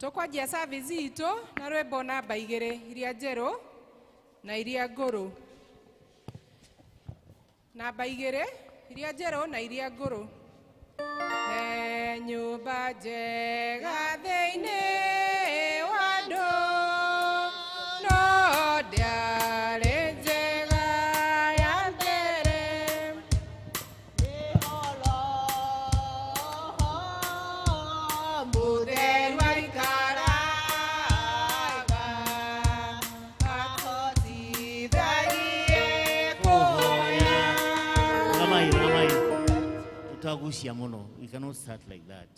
Tũkwanjia service itũ na rwĩmbo namba 2, iria njerũ na iria ngũrũ. Namba 2, iria njerũ na iria ngũrũ. He nyũmba njega thĩinĩ wa andũ, no ndĩarĩ njega ya mbere. Mũtheru aikaraga, atũteithagie kũhoya. Ramai, Ramai. Tutagucia muno. We cannot start like that.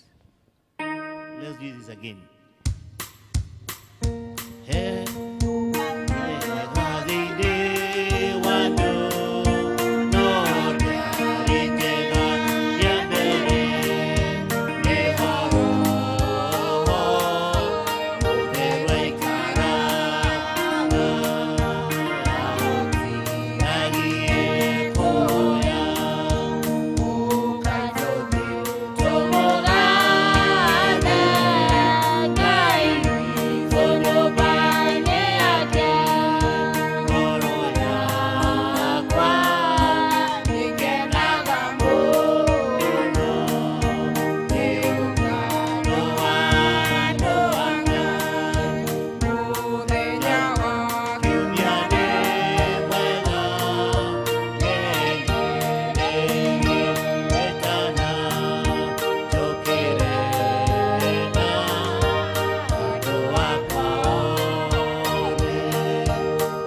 Let's do this again. He njega thĩinĩ wa andũ, no ndĩarĩ njega ya mbere. Nĩho Roho Mũtheru aikaraga, ahotithagie kũhoya. Ũkai tũthiĩ Tũmũgathe Ngai witũ nyũmba-inĩ yake. Ngoro yakwa ĩkenaga mũno nĩ ũngano wa andũ a Ngai. Mũthenya wa Kiumia nĩ mwega, wetana njũkĩre na andũ akwa othe,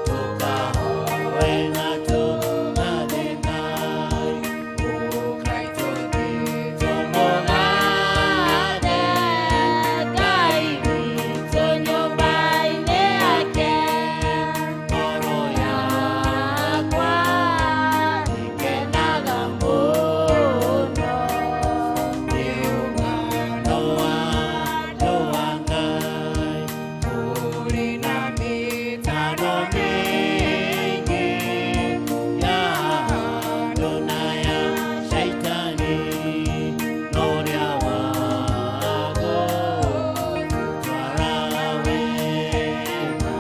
tũkahoe na tũgathe Ngai. Ũkai tũthiĩ Tũmũgathe Ngai witũ nyũmba-inĩ yake. Ngoro Yakwa ĩkenaga mũno nĩ ũngano wa andũ a Ngai. Kũrĩ na mĩtano Mĩtano mĩingĩ ya andũ na ya Shaitani, no ũrĩa wagũtwara wega,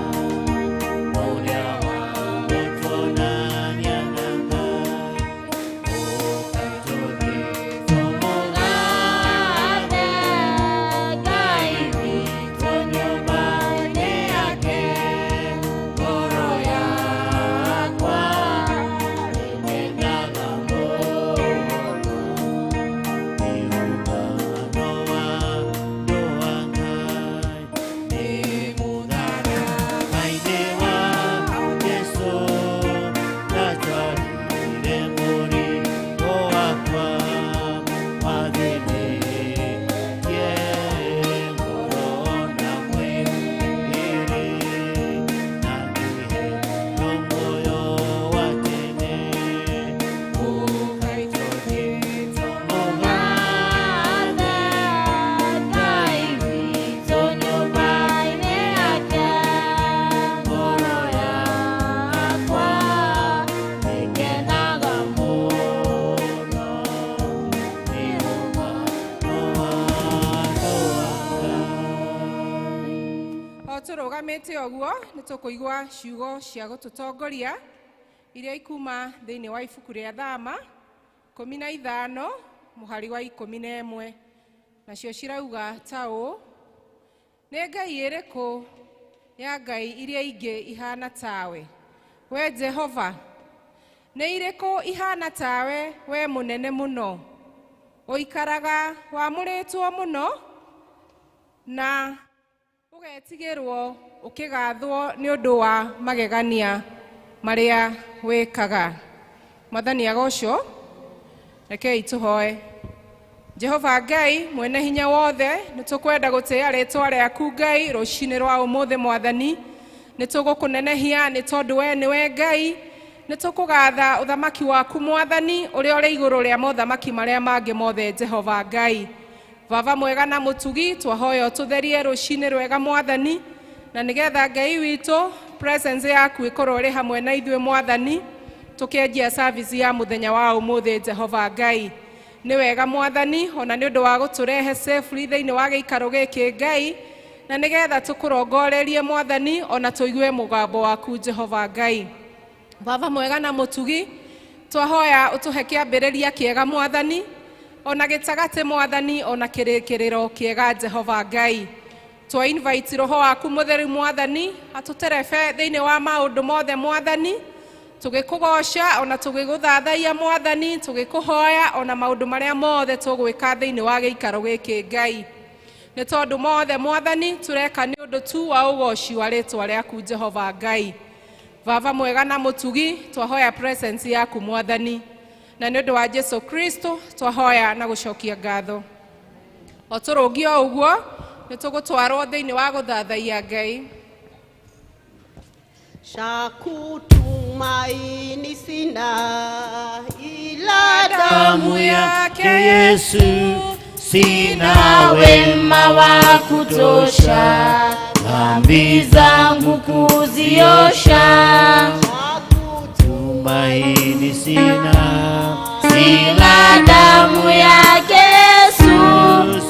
ũrĩa wagũtuonania na Ngai. Ũkai tũthiĩ Tũmũgathe Ngai witũ nyũmba-inĩ yake. Ngoro yakwa ĩkenaga mũno nĩ ũngano wa andũ a Ngai. Nĩ mũtharaba-inĩ wa Jesũ ndatwarire mũrigo wakwa wathĩnĩtie ngoro na mwĩrĩ, na ngĩheo muoyo wa tene. Ũkai tũthiĩ Tũmũgathe Ngai witũ nyũmba-inĩ yake. Ngoro yakwa ĩkenaga mũno Nĩ ũngano wa andũ a Ngai. O tũrũgamĩte ũguo nĩ tũkũigua ciugo cia gũtũtongoria iria ikuma thĩinĩ wa ibuku rĩa Thama 15 mũhari wa 11, nacio cirauga ta ũũ: Nĩ ngai ĩrĩkũ ya ngai iria ingĩ ihana tawe, we Jehova? Nĩ irĩkũ ihana tawe, we mũnene mũno, ũikaraga wamũrĩtwo mũno na ũgetigĩrwo ũkĩgathwo nĩ ũndũ wa magegania marĩa wĩkaga? Mwathani agocwo. Rekei tũhoe. Jehova Ngai mwene hinya wothe, nĩ tũkwenda gũtĩĩa rĩtwa rĩaku Ngai rũcinĩ rwa ũmũthĩ. Mwathani, nĩ tũgũkũnenehia nĩ tondũ we nĩwe Ngai. Nĩ tũkũgatha ũthamaki waku, Mwathani, ũrĩa ũrĩ igũrũ rĩa mothamaki marĩa mangĩ mothe. Jehova Ngai, Baba mwega na mũtugi, twahoya ũtũtherie rũcinĩ rwega, Mwathani, na nĩgetha Ngai witũ presence yaku ĩkorwo ĩrĩ hamwe na ithuĩ, Mwathani, tũkĩanjia service ya mũthenya wa ũmũthĩ. Jehova Ngai, nĩ wega, Mwathani, ona nĩ ũndũ wa gũtũrehe safely thĩinĩ wa gĩikaro gĩkĩ. Ngai, Na nĩgetha tũkũrongorerie Mwathani ona tũigue mũgambo waku Jehova Ngai. Baba mwega na mũtugi, twahoya ũtũhe kĩambĩrĩria kĩega Mwathani, ona gĩtagatĩ Mwathani, ona kĩrĩkĩrĩro kĩega Jehova Ngai. Twa invite roho waku mũtheru Mwathani atũterebe thĩinĩ wa maũndũ mothe Mwathani, tũgĩkũgoca ona tũgĩgũthathaiya Mwathani, tũgĩkũhoya ona maũndũ marĩa mothe tũgwĩka thĩinĩ wa gĩikaro gĩkĩ Ngai. Nĩ tondũ mothe Mwathani tũreka nĩ ũndũ tu wa ũgoci wa rĩtwa rĩaku Jehova Ngai. Baba mwega na mũtugi, twahoya presence yaku Mwathani, na nĩ ũndũ wa Jesu Kristo twahoya na gũcokia ngatho. O tũrũngie o ũguo nĩ tũgũtwarwo thĩinĩ wa gũthathaiya Ngai. Shakutumaini sina ila damu yake Yesu, sina wema wa kutosha, dhambi zangu kuziosha. Tumaini sina, sina damu yake Yesu,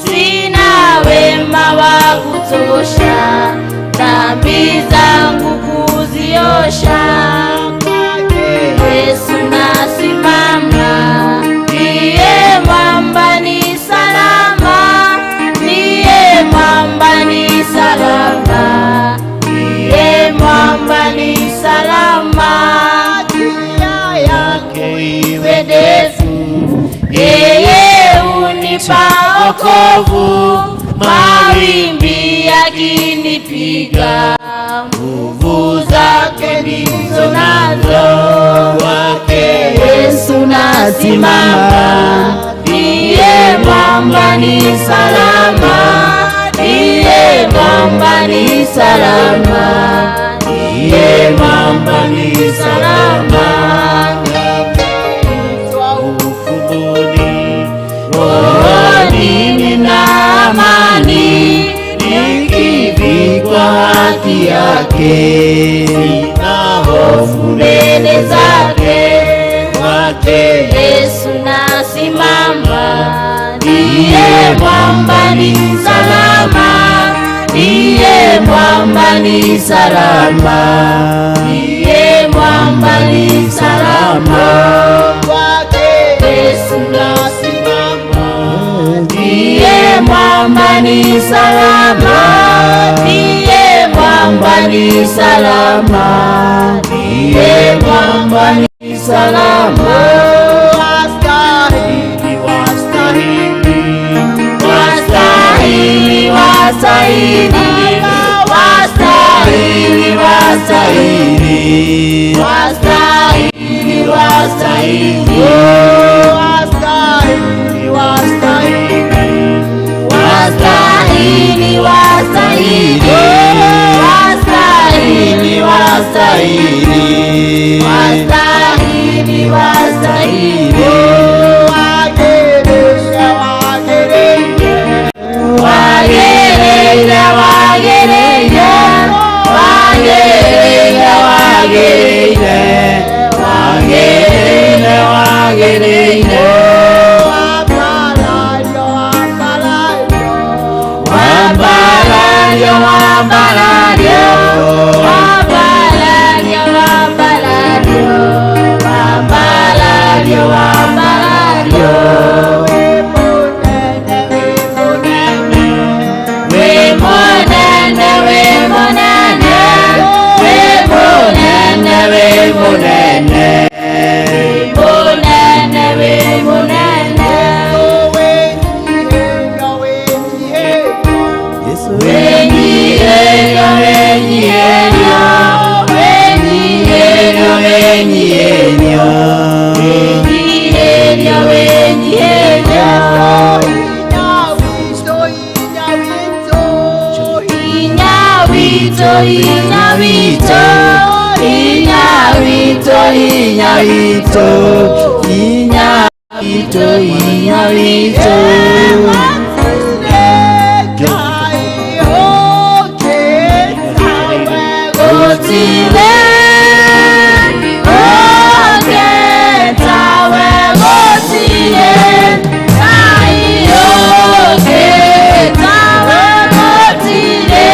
sina wema wa kutosha, dhambi zangu kuziosha. Yesu nasimama, ndiye mwamba ni salama, ndiye mwamba ni salama, ndiye mwamba ni salama. Njia yake iwe ndefu, yeye hunipa wokovu, mawimbi yakinipiga, nguvu zake ndizo nazo. Kwake Yesu nasimama, ndiye mwamba ni salama, ndiye mwamba ni salama, ndiye mwamba ni salama. Ufumoni rohoni nina amani, nikivikwa haki yake, sina hofu mbele zake. Kwake Yesu nasimama, ndiye mwamba ni salama, ndiye mwamba ni salama, ndiye mwamba ni salama. Kwake Yesu nasimama, ndiye mwamba ni salama, ndiye mwamba ni salama, ndiye mwamba ni salama. Wastahili, wastahili, wastahili, wastahili, wastahili, wastahili, wastahili, wastahili, wastahili, wastahili, wastahili, wastahili, wastahili, wastahili, wastahili, wastahili. Wagereire, wagereire, Wagereire, wagereire, wagereire, wagereire, wagereire, wagereire. Wambarario, Wambarario, wambarario, wambarario, wambarario, wambarario, wambarario. Wĩ mũnene, Wĩ mũnene, wĩ mũnene, wĩ mũnene, wĩ mũnene, wĩ mũnene, wĩ mũnene. Wĩnyihĩrio, wĩnyihĩrio, Wĩnyihĩrio, wĩnyihĩrio, wĩnyihĩrio, wĩnyihĩrio, wĩnyihĩrio, wĩnyihĩrio. Hinya witũ, hinya witũ, Hinya witũ, hinya witũ, hinya witũ, hinya witũ, hinya witũ, hinya witũ. Ngai ũkĩte wega. Gũtirĩ ũngĩ tawe, gũtirĩ Ngai ũngĩ tawe, gũtirĩ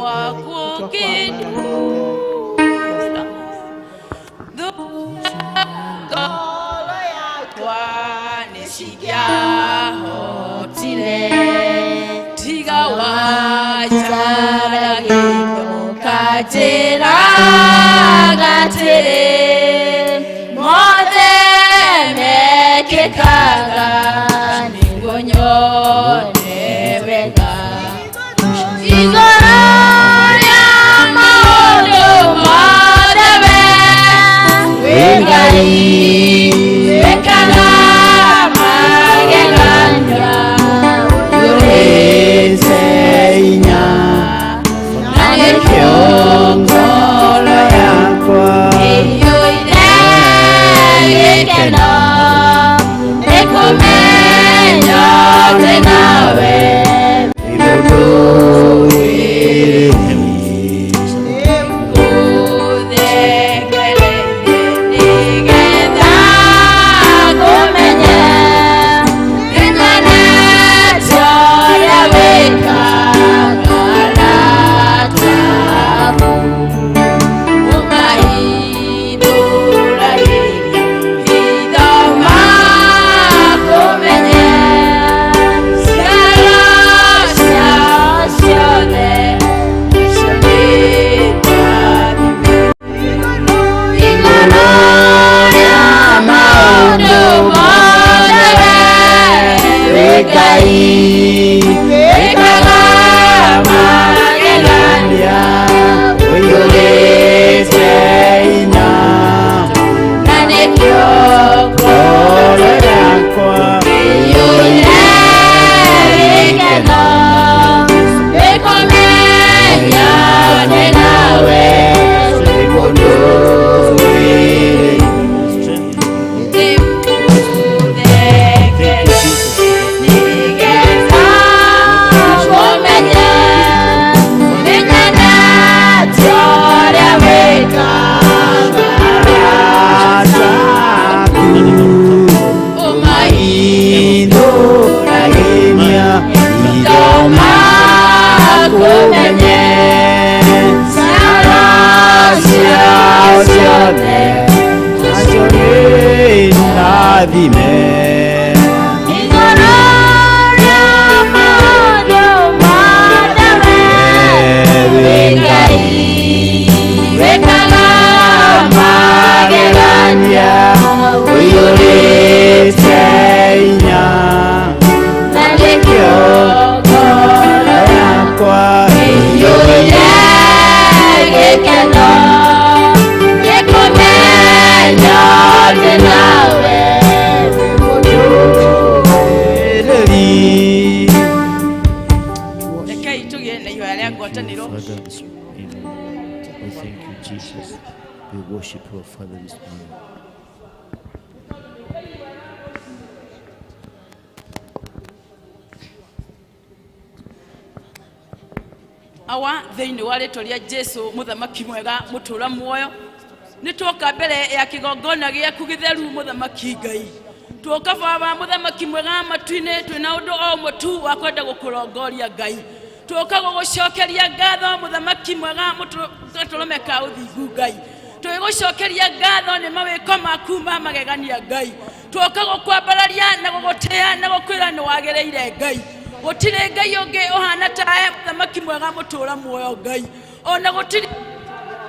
waku kĩndura Ngoro yakwa nĩcingĩahotire tiga wanjaragĩrio ũkanjĩra atĩrĩ mothe mekĩkaga nĩguo nyone wega igũrũ rĩa maũndũ mothe we wĩ Ngai wĩkaga magegania ũiyũrĩte hinya na nĩkĩo ngoro yakwa ĩiyũire gĩkeno nĩ kũmenya atĩ nawe Thank you, Jesus. Rekei tũgĩe na ihoya rĩa ngwatanĩro. Father, this evening, we thank you, Jesus. We worship your Father this morning. Awa thĩinĩ wa rĩtwa rĩa Jesu mũthamaki mwega mũtũra muoyo, nĩ twoka mbere ya kĩgongona gĩaku gĩtheru, mũthamaki Ngai. Tuoka baba mũthamaki mwega matu-inĩ, twĩna ũndũ o ũmwe tu wa kwenda gũkũrongoria Ngai. Tuoka gũgũcokeria ngatho, mũthamaki mwega gatũrũme ka ũthingu Ngai. Twĩgũcokeria ngatho nĩ mawĩko maku ma magegania Ngai. Tuoka gũkwambararia na gũgũtĩa na gũkwĩra nĩ wagĩrĩire Ngai. Gũtirĩ Ngai ũngĩ ũhana tawe, mũthamaki mwega mũtũra muoyo Ngai. Ona gũtirĩ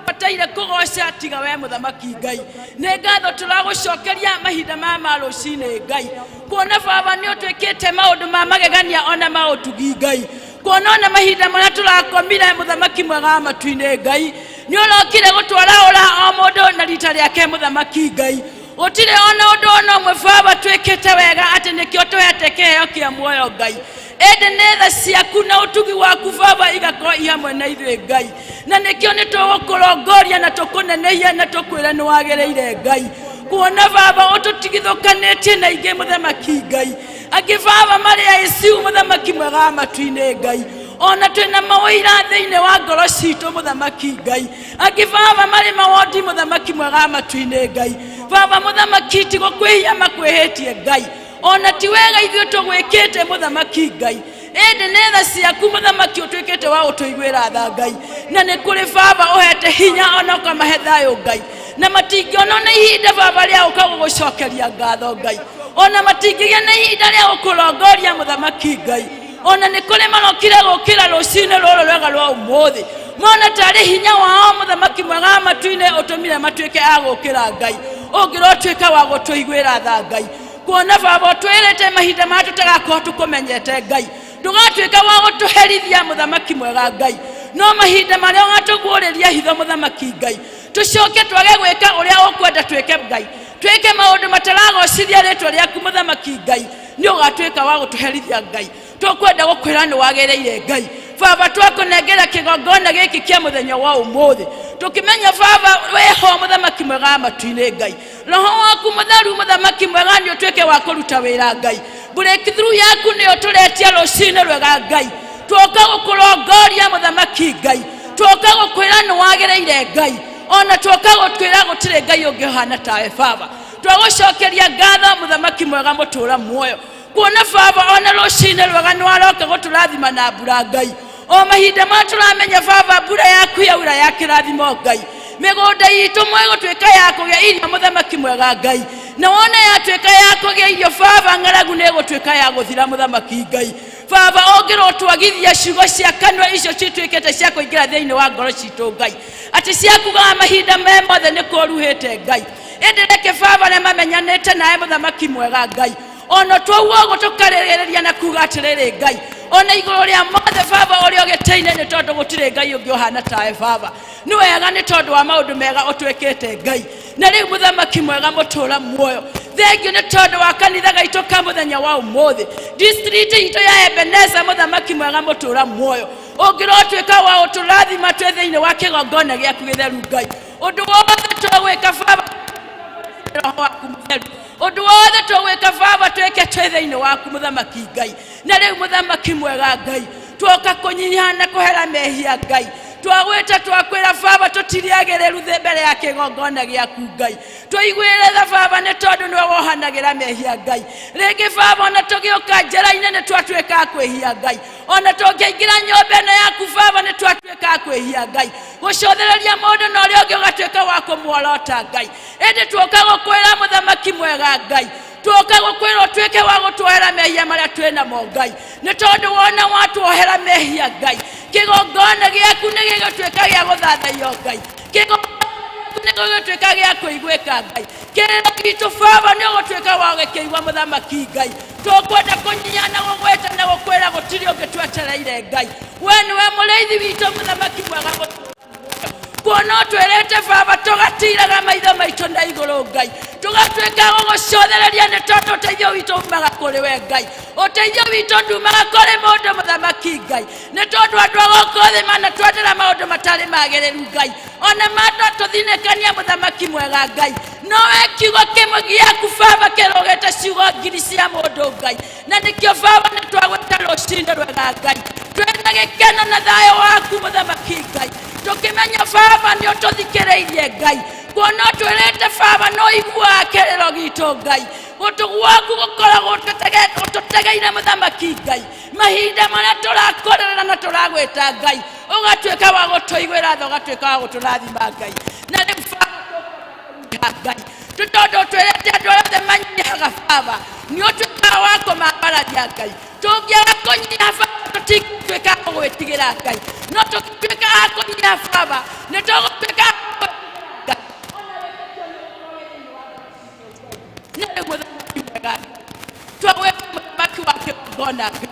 bataire kũgoca tiga we mũthamaki Ngai. Nĩ ngatho tũragũcokeria mahinda maya ma rũcinĩ Ngai, kuona baba nĩ ũtwĩkĩte maũndũ ma magegania ona ma ũtugi Ngai, kuona ona mahinda marĩa tũrakomire, mũthamaki mwega wa matu-inĩ Ngai, nĩ ũrokire gũtwaraũra o mũndũ na rita rĩake, mũthamaki Ngai. Gũtirĩ ona ũndũ ona ũmwe baba twĩkĩte wega atĩ nĩkĩo tũhete kĩheo kĩa muoyo Ngai, ĩndĩ nĩ tha ciaku na ũtugi waku baba igakorwo i hamwe na ithuĩ Ngai, na nĩkĩo nĩ tũgũkũrongoria na tũkũnenehia na tũkwĩra nĩ wagĩrĩire Ngai, kuona baba ũtũtigithũkanĩtie na ingĩ, mũthamaki Ngai. Angĩ baba marĩ ICU, mũthamaki mwega wa matu-inĩ Ngai, ona twĩna maũira thĩinĩ wa ngoro citũ, mũthamaki Ngai. Angĩ baba marĩ mawondi, mũthamaki mwega wa matu-inĩ Ngai. Baba mũthamaki, ti gũkwĩhia makwĩhĩtie Ngai, ona ti wega ithuĩ tũgwĩkĩte, mũthamaki Ngai. Ĩndĩ nĩ tha ciaku mũthamaki ũtuĩkĩte wa gũtũiguĩra tha Ngai, na nĩ kũrĩ baba ũhete hinya ona ũkamahe thayũ Ngai, na matingĩona ona ihinda baba rĩa gũka gũgũcokeria ngatho Ngai, ona matingĩgĩa na ihinda rĩa gũkũrongoria mũthamaki Ngai. Ona nĩ kũrĩ marokire gũkĩra rũcinĩ rũrũ rwega rwa ũmũthĩ, mona tarĩ hinya wao mũthamaki mwega wa matu-inĩ ũtũmire matuĩke a gũkĩra Ngai. Ũngĩrotuĩka wa gũtũiguĩra tha Ngai, kuona baba ũtwĩrĩte mahinda marĩa tũtagakorwo tũkũmenyete Ngai, ndũgatuĩka wa gũtũherithia mũthamaki mwega Ngai, no mahinda marĩa ũgatũguũrĩria hitho mũthamaki Ngai, tũcoke twage gwĩka ũrĩa ũkwenda twĩke Ngai, twĩke maũndũ mataragocithia rĩtwa rĩaku mũthamaki Ngai, nĩ ũgatuĩka wa gũtũherithia Ngai. Tũkwenda gũkwĩra nĩ wagĩrĩire Ngai. Baba, twakũnengera kĩgongona gĩkĩ kĩa mũthenya wa ũmũthĩ, tũkĩmenya baba wĩho mũthamaki mwega wa matu-inĩ Ngai. Roho waku mũtheru mũthamaki mwega nĩ ũtuĩke wa kũruta wĩra Ngai. Breakthrough yaku nĩyo tũretia rũcinĩ rwega Ngai. Twoka gũkũrongoria mũthamaki Ngai, twoka gũkwĩra nĩ wagĩrĩire Ngai, ona twoka gũkwĩra gũtirĩ Ngai ũngĩ ũhana tawe baba. Twagũcokeria ngatho mũthamaki mwega mũtũra muoyo, kuona baba ona rũcinĩ rwega nĩ waroka gũtũrathima na mbura Ngai. O mahinda ma tũramenya baba mbura yaku yaura ya kĩrathimo Ngai, mĩgũnda itũ mwĩgũtuĩka ya kũgĩa irio mũthamaki mwega Ngai, na wona yatuĩka ya kũgĩa irio baba ng'aragu nĩ ĩgũtuĩka ya gũthira mũthamaki Ngai. Baba ũngĩrotwagithia ciugo cia kanua icio cituĩkĩte cia kũingĩra thĩinĩ wa ngoro citũ Ngai, atĩ ciakugaga mahinda me mothe nĩ kũruhĩte Ngai. Ĩndĩ reke baba arĩa mamenyanĩte nawe mũthamaki mwega Ngai, ona twauga ũguo tũkarĩrĩria na kuga atĩrĩrĩ Ngai, ona igũrũ rĩa mothe baba ũrĩa ũgĩtĩine, nĩ tondũ gũtirĩ Ngai ũngĩ ũhana tawe baba. Nĩ wega nĩ tondũ wa maũndũ mega ũtwĩkĩte Ngai. Na rĩu mũthamaki mwega mũtũra muoyo, thengiũ nĩ tondũ wa kanitha gaitũ ka mũthenya wa ũmũthĩ, district itũ ya Ebeneza, mũthamaki mwega mũtũra muoyo, ũngĩrotuĩka wa ũtũrathima twĩ thĩinĩ wa kĩgongona gĩaku gĩtheru Ngai. Ũndũ wothe twagwĩka baba, roho waku mũtheru, ũndũ wothe tũgwĩka baba twĩke twĩ thĩinĩ waku mũthamaki Ngai. Na rĩu mũthamaki mwega Ngai, twoka kũnyiha na kũhera mehia Ngai, twagwĩta twakwĩra baba tũtiriagĩrĩru thĩ mbere ya kĩgongona gĩaku Ngai. Tũiguĩre tha baba nĩ tondũ nĩwe wohanagĩra mehia Ngai. Rĩngĩ baba ona tũgĩũka njĩra-inĩ nĩ twatuĩka a kwĩhia Ngai, ona tũngĩingĩra nyũmba ĩno yaku baba nĩ twatuĩka a kwĩhia Ngai, gũcũthĩrĩria mũndũ na ũrĩa ũngĩ ũgatuĩka wa kũmuorota Ngai. Ĩndĩ tuoka gũkwĩra mũthamaki mwega Ngai, tuoka gũkwĩra ũtuĩke wa gũtuohera mehia marĩa twĩ namo Ngai, nĩ tondũ wona watuohera mehia Ngai, kĩgongona gĩaku nĩ gĩgũtuĩka gĩa gũthathaiyo Ngai, kĩgongona nĩ gĩgũtuĩka gĩa kũiguĩka Ngai, kĩrĩro gitũ baba nĩ ũgũtuĩka wa gũkĩigua mũthamaki Ngai. Tũkwenda kũnyiha na gũgwĩta na gũkwĩra gũtirĩ ũngĩ twetereire Ngai, we nĩwe mũrĩithi witũ mũthamaki mwega kuona ũtwĩrĩte baba tũgatiraga maitho maitũ na igũrũ Ngai, tũgatuĩka gũgũcothereria nĩ tondũ ũteithio witũ umaga kũrĩ we Ngai, ũteithio witũ ndumaga kũrĩ mũndũ mũthamaki Ngai, nĩ tondũ andũ a gũkũ thĩ manatwendera maũndũ matarĩ magĩrĩru Ngai, ona manatũthinĩkania mũthamaki mwega Ngai, nowe kiugo kĩmwe gĩaku baba kĩrũgĩte ciugo ngiri cia mũndũ Ngai, na nĩkĩo baba nĩ twagwĩta rũcinĩ rwega Ngai, twĩna gĩkeno na thayũ waku mũthamaki Ngai, tũkĩmenya baba nĩ ũtũthikĩrĩirie Ngai, kuona ũtwĩrĩte baba no iguaga kĩrĩro gitũ Ngai, gũtũ gwaku gũkoragwo ũtũtegeire mũthamaki Ngai, mahinda marĩa tũrakũrĩrĩra na tũragwĩta Ngai, ũgatuĩka wa gũtũiguĩra tha, ũgatuĩka wa gũtũrathima Ngai. Na rĩu baba Ngai, tondũ ũtwĩrĩte andũ arĩa othe manyihaga baba nĩ ũtuĩkaga wa kũmambararia Ngai, tũngĩaga kũnyiha baba tũtingĩtuĩka a gũgwĩtigĩra Ngai, no tũngĩtuĩka a kũnyiha baba nĩ tũgũtuĩka a gũgwĩtigĩra Ngai. Na rĩu mũthamaki mwega twagwĩta mũthamaki wa kĩgongona Ngai,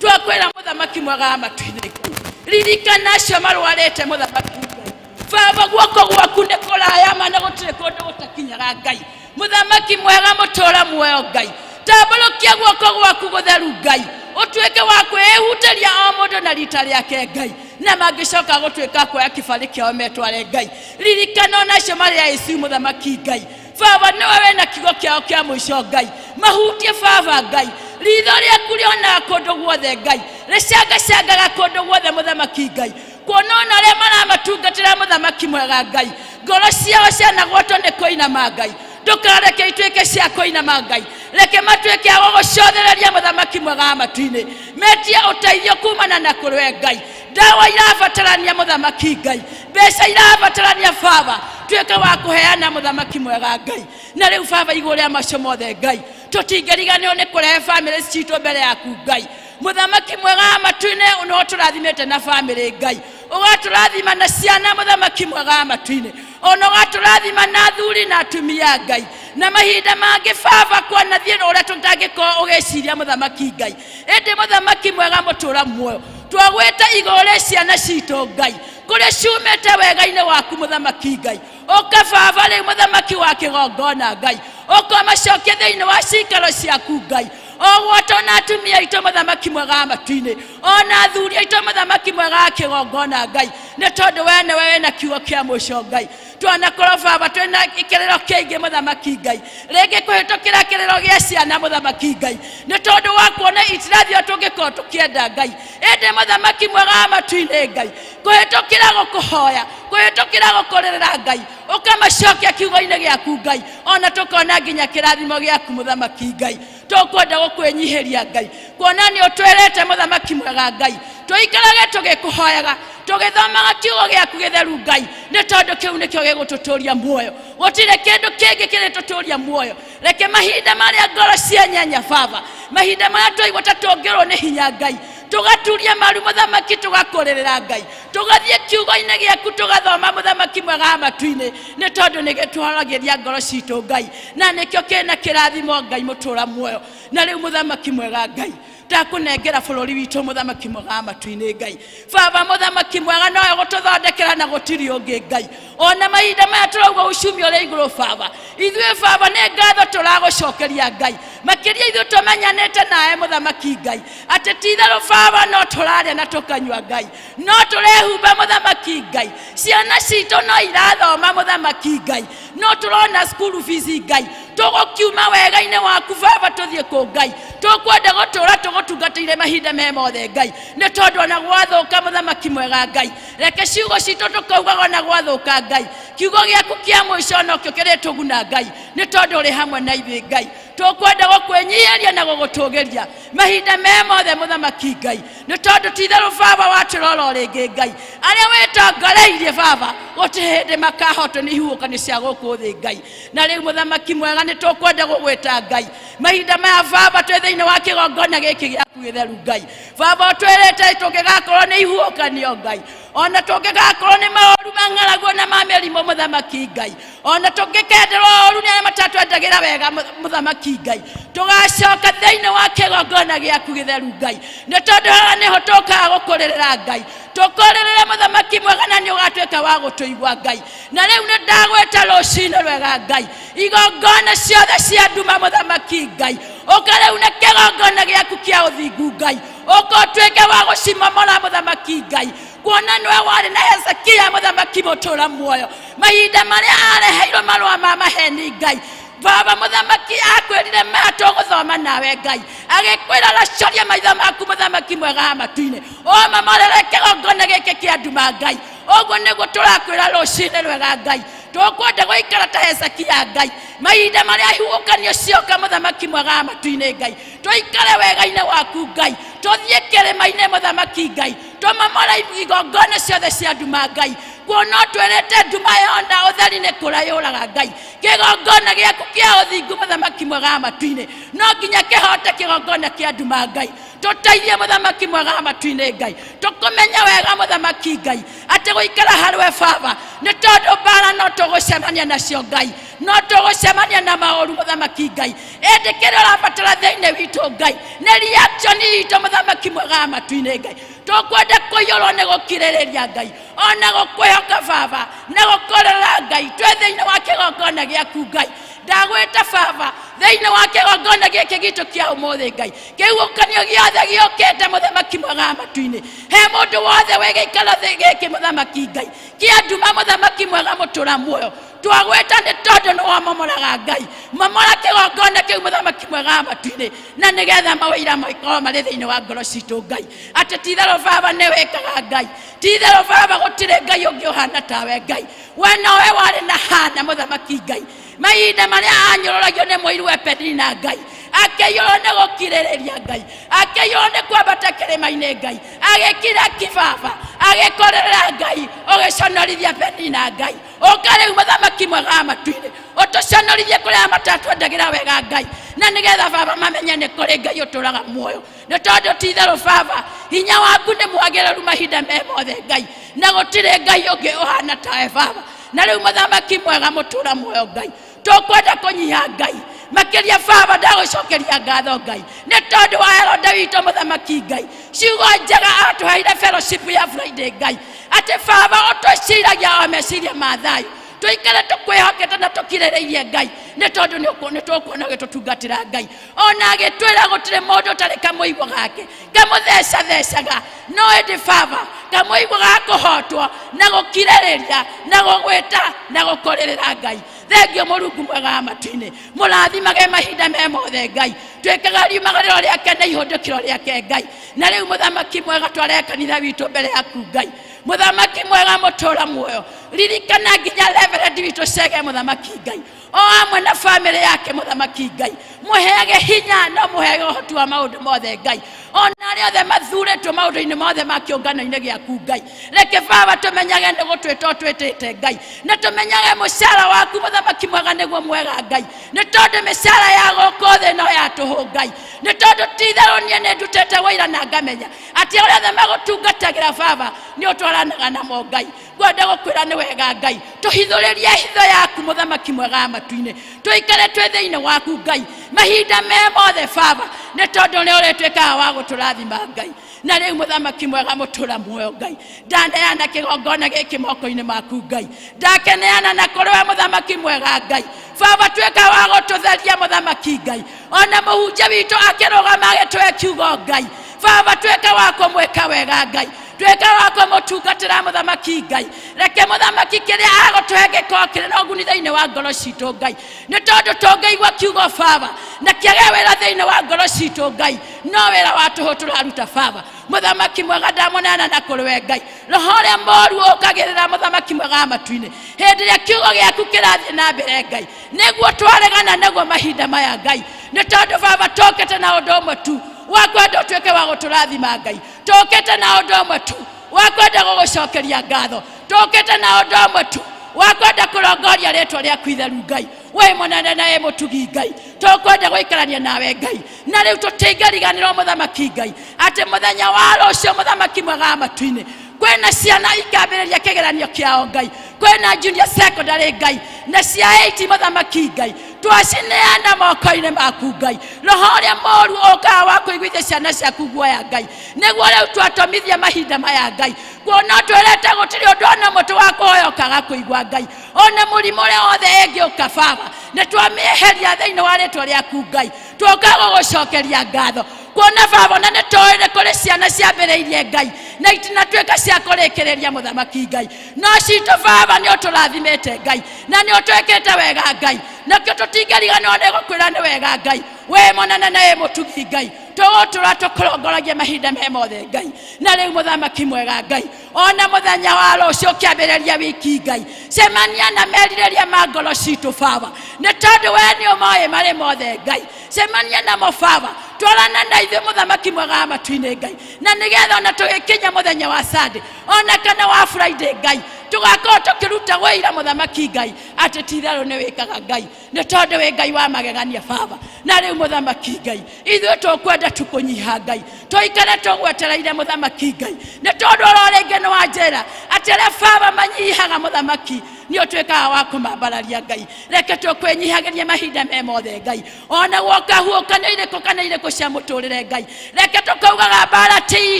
twakwĩra mũthamaki mwega wa matu-inĩ Ngai, ririkana acio marwarĩte mũthamaki Ngai. Baba guoko gwaku nĩ kũraya ma na gũtirĩ kũndũ gũtakinyaga Ngai, mũthamaki mwega mũtũra muoyo Ngai, tambũrũkia guoko gwaku gũtheru Ngai, ũtuĩke wa kwĩhutĩria o mũndũ na rita rĩake Ngai, na mangĩcoka gũtuĩka kuoya kĩbarĩ kĩao metware Ngai, ririkana ona acio marĩ ICU mũthamaki Ngai, baba nĩwe wĩna kiugo kĩao kĩa mũico Ngai, mahutie baba Ngai, ritho rĩaku rĩonaga kũndũ guothe Ngai, rĩcangacangaga kũndũ guothe mũthamaki Ngai, kuona ona arĩa maramatungatĩra mũthamaki mwega Ngai, ngoro ciao cianagwatwo nĩ kũinama Ngai, Ndũkareke ituĩke cia kũinama Ngai, reke matuĩke a gũgũcothereria mũthamaki mwega wa matu-inĩ, metie ũteithio kumana na kũrĩ Ngai. Ndawa irabatarania mũthamaki Ngai, mbeca irabatarania baba, tuĩka wa kũheana mũthamaki mwega Ngai. Na rĩu baba, igũrũ rĩa macio mothe Ngai, tũtingĩriganĩrwo nĩ kũrehe bamĩrĩ citũ mbere yaku Ngai. Mũthamaki mwega wa matu-inĩ, no tũrathimĩte na bamĩrĩ Ngai, ũgatũrathima na ciana mũthamaki mwega wa matu-inĩ, ona ũgatũrathima na athuri na atumia Ngai, na mahinda mangĩ baba kwana thiĩ ũrĩa tũtangĩkorwo ũgĩciria mũthamaki Ngai. Ĩndĩ mũthamaki mwega mũtũra muoyo, twagwĩta igũrũ rĩ ciana citũ Ngai, kũrĩa ciumĩte wega-inĩ waku mũthamaki Ngai. Ũka baba rĩu mũthamaki wa kĩgongona Ngai, ũkamacokia thĩinĩ wa cikaro ciaku Ngai, ogwata ona atumia aitũ mũthamaki mwega wa matu-inĩ, ona athuri aitũ mũthamaki mwega wa kĩgongona Ngai, nĩ tondũ we nĩwe wĩna kiugo kĩa mũico Ngai. Twanakorwo baba twĩna kĩrĩro kĩingĩ mũthamaki Ngai, rĩngĩ kũhĩtũkĩra kĩrĩro gĩa ciana mũthamaki Ngai, nĩ tondũ wa kuona itirathiĩ tũngĩkorwo tũkĩenda Ngai. Ĩndĩ mũthamaki mwega wa matu-inĩ Ngai, kũhĩtũkĩra gũkũhoya, kũhĩtũkĩra gũkũrĩrĩra Ngai, ũkamacokia kiugo-inĩ gĩaku Ngai, ona tũkona nginya kĩrathimo gĩaku mũthamaki Ngai. Tũkwenda gũkwĩnyihĩria Ngai, kuona nĩ ũtwĩrĩte mũthamaki mwega Ngai, tũikarage tũgĩkũhoyaga, tũgĩthomaga kiugo gĩaku gĩtheru Ngai, nĩ tondũ kĩu nĩkĩo gĩgũtũtũria muoyo. Gũtirĩ kĩndũ kĩngĩ kĩrĩtũtũria muoyo. Reke mahinda marĩa ngoro cianyenya baba, mahinda marĩa twaigua ta tũngĩrwo nĩ hinya Ngai, tũgaturia maru mũthamaki, tũgakũrĩrĩra Ngai, tũgathiĩ kiugo-inĩ gĩaku, tũgathoma mũthamaki mwega wa matu-inĩ, nĩ tondũ nĩ gĩtũhoragĩria ngoro citũ Ngai, na nĩkĩo kĩna kĩrathimo Ngai mũtũra muoyo. Na rĩu mũthamaki mwega Ngai, ndakũnengera bũrũri witũ mũthamaki mwega wa matu-inĩ Ngai. Baba mũthamaki mwega, nowe gũtũthondekera na gũtirĩ ũngĩ Ngai. Ona mahinda maya tũrauga ucumi ũrĩ igũrũ baba, ithuĩ baba nĩ ngatho tũragũcokeria Ngai, makĩria ithuĩ tũmenyanĩte nawe mũthamaki Ngai, atĩ ti itherũ baba no tũrarĩa na tũkanyua Ngai, no tũrehumba mũthamaki Ngai, ciana citũ no irathoma mũthamaki Ngai, no tũrona school fees Ngai, tũgũkiuma wega-inĩ waku baba tũthiĩ kũ Ngai. Tũkwenda gũtũra tũgũtungatĩire mahinda me mothe Ngai, nĩ tondũ ona gwathũka mũthamaki mwega Ngai, reke ciugo citũ tũkaugaga ona gwathũka Ngai, kiugo gĩaku kĩa mũico nokĩo kĩrĩtũguna Ngai, nĩ tondũ ũrĩ hamwe na ithuĩ Ngai. Tũkwenda gũkwĩnyihĩria na gũgũtũgĩria mahinda me mothe mũthamaki Ngai, nĩ tondũ ti itherũ baba watũrora o rĩngĩ Ngai, arĩa wĩtongoreirie baba gũtirĩ hĩndĩ makahotwo nĩ ihuhũkanio cia gũkũ thĩ Ngai. Na rĩu mũthamaki mwega, nĩ tũkwenda gũgwĩta Ngai mahinda maya baba, twĩ thĩinĩ wa kĩgongona gĩkĩ gĩaku gĩtheru Ngai. Baba ũtwĩrĩte tũngĩgakorwo nĩ ihuhũkanio Ngai, ona tũngĩgakorwo nĩ maũru mang'araguo na ma mĩrimũ mũthamaki Ngai, ona tũngĩkenderwo ũru nĩ arĩa matatwendagĩra wega mũthamaki Ngai, tũgacoka thĩinĩ wa kĩgongona gĩaku gĩtheru Ngai, nĩ tondũ haha nĩho tũkaga gũkũrĩrĩra Ngai, tũkũrĩrĩre mũthamaki mwega, na nĩ ũgatuĩka wa gũtũigua Ngai. Na rĩu nĩ ndagwĩta rũcinĩ rwega Ngai, igongona ciothe cia nduma mũthamaki Ngai, ũka rĩu na kĩgongona gĩaku kĩa ũthingu Ngai, ũka ũtuĩke wa gũcimomora mũthamaki Ngai, kuona nĩwe warĩ na Hezekia mũthamaki mũtũra muoyo mahinda marĩa areheirwo marũa ma maheni Ngai. Baba mũthamaki akwĩrire maya tũgũthoma nawe Ngai, agĩkwĩra racoria maitho maku mũthamaki mwega wa matu-inĩ, ũmomorere kĩgongona gĩkĩ kĩa nduma Ngai. Ũguo nĩguo tũrakwĩra rũcinĩ rwega Ngai, tũkwenda gũikara ta Hezekia Ngai, mahinda marĩa ihuhũkanio cioka mũthamaki mwega wa matu-inĩ Ngai, tũikare wega-inĩ waku Ngai, tũthiĩ kĩrĩma-inĩ mũthamaki Ngai, tũmomore igongona ciothe cia nduma Ngai, kuona ũtwĩrĩte nduma yona ũtheri nĩ kũra yũraga Ngai. Kĩgongona gĩaku kĩa ũthingu mũthamaki mwega wa matu-inĩ no nginya kĩhote kĩgongona kĩa nduma Ngai. Tũteithie mũthamaki mwega wa matu-inĩ Ngai, tũkũmenye wega mũthamaki Ngai, atĩ gũikara harĩwe baba, nĩ tondũ mbara no tũgũcemania nacio Ngai, no tũgũcemania na maũru mũthamaki Ngai, ĩndĩ kĩrĩa ũrabatara thĩinĩ witũ Ngai nĩ reaction itũ mũthamaki mwega wa matu-inĩ Ngai. Tũkwenda kũiyũrwo nĩ gũkirĩrĩria Ngai, ona gũkwĩhoka baba, na gũkũrĩra Ngai twĩ thĩinĩ wa kĩgongona gĩaku Ngai. Ndagwĩta baba thĩinĩ wa kĩgongona gĩkĩ gitũ kĩa ũmũthĩ Ngai, kĩhuhũkanio gĩothe gĩũkĩte mũthamaki mwega wa matu-inĩ, he mũndũ wothe wĩ gĩikaro gĩkĩ mũthamaki Ngai kĩa nduma mũthamaki mwega mũtũra muoyo, Twagwĩta nĩ tondũ nĩ wamomoraga Ngai. Momora kĩgongona kĩu mũthamaki mwega wa matu-inĩ, na nĩgetha mawĩira makorwo marĩ thĩinĩ wa ngoro citũ Ngai, atĩ ti-itherũ Baba nĩ wĩkaga Ngai, ti-itherũ Baba gũtirĩ Ngai ũngĩ ũhana tawe Ngai. We nowe warĩ na Hana mũthamaki Ngai, mahinda marĩa anyũrũragio nĩ mũiru we Penina Ngai, akĩiyũrwo nĩ gũkirĩrĩria Ngai, akĩiyũrwo nĩ kwambata kĩrĩma-inĩ Ngai, agĩkira ki Baba, agĩkorerera Ngai, ũgĩconorithia Penina Ngai. Ũka rĩu mũthamaki mwega wa matu-inĩ, ũtũconorithie kũrĩa matatwendagĩra wega Ngai, na nĩgetha Baba mamenye nĩ kũrĩ Ngai ũtũraga muoyo, nĩ tondũ ti itherũ Baba hinya waku nĩ mwagĩrĩru mahinda me mothe Ngai, na gũtirĩ Ngai ũngĩ ũhana tawe Baba. Na rĩu mũthamaki mwega mũtũra muoyo Ngai, tũkwenda kũnyiha Ngai makĩria Baba, ndagũcokeria ngatho Ngai nĩ tondũ wa Herode witũ mũthamaki Ngai, ciugo njega atũheire fellowship ya Friday Ngai, atĩ Baba ũtwĩciragia o meciria ma thayũ, tũikare tũkwĩhokete na tũkirĩrĩirie Ngai, nĩ tondũ nĩ tũkuona ũgĩtũtungatĩra Ngai. Ona agĩtwĩra gũtirĩ mũndũ ũtarĩ kamũigua gake kamũthecathecaga, no ĩndĩ Baba kamũigua ga kũhotwo na gũkirĩrĩria na gũgwĩta na gũkũrĩrĩra Ngai. Thengio Mũrungu mwega wa matu-inĩ, mũrathimage mahinda me mothe Ngai, twĩkaga riumagarĩro rĩake na ihũndũkĩro rĩake Ngai. Na rĩu mũthamaki mwega, tware kanitha witũ mbere yaku Ngai, mũthamaki mwega mũtũra muoyo, ririkana nginya reverend witũ Chege mũthamaki Ngai, o hamwe na bamĩrĩ yake mũthamaki Ngai, mũheage hinya na mũheage ũhoti wa maũndũ mothe Ngai, ona arĩa othe mathurĩtwo maũndũ-inĩ mothe ma kĩũngano-inĩ gĩaku Ngai. Reke Baba tũmenyage nĩ gũtwĩta ũtwĩtĩte Ngai, na tũmenyage mũcara waku mũthamaki mwega nĩguo mwega Ngai, nĩ tondũ mĩcara ya gũkũ thĩ no ya tũhũ Ngai, nĩ tondũ ti itherũ niĩ nĩ ndutĩte wũira na ngamenya atĩ arĩa othe magũtungatagĩra Baba nĩ ũtwaranaga namo Ngai. Ngwenda gũkwĩra nĩ wega Ngai, tũhithũrĩrie hitho yaku mũthamaki mwega wa matu-inĩ, tũikare twĩ thĩinĩ waku Ngai mahinda me mothe Baba, nĩ tondũ nĩ ũrĩtuĩkaga wa gũtũrathima Ngai. Na rĩu mũthamaki mwega mũtũra muoyo Ngai, ndaneana kĩgongona gĩkĩ moko-inĩ maku Ngai, ndakeneana na kũrĩ we mũthamaki mwega Ngai. Baba tuĩka wa gũtũtheria mũthamaki Ngai, ona mũhunjia witũ akĩrũgama agĩtũhe kiugo Ngai, Baba tuĩka wa kũmwĩka wega Ngai, tuĩka wa kũmũtungatĩra mũthamaki Ngai. Reke mũthamaki kĩrĩa agũtũhe gĩkorwo kĩrĩ na ũguni thĩinĩ wa ngoro citũ Ngai, nĩ tondũ tũngĩigua kiugo Baba na kĩage wĩra thĩinĩ wa ngoro citũ Ngai, no wĩra wa tũhũ tũraruta Baba. Mũthamaki mwega ndamũneana na kũrĩ we Ngai, roho ũrĩa mũru ũkagĩrĩra mũthamaki mwega wa matu-inĩ hĩndĩ ĩrĩa kiugo gĩaku kĩrathiĩ na mbere Ngai, nĩguo twaregana naguo mahinda maya Ngai, nĩ tondũ Baba tũkĩte na ũndũ ũmwe tu wa kwenda ũtuĩke wa gũtũrathima Ngai, tũkĩte na ũndũ ũmwe tu wa kwenda gũgũcokeria ngatho, tũkĩte na ũndũ ũmwe tu wa kwenda kũrongoria rĩtwa rĩaku itheru Ngai, wĩ mũnene na wĩ mũtugi Ngai, tũkwenda gũikarania nawe Ngai. Na rĩu tũtingĩriganĩrwo mũthamaki Ngai atĩ mũthenya wa rũciũ mũthamaki mwega wa matu-inĩ kwĩna ciana ikambĩrĩria kĩgeranio kĩao Ngai, kwĩna junior secondary Ngai na cia 8 mũthamaki Ngai, twacineana moko-inĩ maku Ngai. Roho ũrĩa mũru ũkaga wa kũiguithia ciana ciaku guoya Ngai, nĩguo rĩu twatũmithia mahinda maya Ngai, kuona twĩrĩte gũtirĩ ũndũ ona ũmwe tũgakũhoya ũkaga kũigua Ngai, ona mũrimũ ũrĩa wothe ĩngĩũka Baba nĩ twamĩeheria thĩinĩ wa rĩtwa rĩaku Ngai, twoka gũgũcokeria ngatho kuona Baba ona nĩ tũĩ nĩ kũrĩ ciana ciambĩrĩirie Ngai na itinatuĩka cia kũrĩkĩrĩria mũthamaki Ngai, no citũ Baba nĩ ũtũrathimĩte Ngai na nĩ ũtwĩkĩte wega Ngai, nakĩo tũtingĩriganĩrwo nĩ gũkwĩra nĩ wega Ngai, wĩ mũnene na wĩ mũtugi Ngai, tũgũtũra tũkũrongoragia mahinda me mothe Ngai. Na rĩu mũthamaki mwega Ngai, ona mũthenya wa rũciũ ũkĩambĩrĩria wiki Ngai, cemania na merirĩria ma ngoro citũ Baba, nĩ tondũ we nĩ ũmoĩ marĩ mothe Ngai, cemania namo Baba, twarana na ithuĩ mũthamaki mwega wa matu-inĩ Ngai, na nĩgetha ona tũgĩkinya mũthenya wa Sunday ona kana wa Friday Ngai, tũgakorwo tũkĩruta wĩira mũthamaki Ngai atĩ ti itherũ nĩ wĩkaga Ngai, nĩ tondũ wĩ Ngai wa magegania Baba. Na rĩu mũthamaki Ngai, ithuĩ tũkwenda tu kũnyiha Ngai, tũikare tũgwetereire mũthamaki Ngai, nĩ tondũ oro rĩngĩ nĩ wanjĩra atĩ arĩa Baba manyihaga mũthamaki nĩ ũtuĩkaga wa kũmambararia Ngai. Reke tũkwĩnyihagĩrie mahinda me mothe Ngai, ona guoka huũkanio irĩkũ kana irĩkũ cia mũtũrĩre Ngai, reke tũkaugaga mbara ti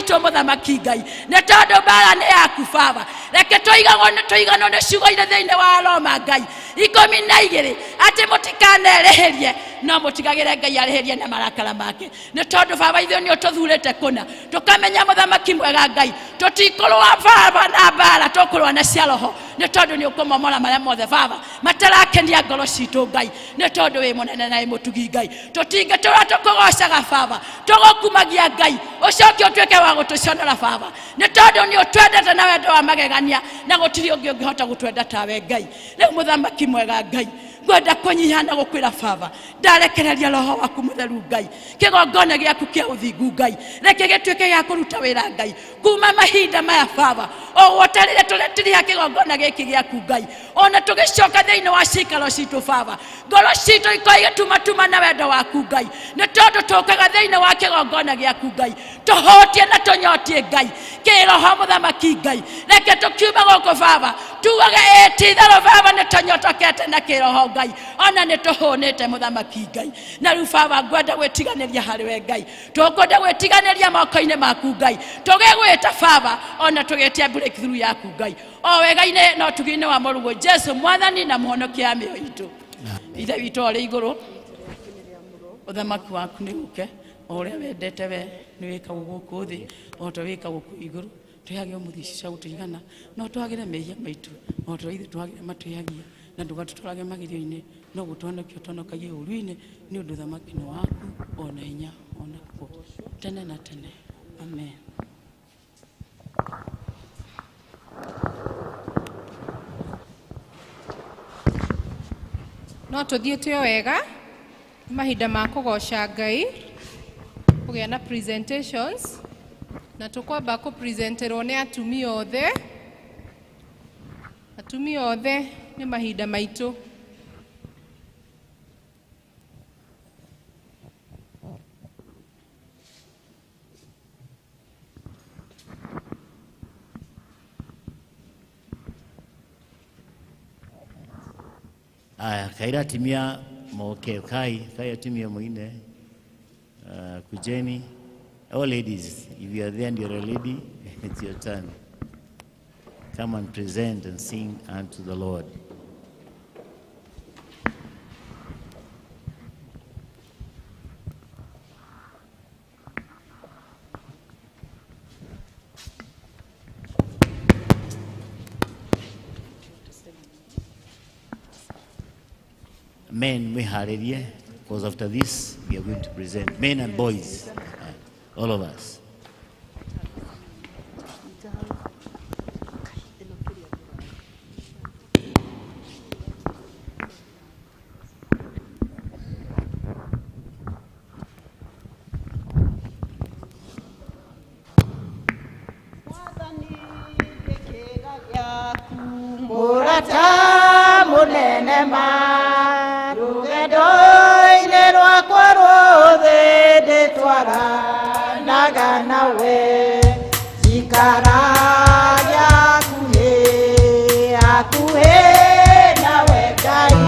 itũ mũthamaki Ngai, nĩ tondũ mbara nĩ yaku Baba. Reke tũiganwo nĩ ciugo irĩ thĩinĩ wa Roma Ngai 12 Atĩ mũtikanerĩhĩrie, no mũtigagĩre Ngai arĩhĩrie na marakara make. Nĩ tondũ Baba ithuĩ nĩ ũtũthurĩte kũna, tũkamenya mũthamaki mwega Ngai, tũtikũrũa Baba na mbara, tũkũrũa na cia roho, nĩ tondũ nĩ ũkũmomora marĩa mothe Baba matarakenia ngoro citũ Ngai, nĩ tondũ wĩ mũnene na wĩ mũtugi Ngai. Tũtingĩtũra tũkũgocaga Baba, tũgũkumagia Ngai, ũcoke ũtuĩke wa gũtũconora Baba, nĩ tondũ nĩ ũtwendete na wendo wa magegania, na gũtirĩ ũngĩ ũngĩhota gũtwenda tawe Ngai. Rĩu mũthamaki mwega Ngai, ngwenda kũnyiha na gũkwĩra Baba, ndarekereria roho waku mũtheru Ngai, kĩgongona gĩaku kĩa ũthingu Ngai, reke gĩtuĩke gĩa kũruta wĩra Ngai kuma mahinda maya Baba, o gweterire tũretiriha kĩgongona gĩkĩ gĩaku Ngai, ona tũgĩcoka thĩinĩ wa cikaro citũ Baba, ngoro citũ ikorwo igĩtumatuma na wendo waku Ngai, nĩ tondũ tũkaga thĩinĩ wa kĩgongona gĩaku Ngai, tũhũtie na tũnyotie Ngai kĩroho mũthamaki Ngai, reke tũkiuma gũkũ Baba tugage ĩ ti-itherũ Baba nĩ tũnyotokete na kĩroho Ngai, ona nĩ tũhũnĩte mũthamaki Ngai. Na rĩu Baba ngwenda gwĩtiganĩria harĩ we Ngai, tũkwenda gwĩtiganĩria moko-inĩ maku Ngai, tũgĩgwĩta Baba ona tũgĩtia breakthrough yaku Ngai, o wega-inĩ na ũtugi-inĩ wa mũrũguo Jesu mwathani na mũhonokia wa mĩoyo itũ. Ithe witũ ũrĩ igũrũ, ũthamaki waku nĩ ũke, o ũrĩa wendete we nĩ wĩkagwo gũkũ thĩ o ta wĩkagwo kũu igũrũ. Twĩhage ũmũthĩ ici cia gũtũigana, no twagĩre mehia maitũ o ta ũrĩa ithuĩ twagĩre matwĩhagia, na ndũgatũtwarage magerio-inĩ, no gũtũhonokia ũtũhonokagie ũũru-inĩ, nĩ ũndũ ũthamaki nĩ waku, o na hinya, o na kuo tene na tene. Amen. No tũthiĩte o wega, nĩ mahinda ma kũgoca Ngai, kũgĩa na presentations, na tũkwamba kũpresenterwo nĩ atumia othe. Atumia othe nĩ mahinda maitũ. Aya, kaira atumia moke, kai, kai atumia mwine. Kujeni. All ladies, if you are there and you're a lady, it's your turn. Come and present and sing unto the Lord. Men, we hallelujah, because after this, we are going to present men and boys, all of us. Mũrata mũnene ma rũgendo-inĩ rwakwa ruothe ndĩtwaranaga nawe, njikaraga hakuhĩ hakuhĩ nawe Ngai,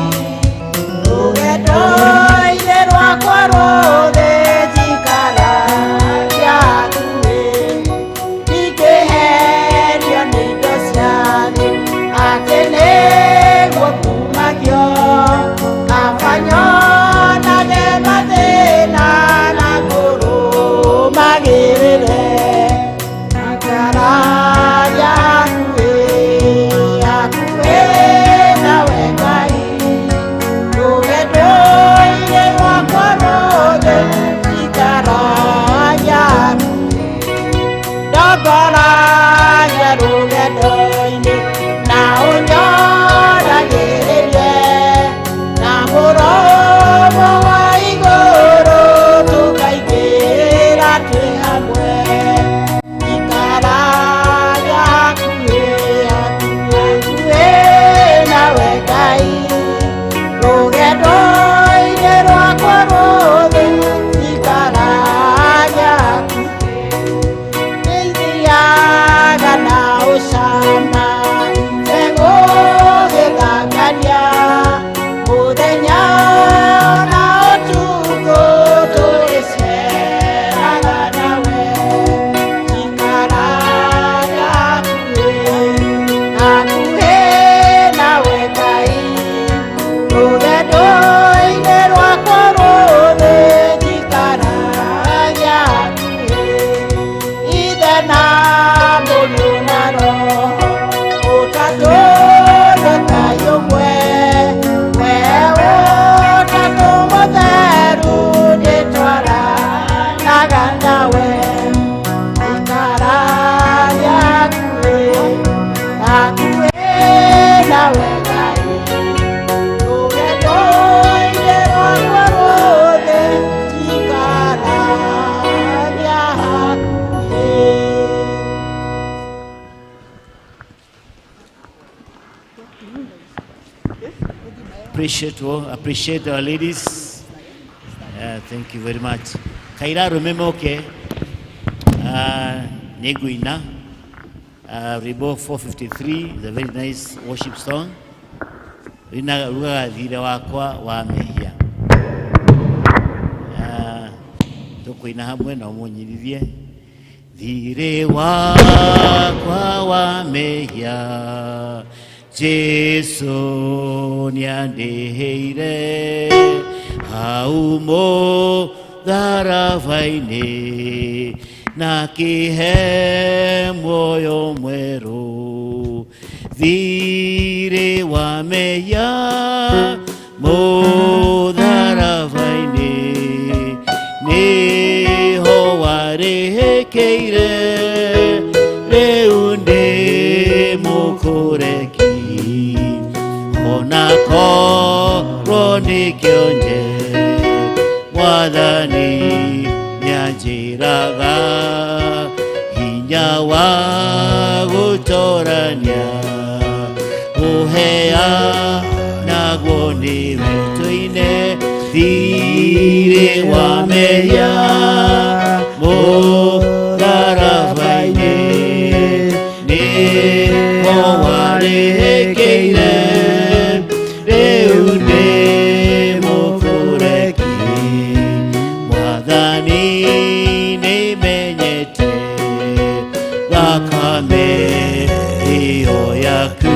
rũgendo-inĩ rwakwa ruothe njikaraga hakuhĩ, ndingĩherio nĩ indo cia thĩ atĩ nĩguo kumagio, kaba nyonage mathĩna na ngũrũmagĩrĩre, ngaragia hakuhĩ hakuhĩ nawe Ngai, rũgendo-inĩ rwakwa ruothe njikaragia hakuhĩ, ndongoragia rũgendo-inĩ na ũnyonagie Appreciate all, appreciate our ladies. Thank you very much. Kaira arũme moke nĩngũina rwĩmbo 453 is a very nice worship song. Rinaga rugaga thirĩ wakwa wa mehia. Tũkũina hamwe na ũmũnyirithie thirĩ wakwa wa mehia Jesu nĩandĩhĩire hau mũtharaba-inĩ na kĩhe muoyo mwerũ thirĩ wa mehia mũtharaba-inĩ nĩho warĩhĩkĩire rĩu ndĩ mũkũreki ona korwo nĩ kĩonje mwathani nĩanjĩraga hinya wa gũtorania ũhea naguo nĩwe tũine thirĩ wa mehia mũtharaba-inĩ nĩho warĩhĩkĩire rĩu ndĩ mũkũreki mwathani nĩmenyete thakame ĩyo yaku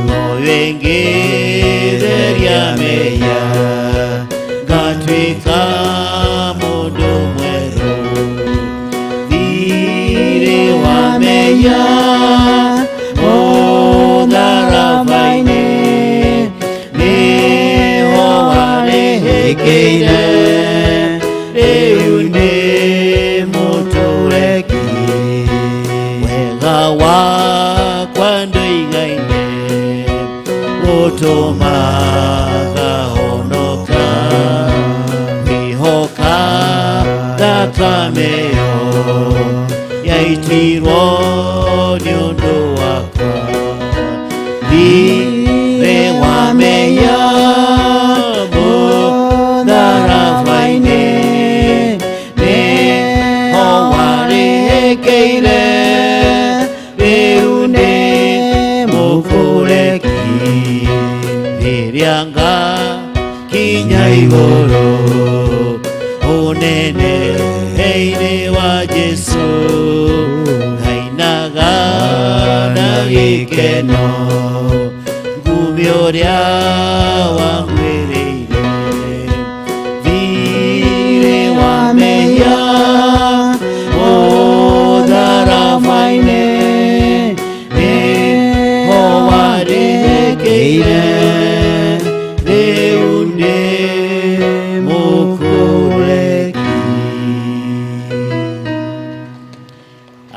noyo ĩngĩtheria mehia ngatuĩka mũndũ mwerũ thirĩ wa mehia mũtharaba-inĩ nĩho warĩhĩkĩire rĩu nĩ mũtũreki wega wakwa ndũigaine ũtũmaga honoka ngĩhoka thakame ĩyo yaitirwo nĩ ũndũ wakwa thirĩ wa mehia mũtharaba-inĩ nĩho warĩhĩkĩire rĩu nĩ mũkũreki rĩrĩa ngakinya igũrũ ũnene-inĩ wa Jesũ ngainaga na gĩkeno ngumia ũrĩa wangwĩrĩire thirĩ wa mehia mũtharaba-inĩ nĩho warĩhĩkĩire rĩu nĩ mũkũreki.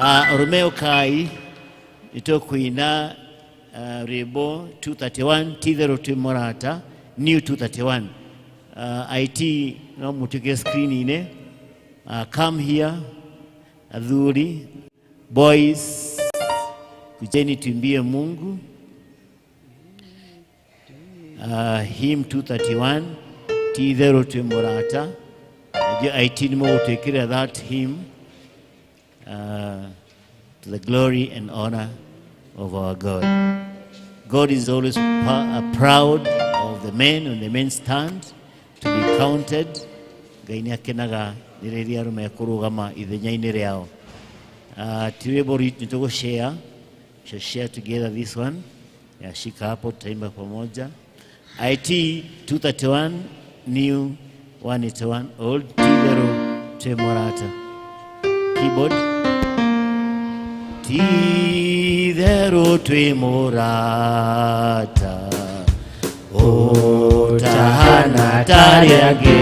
Arũme ũkai nĩtũkũina rwĩmbo 231 ti-itherũ twĩ mũrata new 231. IT no mũtuĩke screen-inĩ. Come here athuri, boys, kujeni tuimbie Mungu. Hymn 231 ti-itherũ twĩ mũrata. Najua IT nĩ mũgũtwĩkĩra that hymn to the glory and honor of our God. God is always proud of the men when the men stand to be counted. Ngai nĩ akenaga nĩ rĩrĩa arũme kũrũgama ithenya-inĩ rĩao. Ti rwĩmbo nĩ tũgũshare, shall share together this one. Ya shika hapo tutaimba pamoja. IT 231 new 181 old ti-itherũ twĩ mũrata. Keyboard. Ti-itherũ twĩ mũrata ũtahana tarĩ angĩ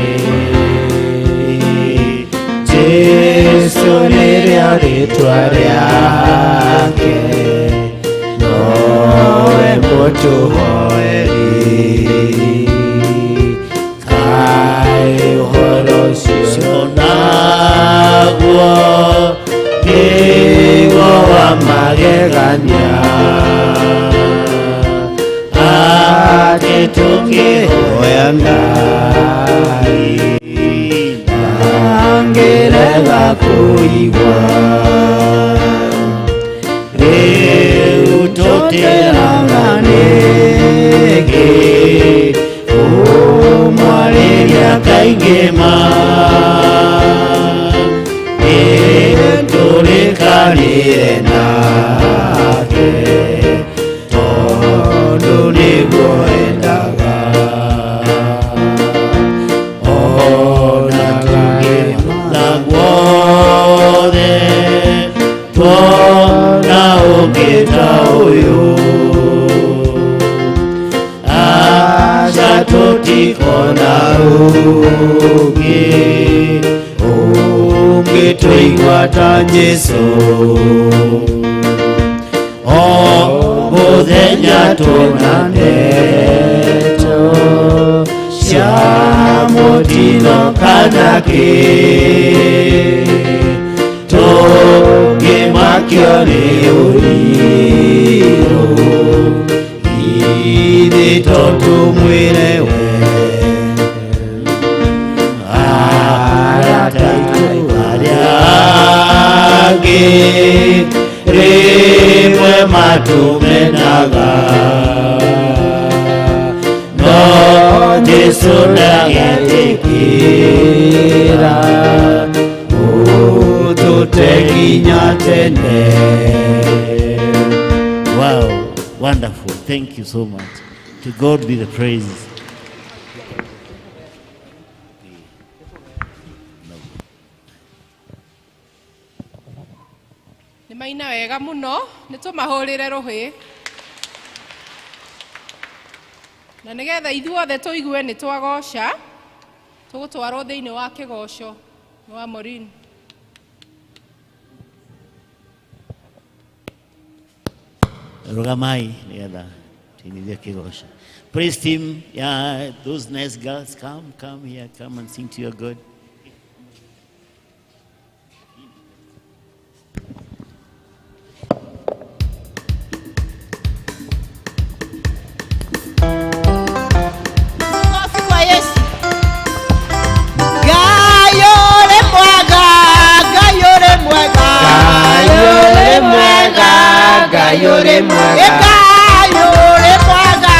Jesu nĩrĩo rĩtwa rĩake nowe mũtũhoeri kaĩ ũhoro ũcio naguo nĩguo wa magegania. Tũngĩhoya Ngai ndangĩrega kũigua. Rĩu tũtĩraga nĩkĩ kũmwarĩria kaingĩ ma nĩtũrĩkanĩre nake tondũ nĩguo endaga. Ona tũngĩmatha guothe tuona ũngĩ ta ũyũ, aca tũtikona ũngĩ ũngĩtũigua ta Jesũ. O mũthenya Tũna tũna ndeto cia mũtino kana kĩ, tũngĩmakio nĩ ũrirũ, ithe to tũmwĩre we. Arata aitũ arĩa angĩ rĩmwe matũmenaga, no Jesũ ndagĩtĩkĩra ũtũte nginya tene. Wow, wonderful. Thank you so much. To God be the praise. Nĩ maina wega mũno, nĩ tũmahũrĩre rũhĩ na nĩgetha ithuothe tũigue nĩ twagoca, tũgũtwarwo thĩinĩ wa kĩgoco nĩ wa Maureen. Rugamai nĩgetha tuinithie kĩgoco. Praise team, yeah, those nice girls, come, come here, come and sing to your God. Makofi kwa Yesu. Ngai ũrĩ mwega, Ngai ũrĩ mwega. Ngai ũrĩ mwega, Ngai ũrĩ mwega. Ngai ũrĩ mwega,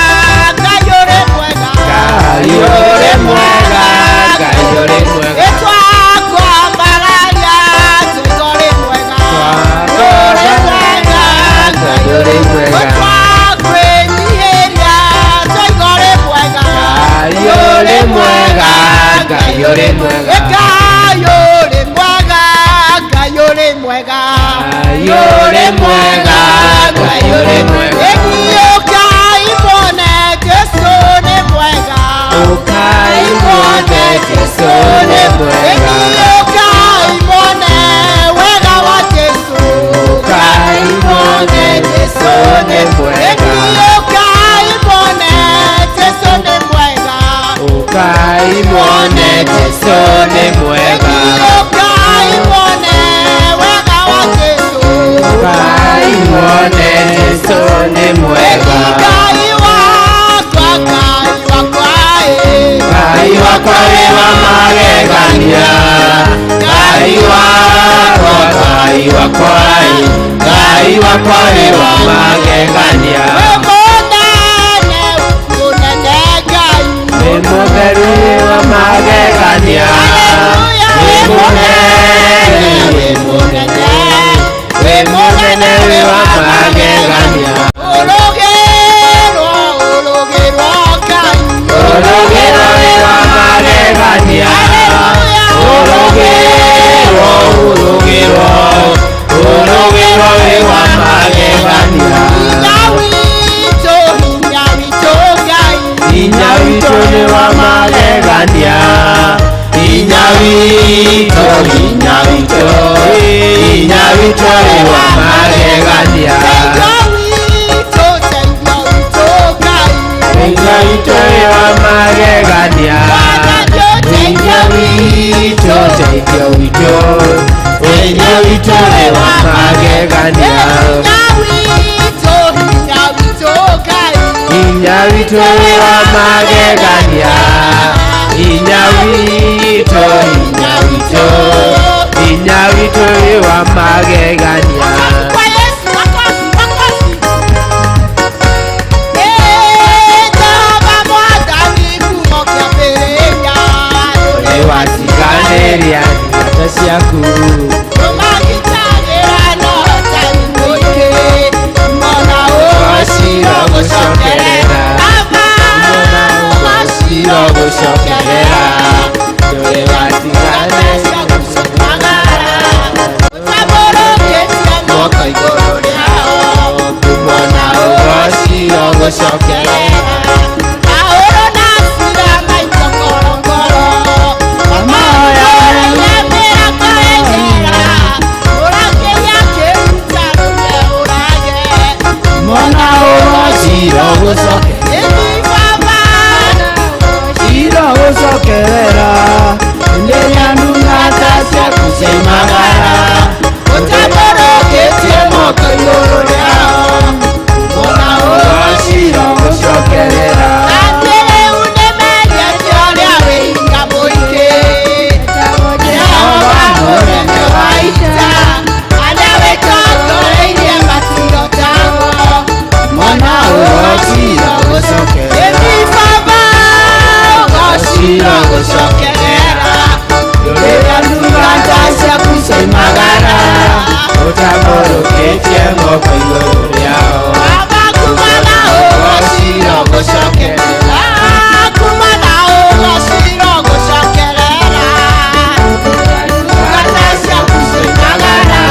Ngai ũrĩ mwega. Ngai ũrĩ mwega, Ngai ũrĩ mwega. Ĩtwakwambararia, Ngai ũrĩ mwega. Ũrĩ mwega, Ngai ũrĩ mwega. Ĩtwakwĩnyihĩria, Ngai ũrĩ mwega. Ngai ũrĩ mwega, Ngai ũrĩ mwega. Ngai ũrĩ mwega, Ngai ũrĩ mwega. Ngai ũrĩ mwega, Ngai ũrĩ mwega. Ũkai muone Jesũ nĩ mwega. Ũkai muone Jesũ nĩ mwega. Ũkai muone wega wa Jesũ. Ũkai muone Jesũ nĩ mwega. Ũkai muone Jesũ nĩ mwega. Ũkai muone Jesũ nĩ mwega. Ũkai muone wega wa Jesũ. Ũkai muone Jesũ nĩ mwega. Ngai wakwa, Ngai wakwa, ĩ. Ngai wakwa wĩ wa magegania. Ngai wakwa, Ngai wakwa, ĩ. Ngai wakwa wĩ wa magegania. Wĩ mũnene, mũnene Ngai. Wĩ mũtheru wĩ wa magegania. Wĩ mũnene, wĩ mũnene, wĩ mũnene wĩ wa magegania. Ũrũgĩrwo, ũrũgĩrwo Ngai. Ũrũgĩro wĩ wa magegania. Ũrũgĩro, ũrũgĩro, ũrũgĩro wĩ wa magegania. Hinya witũ, hinya witũ Ngai. Hinya witũ nĩ wa magegania. Hinya witũ, hinya witũ, hinya witũ nĩ wa magegania. Teithio witũ, teithio witũ Ngai. Hinya witũ nĩ wa magegania. Hinya witũ, teithio witũ, hinya witũ nĩ wa magegania. Hinya witũ, hinya witũ Ngai. Hinya witũ wĩ wa magegania, hinya witũ, hinya witũ, hinya witũ wĩ wa magegania. Watiganĩria ndungata ciaku, ũgacira gũcokerera, ũgacira gũcokerera, ndũrĩ watiganĩria moko igũrũ rĩao, kumona ũgacira gũcokerera. Gucokerera rĩrĩa ndungata ciaku ciaimagara, ũtambũrũkĩtie moko igũrũ rĩao, ona ũgacira gũcokerera. Jehova mũnene wa ita, arĩa wĩtongoreirie matirotagwo, mwana ũgacira gũcokerera. Ũgacira gũcokerera rĩrĩa ndungata ciaku ciaimagara, ũtambũrũkĩtie moko igũrũ rĩao, ũgacira gũcokerera. Ndungata ciaku ciaimagara,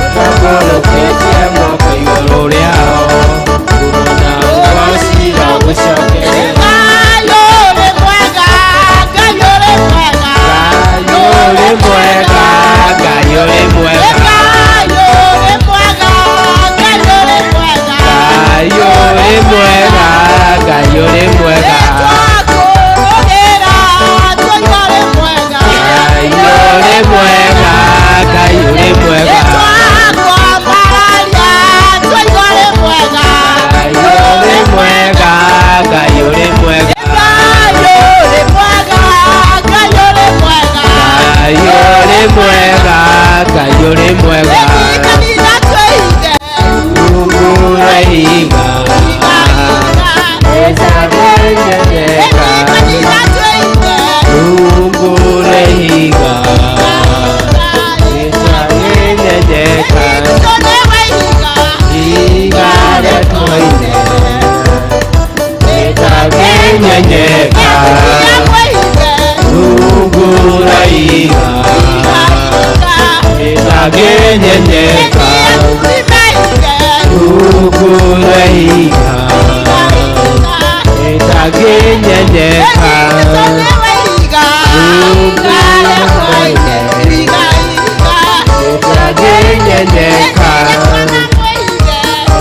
ũtambũrũkĩtie moko igũrũ rĩao, ũgacira gũcokerera. Ngai ũrĩ mwega, Ngai ũrĩ mwega, Ngai ũrĩ mwega, Ngai ũrĩ mwega, Ngai ũrĩ mwega, Ngai ũrĩ mwega, Ngai ũrĩ mwega, Ngai ũrĩ mwega, Ngai ũrĩ mwega, Ngai ũrĩ mwega. Mungu raiga, ĩtagĩnyenyeka. Mungu raiga, ĩtagĩnyenyeka. Iga rĩtwaine, ĩtagĩnyenyeka. Mungu raiga, ĩtagĩnyenyeka. Mungu raiga, ĩtagĩnyenyeka. Mungu raiga, ĩtagĩnyenyeka.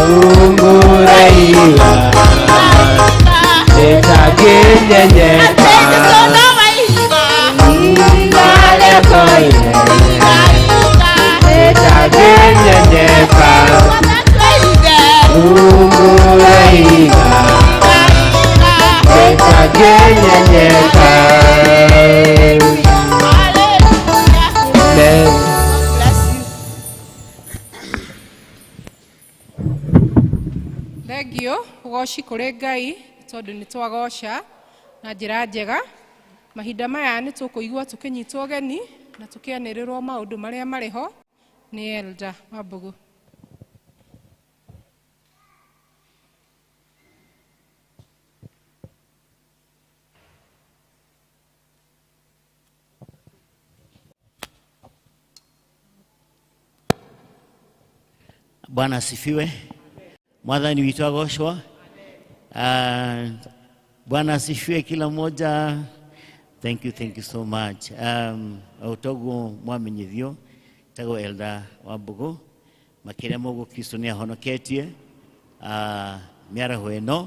Mungu raiga, ĩtagĩnyenyeka. Ĩtagĩnyenyeka. Mungu raiga, ĩtagĩnyenyeka. Amen. Thengio ũgoci kũrĩ Ngai tondũ nĩ twagoca na njĩra njega. Mahinda maya nĩ tũkũigua tũkĩnyitwo ũgeni na tũkĩanĩrĩrwo maũndũ marĩa marĩ ho nĩ Elder Wambugu. Bwana asifiwe. Mwathani witũ agocwo. Bwana asifiwe kila mmoja. Thank you so much. Otoguo mwamenyithio tagwo Elder Wambugu makĩria moguo Kristo nĩ ahonoketie mĩaraho ĩno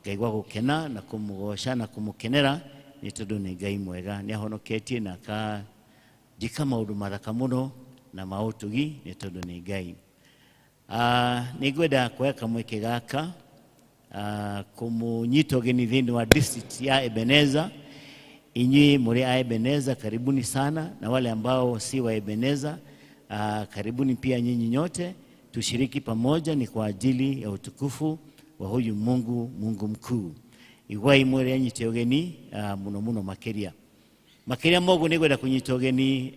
ngaigua gũkena na kũmũgoca na kũmũkenera nĩ tondũ nĩ Ngai mwega, nĩ ahonoketie na akanjĩka maũndũ mathaka mũno na ma ũtugi nĩ tondũ nĩ Ngai. Nĩ ngwenda kuoya kamweke gaka Kũmũnyita ũgeni thĩinĩ wa district ya Ebeneza. Inyuĩ mũrĩ a Ebeneza, karibuni sana, na wale ambao si wa Ebeneza, karibuni pia nyinyi nyote, tushiriki pamoja, ni kwa ajili ya utukufu wa huyu Mungu, Mungu mkuu. Igwai mwere anyite ũgeni mũno mũno makĩria. Makĩria moguo nĩ ngwenda kũnyita ũgeni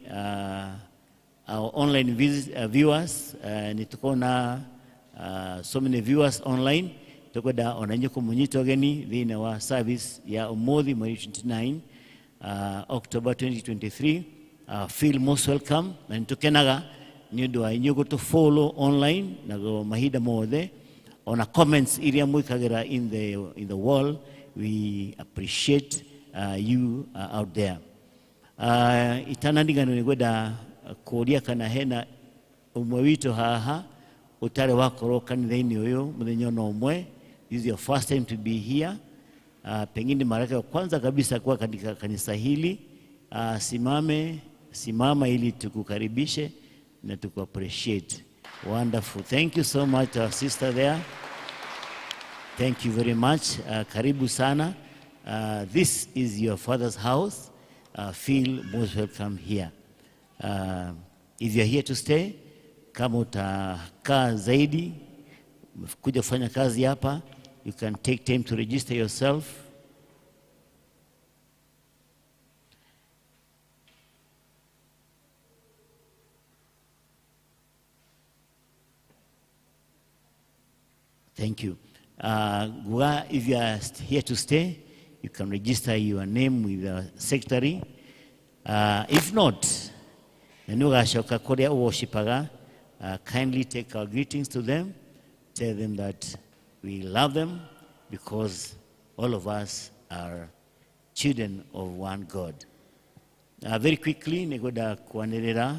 our online viewers, nĩ tũkona so many viewers online, tukwenda ona inyuĩ kũmũnyita ũgeni thĩinĩ wa service ya ũmũthĩ mweri 29 October 2023. Feel most welcome, na nĩ tũkenaga nĩ ũndũ wa inyuĩ gũtũ follow online na mahinda mothe, ona comments iria mwĩkagĩra in the wall. We appreciate you out there. Itanandigano nĩ ngwenda kũria kana hena ũmwe witũ haha ũtarĩ wakorwo kanitha-inĩ ũyũ mũthenya ona ũmwe. This is your first time to be here, pengine mara yako ya kwanza kabisa kuwa katika kanisa hili, simame, simama ili tukukaribishe na tuku appreciate. Wonderful. Thank you so much, our sister there. Thank you very much. Karibu sana. This is your father's house. Feel most welcome here. If you are here to stay, kama utakaa zaidi, kuja kufanya kazi hapa, you can take time to register yourself. Thank you. Guga, if you are here to stay, you can register your name with the secretary. If not, na nĩ ũgacoka kũrĩa ũworshipaga, kindly take our greetings to them. Tell them that we love them because all of us are children of one God. Very quickly, nĩngwenda kwanĩrĩra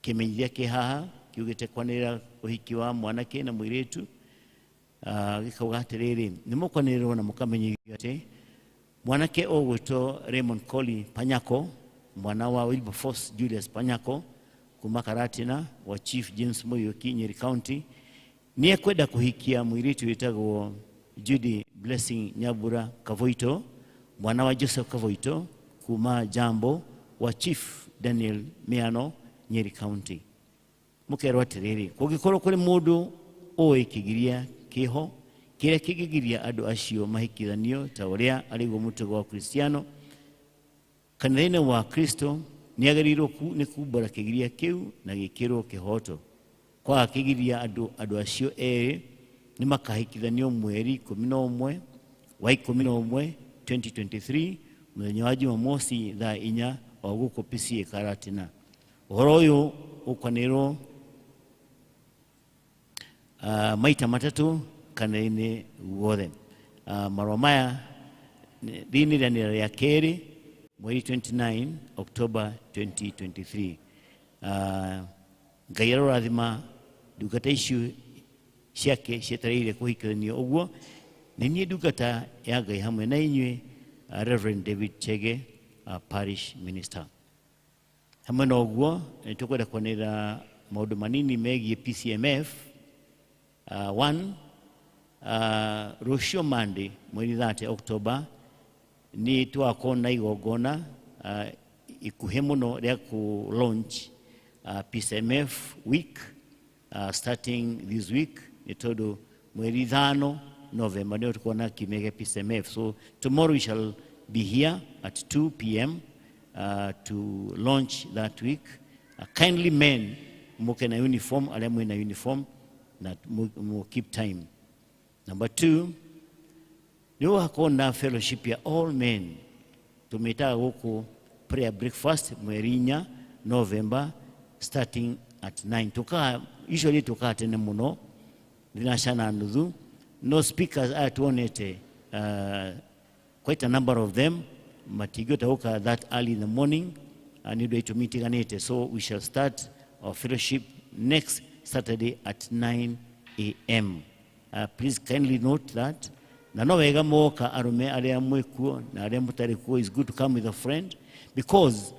kĩmenyithia kĩ haha kiugĩte kwanĩrĩra ũhiki wa mwanake na mũirĩtu, gĩkauga atĩrĩrĩ, nĩ mũkwanĩrĩrwo na mũkamenyithio atĩ mwanake ũgwĩtwo Raymond Coley Panyako, mwana wa Wilberforce Julius Panyako kuma Karatina wa Chief James Muriuki, Nyeri County, nĩ ekwenda kũhikia mũirĩtu wĩtagwo Judy Blessing Nyabura Kavoito, mwana wa Joseph Kavoito kuma Jambo wa Chief Daniel Miano, Nyeri County. Mũkerwo atĩrĩrĩ, kũngĩkorwo kũrĩ mũndũ ũĩ kĩgiria kĩho kĩrĩa kĩngĩgiria andũ acio mahikithanio ta ũrĩa arĩguo mũtugo wa Kristiano kanitha-inĩ wa Kristo, nĩ agĩrĩirwo nĩ kumbũra kĩgiria kĩu na gĩkĩrwo kĩhoto. Kwaga kĩgiria, andũ acio erĩ nĩ makahikithanio mweri 11 wa 11 2023, mũthenya wa Jumamosi, thaa 4, o gũkũ PCEA Karatina. Ũhoro ũyũ ũkwanĩrwo maita matatũ kanitha-inĩ guothe. Marũa maya thĩinĩ rĩanĩrĩra rĩa kerĩ, mweri 29 October 2023. Ngai arorathima ndungata icio ciake cietereire kũhikithania. Ũguo nĩ niĩ ndungata ya Ngai hamwe na inyuĩ, Reverend David Chege, parish minister. Hamwe na ũguo, nĩ tũkwenda kwanĩrĩra maũndũ manini megiĩ PCMF. One, rũciũ Monday, mweri 30 October, nĩ twakorwo na igongona ikuhĩ mũno rĩa ku launch PCMF week, starting this week, nĩ tondũ mweri 5 November nĩyo tũkuona kiumia gĩa PCMF. So tomorrow we shall be here at 2 p.m. To launch that week. Kindly men, muke na uniform, arĩa mwĩna uniform, na mu keep time. Number two, nĩ gũgakorwo na fellowship ya all men, tũmĩtaga gũkũ prayer breakfast, mweri 4 November, starting at 9. Tukaa usually tukaa tene mũno, thinaca na nuthu. No speakers aya tuonete, quite a number of them matingĩhota gũka that early in the morning nĩ ũndũ wa itũmi itiganĩte. So we shall start our fellowship next Saturday at 9 a.m. Please kindly note that. Na no wega moka arũme arĩa mwĩkuo na arĩa mũtarĩ kuo, is good to come with a friend because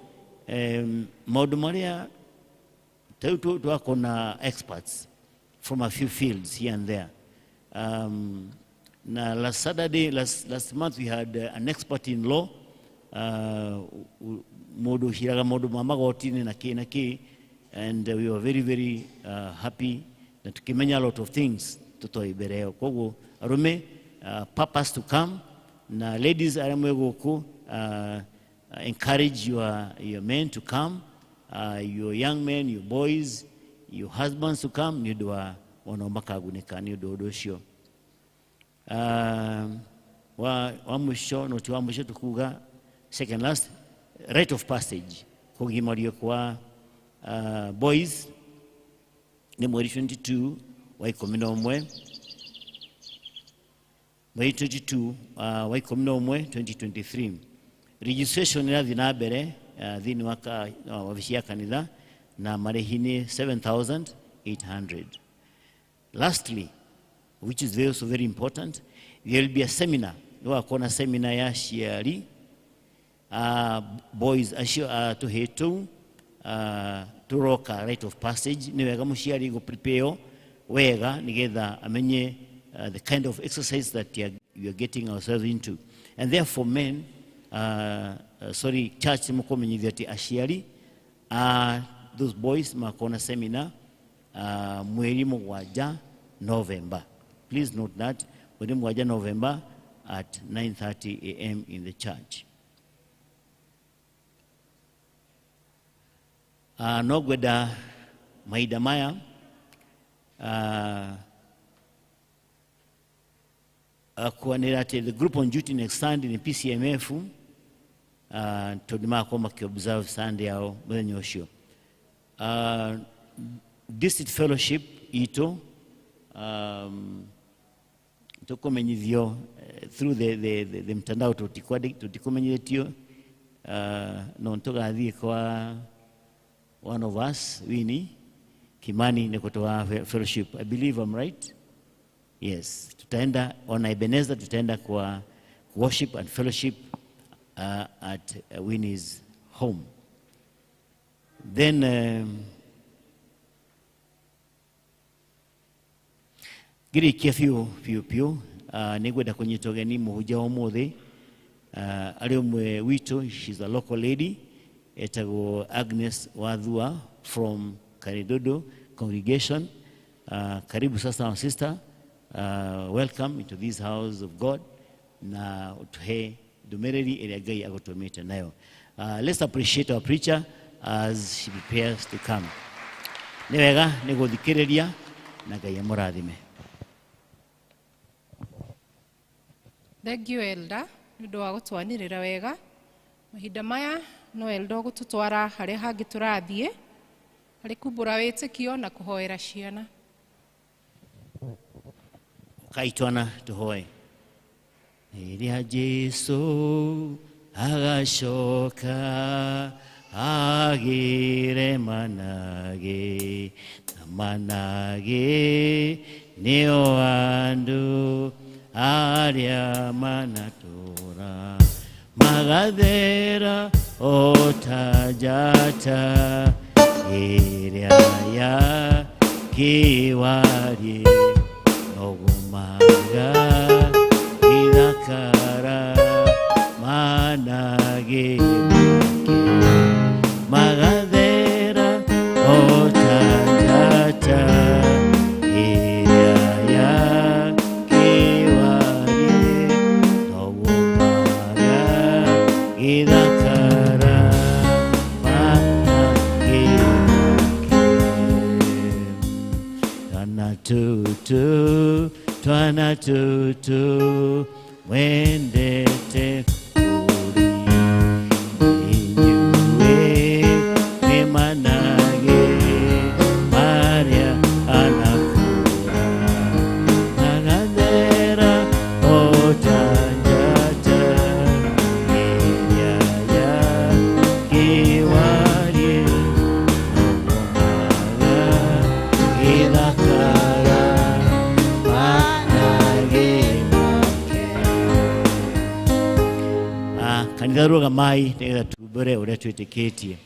maũndũ marĩa ta rĩu twakorwo na experts. from a few fields here and there. Na last Saturday, last month we had an expert in law, mundu uciraga maundu ma magoti-inĩ na kĩ na kĩ, and we were very, very happy na tukimenya a lot of things tutoi mbere ĩyo. Koguo arume, purpose to come, na ladies arĩa mwĩ gũkũ, encourage your men to come, your young men, your boys, your husbands to come, nĩ ũndũ wa onao makagunĩka nĩ ũndũ ũndũ ũcio. Wa mwisho, no ti wa mwisho tukuga second last, rite of passage, kugimario kwa boys nĩ mweri 22 wa 11, mweri 22 wa 11 2023. Registration ĩrathiĩ na mbere thĩinĩ wa wabici ya kanitha na marĩhi nĩ 7,800. Lastly, which is also very important, there will be a seminar. Nĩ gũgakorwo na seminar ya aciari boys acio tũhĩĩ tũu tũroka rite of passage. Nĩ wega mũciari gũ prepare wega nĩgetha amenye the kind of exercise that you are getting ourselves into. And therefore men, sorry, church nĩmũkũmenyithio atĩ aciari those boys makorwo na seminar mweri 7 November. Please note that mweri 7 November at 9:30 a.m. in the church. No ngwenda mahinda maya kwanĩrĩra atĩ the group on duty next Sunday nĩ PCMF, tondũ nĩ magakorwo makĩ observe Sunday yao mũthenya ũcio. District fellowship itũ, tũkũmenyithio through the mtandao, tũtikũmenyithĩtio, no tũgathiĩ kwa one of us, Winnie Kimani, nĩ kutoa fellowship. I believe I'm right. Yes, tutaenda on Ebenezer, tutaenda kwa worship and fellowship at Winnie's home. Then ngĩrĩkia biũ biũ biũ, nĩ ngwenda kũnyita ũgeni mũhunjia wa ũmũthĩ, arĩ ũmwe witũ, she's a local lady, etagwo Agnes Wathua from Karidodo congregation. Karibu sasa our sister, welcome into this house of God, na utuhe ndũmĩrĩri ĩrĩa Ngai agũtũmĩte nayo. Let's appreciate our preacher as she prepares to come. Nĩ wega nĩ gũthikĩrĩria na Ngai amũrathime. Thank you, Elder, nĩ ũndũ wa gũtwanĩrĩra wega. Mahinda maya no Elder ũgũtũtwara harĩa hangĩ tũrathiĩ, harĩ kumbũra wĩtĩkio na kũhoera ciana. Kaitwana tuhoe. Rĩrĩa Jesũ agacoka agĩre manage na manage nĩo andũ arĩa manatũra magathera o ta njata ĩrĩa ya kĩwarie nogumaga ithakara manage magathera o ta njata ĩrĩa ya kĩwarie nogumaga ithakara manage. Twana tutu, twana tutu, mwendete kuri inyuĩ nĩ manage marĩa anakũra magathera o ta njata ĩrĩa ya kĩwarie nogumaga ithakara manage make. Kanitha rũgamai nĩgetha tumbũre ũrĩa twĩtĩkĩtie.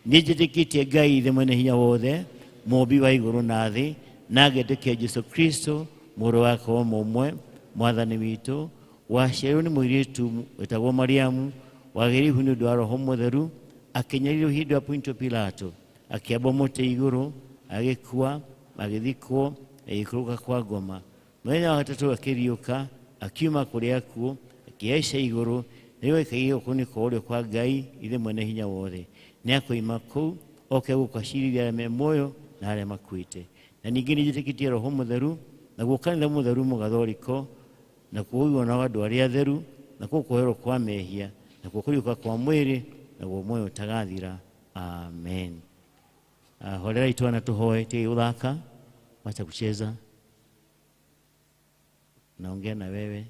Niĩ njĩtĩkĩtie Ngai ithe mwene hinya wothe, mũũmbi wa igũrũ na thĩ, Na ngetĩkia Jesu Kristo mũrũ wake wa mũmwe mwathani witũ, waciarirwo nĩ mũirĩtu wĩtagwo Mariamu, wagĩrĩirwo nĩ ũndũ wa Roho Mũtheru, akĩnyarirwo hĩndĩ ya Pontio Pilato, akĩambwo mũtĩ igũrũ, agĩkua, agĩthikwo, agĩikũrũka kwa ngoma. Mũthenya wa gatatũ akĩriũka, akiuma kũrĩ akuũ, akĩhaica igũrũ, nĩwe aikaire guoko-inĩ kwa ũrĩo kwa Ngai Ithe mwene hinya wothe. Nĩakoima kũu oke gũkacirithia arĩa me muoyo na arĩa makuĩte. Na ningĩ nĩnjĩtĩkĩtie Roho Mũtheru, naguo kanitha mũtheru mũgathoriko, na kũiguo na andũ arĩa atheru, nakuo kũherwo kwa mehia, nakuo kũriũka kwa mwĩrĩ, naguo muoyo ũtagathira. Amen. Horerai twana tuhoe, tigai gũthaka, wacha kucheza. Naongea na wewe,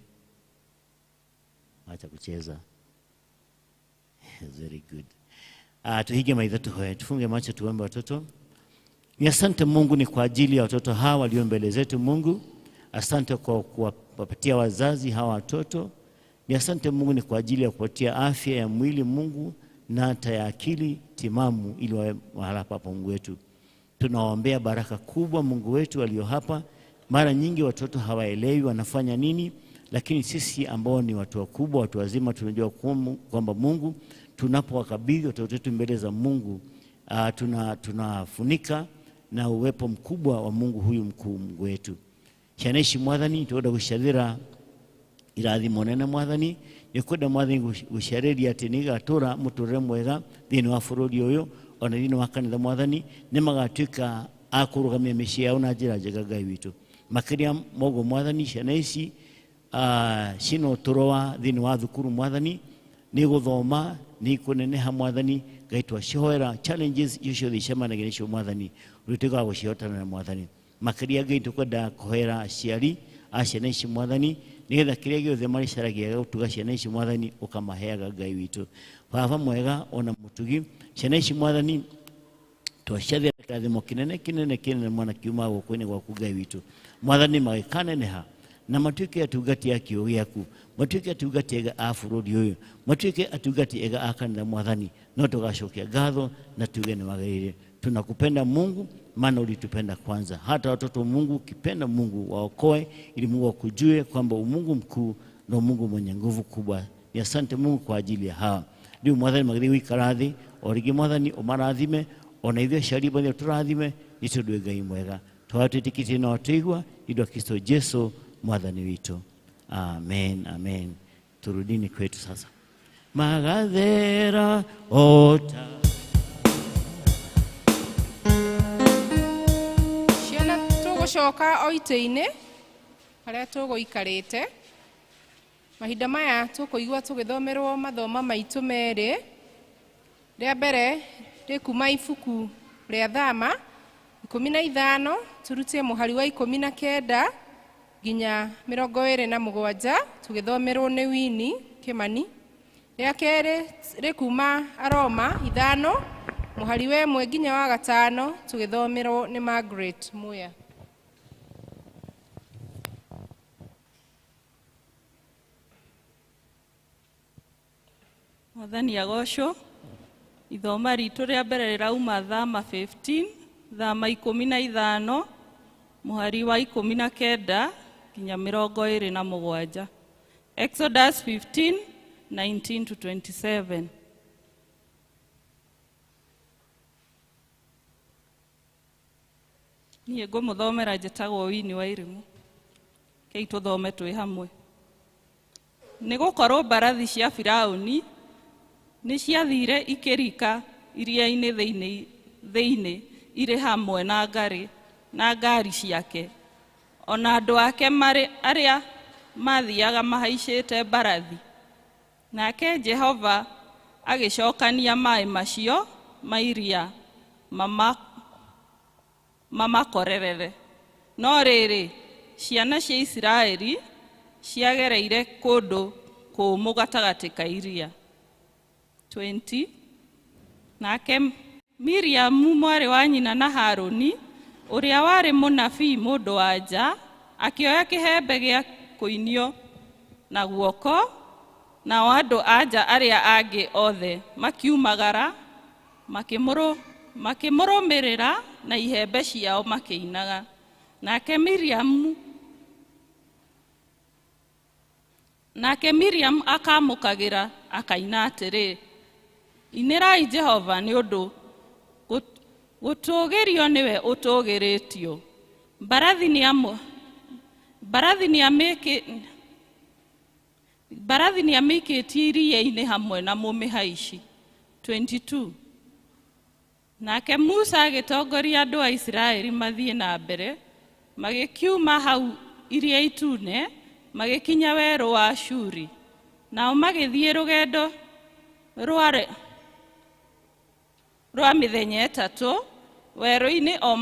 wacha kucheza. Very good. Tuhinge maitho tuhoe, tufunge macho tuombe watoto. Ni asante Mungu ni kwa ajili ya watoto hawa walio mbele zetu Mungu. Asante kwa kuwapatia wazazi hawa watoto. Ni asante Mungu ni kwa ajili ya kupatia afya ya mwili Mungu na hata ya akili timamu ili wawe mahala hapa Mungu wetu. Tunawaombea baraka kubwa Mungu wetu walio hapa. Mara nyingi watoto hawaelewi wanafanya nini, lakini sisi ambao ni watu wakubwa, watu wazima, tunajua kwamba Mungu tunapowakabidhi watoto wetu mbele za Mungu, tunafunika na uwepo mkubwa wa Mungu huyu mkuu Mungu wetu. Ciana ici mwathani twenda guciathira irathimo nene mwathani, nikwenda mwathani guciarĩria atĩ nĩigatũra mũtũrĩre mwega thĩinĩ wa bũrũri ũyũ ona thĩinĩ wa kanitha mwathani, nĩmagatuĩka a kũrũgamia mĩciĩ yao na njĩra njega Ngai witũ. Makĩria moguo mwathani, ciana ici cina ũtũro wa thĩinĩ wa thukuru mwathani, nĩ gũthoma nĩ kũneneha mwathani. Ngai twacihoera challenges icio ciothe icemanagia nacio mwathani, ũrĩtuĩka wa gũcihotana na mwathani. Makĩria Ngai tũkwenda kũhoera aciari a ciana ici mwathani, nĩgetha kĩrĩa gĩothe marĩcaragia gĩa gũtuga ciana ici mwathani ũkamaheaga Ngai witũ. Baba mwega ona mũtugi, ciana ici mwathani twaciathĩra kĩrathimo kĩnene kĩnene kĩnene mwana kiuma guoko-inĩ gwaku Ngai witũ. Mwathani magĩkaneneha na matuĩke atungati a kĩo gĩaku, matuĩke atungati ega a bũrũri ũyũ, matuĩke atungati ega a kanitha mwathani, no tũgacokia ngatho na tuge nĩ wagĩrĩire. Tunakupenda Mungu maana ulitupenda kwanza. Hata watoto Mungu ukipenda Mungu waokoe, ili Mungu akujue kwamba Mungu mkuu na Mungu mwenye nguvu kubwa. Ni asante Mungu kwa ajili ya hawa. Ndio mwathani magĩthiĩ gũikara thĩ, o rĩngĩ mwathani ũmarathime, ona ithuĩ aciari mothe tũrathime, nĩ tondũ wĩ Ngai mwega. Tũhoya twĩtĩkĩtie na watũigua, nĩ ũndũ wa Kristo Jesu mwathani witũ. Amen, amen. Turudini kwetu sasa. Magathera ota ciana tũgũcoka o itĩ-inĩ harĩa tũgũikarĩte. Mahinda maya tũkũigua tũgĩthomerwo mathoma maitũ merĩ. Rĩa mbere rĩ kuma ibuku rĩa Thama 15, tũrutie mũhari wa 19 nginya 27, tũgĩthomerwo nĩ Winnie Kimani. Rĩa kerĩ rĩ kuma Aroma 5 mũhari wa 1 nginya wa 5, tũgĩthomerwo nĩ Margaret Muya. Mwathani agocwo. Ithoma ritũ rĩa mbere rĩrauma Thama 15, Thama 15, mũhari wa 19 nginya 27. Exodus 15, 19 to 27. Niĩ ngũmũthomera njĩtagwo Winnie Wairimu. Kei tũthome twĩ hamwe. Nĩ gũkorwo mbarathi cia Firaũni nĩ ciathire ikĩrika iria-inĩ thĩinĩ irĩ hamwe na ngari ciake, ona andũ ake marĩ arĩa mathiaga mahaicĩte mbarathi. Nake Jehova agĩcokania maĩ macio ma iria mamakorerere. No rĩrĩ, ciana cia Isiraeli ciagereire kũndũ kũũmũ gatagatĩ ka iria. 20. Nake Miriamu mwarĩ wa nyina na Harũni, ũrĩa warĩ mũnabii mũndũ wa nja, akĩoya kĩhembe gĩa kũinio na guoko, nao andũ a nja arĩa angĩ othe makiumagara makĩmũrũmĩrĩra na ihembe ciao makĩinaga. Nake Miriam Nake Miriam akamũkagĩra akaina atĩrĩ, inĩrai Jehova nĩ ũndũ gũtũũgĩrio nĩwe ũtũũgĩrĩtio. Mbarathi nĩamĩikĩtie iria-inĩ hamwe na mũmĩhaici. 22. Nake Musa agĩtongoria andũ a Isiraeli mathiĩ na mbere, magĩkiuma hau Iria Itune, magĩkinya werũ wa Shuri. Nao magĩthiĩ rũgendo rwa mĩthenya 3 werũ-inĩ o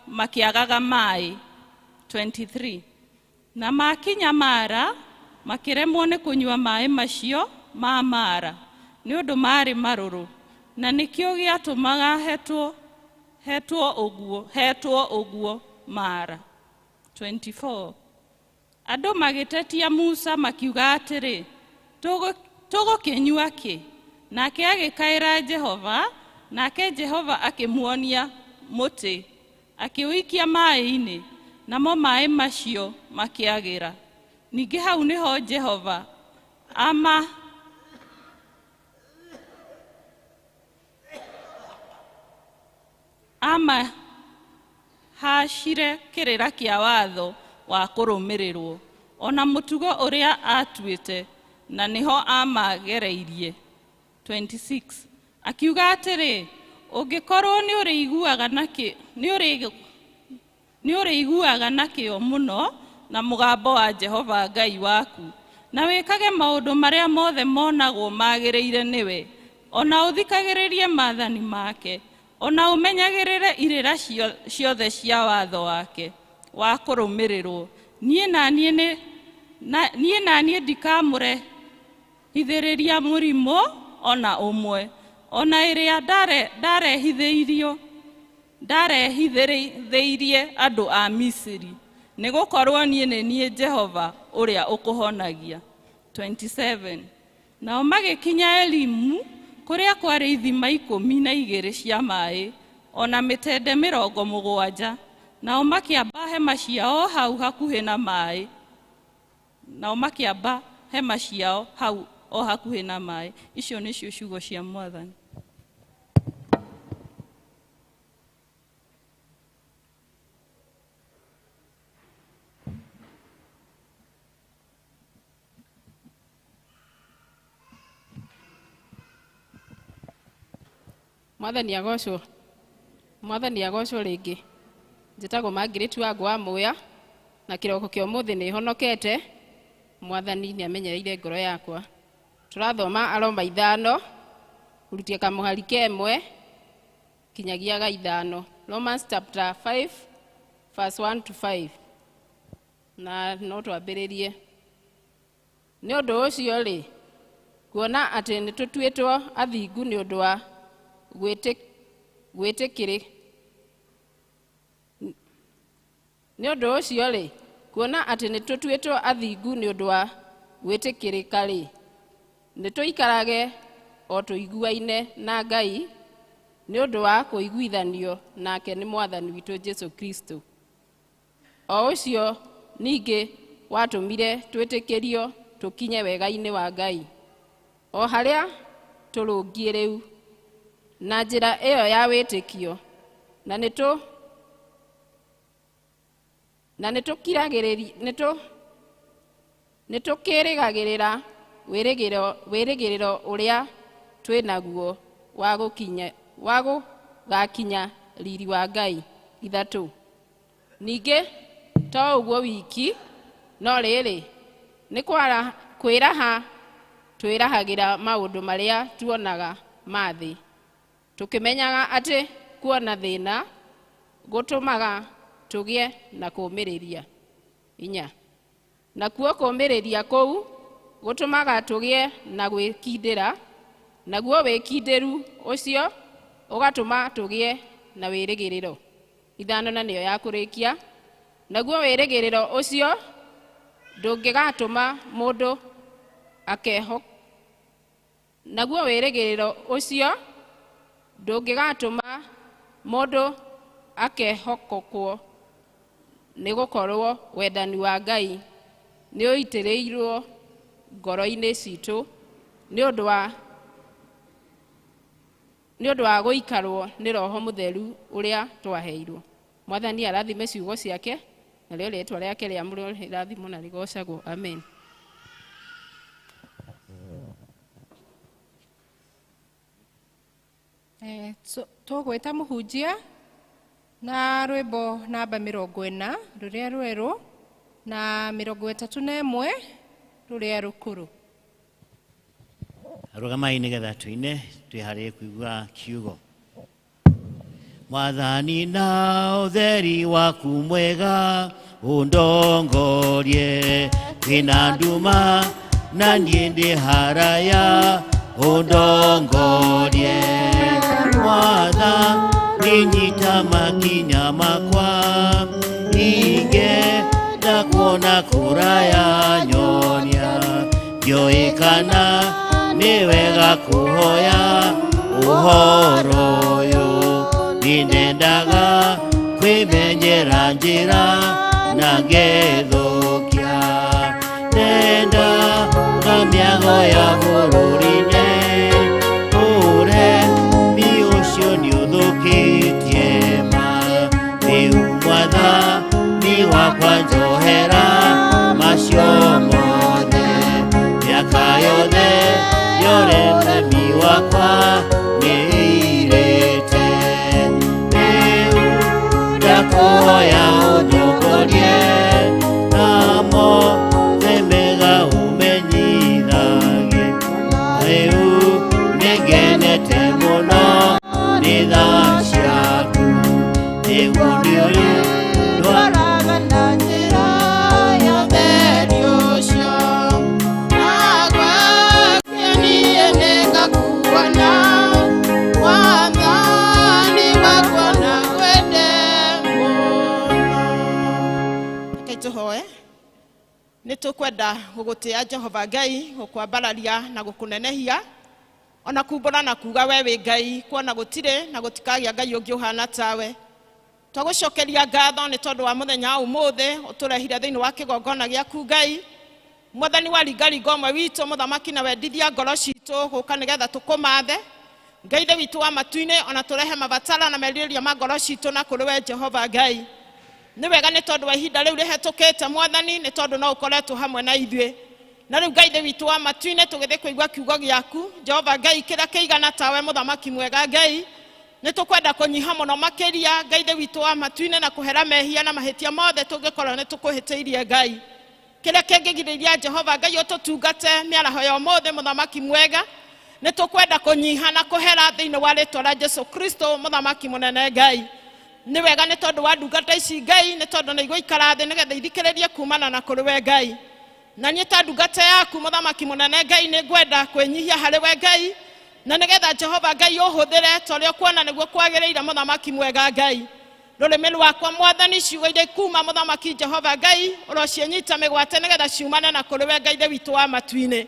makĩagaga maĩ. 23. Na makinya Mara, makĩremwo nĩ kũnyua maĩ macio ma Mara, nĩ ũndũ maarĩ marũrũ, na nĩkĩo gĩatũmaga hetwo ũguo Mara. 24. Andũ magĩtetia Musa makiuga atĩrĩ, tũgũkĩnyua kĩ? Nake agĩkaĩra Jehova, nake Jehova akĩmuonia mũtĩ, akĩũikia maĩ-inĩ, namo maĩ macio makĩagĩra. Ningĩ hau nĩho Jehova amahacire kĩrĩra kĩa watho wa kũrũmĩrĩrwo, ona mũtugo ũrĩa atuĩte, na nĩho amagereirie. 26. Akiuga atĩrĩ, ũngĩkorwo nĩũrĩiguaga na kĩo mũno na mũgambo wa Jehova Ngai waku, na wĩkage maũndũ marĩa mothe monagwo magĩrĩire nĩwe, ona ũthikagĩrĩrie maathani make, ona ũmenyagĩrĩre irĩra ciothe cia watho wake wa kũrũmĩrĩrwo, niĩ na niĩ ndikamũrehithĩrĩria mũrimũ ona ũmwe, ona ĩrĩa ndarehithĩirie andũ a Misiri, nĩgũkorwo niĩ nĩ niĩ Jehova ũrĩa ũkũhonagia. 27. Nao magĩkinya Elimu, kũrĩa kwarĩ ithima 12 cia maĩ, ona mĩtende 70, nao makĩamba hema ciao hau hakuhĩ na maĩ. Nao makĩamba hema ciao hau o hakuhĩ na maĩ. Icio nĩcio ciugo cia Mwathani. Mwathani agocwo. Mwathani agocwo rĩngĩ. Njĩtagwo Margaret wa Muya, na kĩroko kĩa ũmũthĩ nĩ honokete. Mwathani nĩ amenyereire ngoro yakwa. Tũrathoma Aroma 5 kurutia kamũhari kemwe kinyagia ga 5. Romans chapter 5 verse 1 to 5. Na no twambĩrĩrie. Nĩ ũndũ ũcio rĩ, kuona atĩ nĩ tũtuĩtwo athingu nĩ ũndũ wa gwĩtĩkĩrĩ. Nĩ ũndũ ũcio rĩ, kuona atĩ nĩ tũtuĩtwo athingu nĩ ũndũ wa gwĩtĩkĩrĩka rĩ, nĩ tũikarage o tũiguaine na Ngai nĩ ũndũ wa kũiguithanio nake nĩ Mwathani witũ Jesu Kristo, o ũcio ningĩ watũmire twĩtĩkĩrio tũkinye wega-inĩ wa Ngai, o harĩa tũrũngiĩ rĩu na njĩra ĩyo ya wĩtĩkio, na nĩtũkĩrĩgagĩrĩra wĩrĩgĩrĩro ũrĩa twĩ naguo wa gũgakinya riri wa Ngai. 3. Ningĩ to ũguo wiki, no rĩrĩ, nĩ kwĩraha twĩrahagĩra maũndũ marĩa tuonaga ma thĩ, tũkĩmenyaga atĩ kuona thĩna gũtũmaga tũgĩe na kũũmĩrĩria. 4. Nakuo kũũmĩrĩria kũu gũtũmaga tũgĩe na gwĩkindĩra, naguo wĩkindĩru ũcio ũgatũma tũgĩe na wĩrĩgĩrĩro. 5. Na nĩyo ya kũrĩkia. Naguo wĩrĩgĩrĩro ũcio ndũngĩgatũma mũndũ akeho naguo wĩrĩgĩrĩro ũcio ndũngĩgatũma mũndũ akehokokwo Nĩ gũkorwo wendani wa Ngai nĩ ũitĩrĩirwo ngoro-inĩ citũ nĩ ũndũ wa nĩ ũndũ wa gũikarwo nĩ Roho Mũtheru ũrĩa twaheirwo. Mwathani arathime ciugo ciake, narĩo rĩtwa rĩake rĩamũre rĩrathimwo na rĩgocagwo. Amen. Tũgwĩta mũhunjia na rwĩmbo namba 40 rũrĩa rwerũ na 31 rũrĩa rũkũrũ. Rũgamai nĩgetha tũine twĩharĩrie kũigua kiugo. Mwathani na ũtheri waku mwega ũndongorie, kwĩna nduma na niĩ ndĩ haraya ũndongorie. Mwathani nyita makinya makwa, ingĩenda kuona kũraya nyonia, ndiũĩ kana nĩ wega kũhoya ũhoro ũyũ, nĩndendaga kwĩmenyera njĩra na ngĩthũkia. Ndendaga mĩago ya bũrũri-inĩ, ũremi ũcio nĩũthũkĩtie ma. Rĩu Mwathani wakwa njohera macio mothe, mĩaka yothe yoremi wakwa nĩirĩte. Rĩu ndakũhoya ũndongorie, namo mega ũmenyithagie. Rĩu nĩngenete mũno nĩ tha ciaku, nĩguo nĩũrĩ Ndwaraga na njĩra ya ũtheri ũcio, na niĩ nĩngakuona, Mwathani wakwa na ngwende mũno. Reke tũhoe. Nĩ tũkwenda gũgũtĩa Jehova Ngai, gũkwambararia na gũkũnenehia, ona kumbũra na kuga we wĩ Ngai, kuona gũtirĩ na gũtikagĩa Ngai ũngĩ ũhana tawe. Twagũcokeria ngatho nĩ tondũ wa mũthenya wa ũmũthĩ ũtũrehire thĩinĩ wa kĩgongona gĩaku Ngai. Mwathani waringaringa ũmwe witũ, mũthamaki, na wendithia ngoro citũ gũka nĩgetha tũkũmathe. Ngai Ithe witũ wa matu-inĩ, ona tũrehe mabatara na merirĩria ma ngoro citũ na kũrĩ we Jehova Ngai. Nĩ wega nĩ tondũ wa ihinda rĩu rĩhetũkĩte Mwathani, nĩ tondũ no ũkoretwo hamwe na ithuĩ. Na rĩu Ngai Ithe witũ wa matu-inĩ, tũgĩthiĩ kũigua kiugo gĩaku Jehova Ngai, kĩrĩa kĩigana tawe mũthamaki mwega Ngai. Nĩ tũkwenda kũnyiha mũno makĩria Ngai Ithe witũ wa matu-inĩ, na kũhera mehia na mahĩtia mothe tũngĩkorwo nĩ tũkũhĩtĩirie Ngai. Kĩrĩa kĩngĩgirĩrĩria Jehova Ngai ũtũtungate mĩaraho ya ũmũthĩ mũthamaki mwega, nĩ tũkwenda kũnyiha na kũhera thĩinĩ wa rĩtwa rĩa Jesu Kristo mũthamaki mũnene Ngai. Nĩ wega nĩ tondũ wa ndungata ici Ngai, nĩ tondũ nĩ igũikara thĩ nĩgetha ithikĩrĩrie kumana na kũrĩ we Ngai. Na niĩ ta ndungata yaku mũthamaki mũnene Ngai, nĩ ngwenda kwĩnyihia harĩ we Ngai, na nĩgetha Jehova Ngai ũhũthĩre ta ũrĩa ũkuona nĩguo kwagĩrĩire mũthamaki mwega Ngai. Rũrĩmĩ rwakwa Mwathani, ciugo iria ikuma mũthamaki Jehova Ngai ũrociĩnyita mĩgwate nĩgetha ciumane na kũrĩ we Ngai Ithe witũ wa matu-inĩ.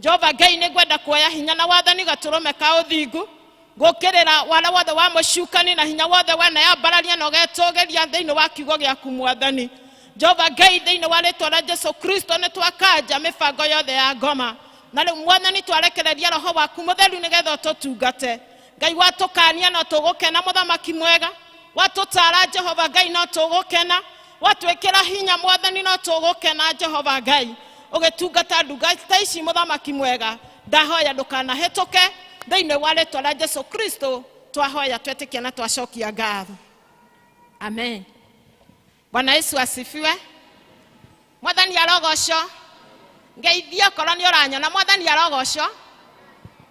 Jehova Ngai, nĩ ngwenda kuoya hinya na wathani gatũrũme ka ũthingu, gũkĩrĩra wara wothe wa mũcukani na hinya wothe weneyambararia na ũgetũgĩria thĩinĩ wa kiugo gĩaku Mwathani. Jehova Ngai, thĩinĩ wa rĩtwa rĩa Jesu Kristo nĩ twakanja mĩbango yothe ya ngoma, na rĩu Mwathani twarekereria roho waku mũtheru nĩgetha ũtũtungate. Ngai, watũkania no tũgũkena mũthamaki mwega, watũtara Jehova Ngai no tũgũkena, watwĩkĩra hinya Mwathani no tũgũkena Jehova Ngai. Ũgĩtungata ndungata ici mũthamaki mwega, ndahoya ndũkanahĩtũke thĩinĩ wa rĩtwa rĩa Jesu Kristo twahoya twetĩkia na twacokia ngatho. Amen. Bwana Yesu asifiwe. Mwathani arogocwo. Ngeithia okorwo nĩ ũranyona. Mwathani arogocwo.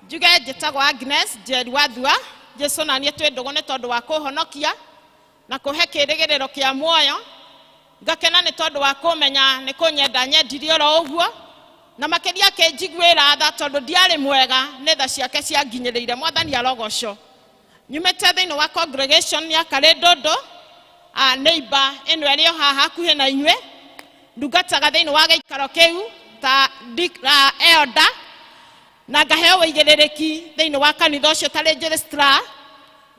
Njuge njĩtagwo Agnes Njeri Wathua. Jesu na niĩ twĩ ndũgũ nĩ tondũ wa kũhonokia na kũhe kĩrĩgĩrĩro kĩa muoyo. Ngakena nĩ tondũ wa kũmenya nĩ kũnyenda nyendirie oro ũguo, na makĩria akĩnjiguĩra tha tondũ ndiarĩ mwega, nĩ tha ciake cianginyĩrĩire. Mwathani arogocwo. Nyumĩte thĩinĩ wa congregation ya Karĩndũndũ, neighbor ĩno ĩrĩ o haha hakuhĩ na inyuĩ. Ndungataga thĩinĩ wa gĩikaro kĩu ta elder, na ngaheo wĩigĩrĩrĩki thĩinĩ wa kanitha ũcio ta registrar.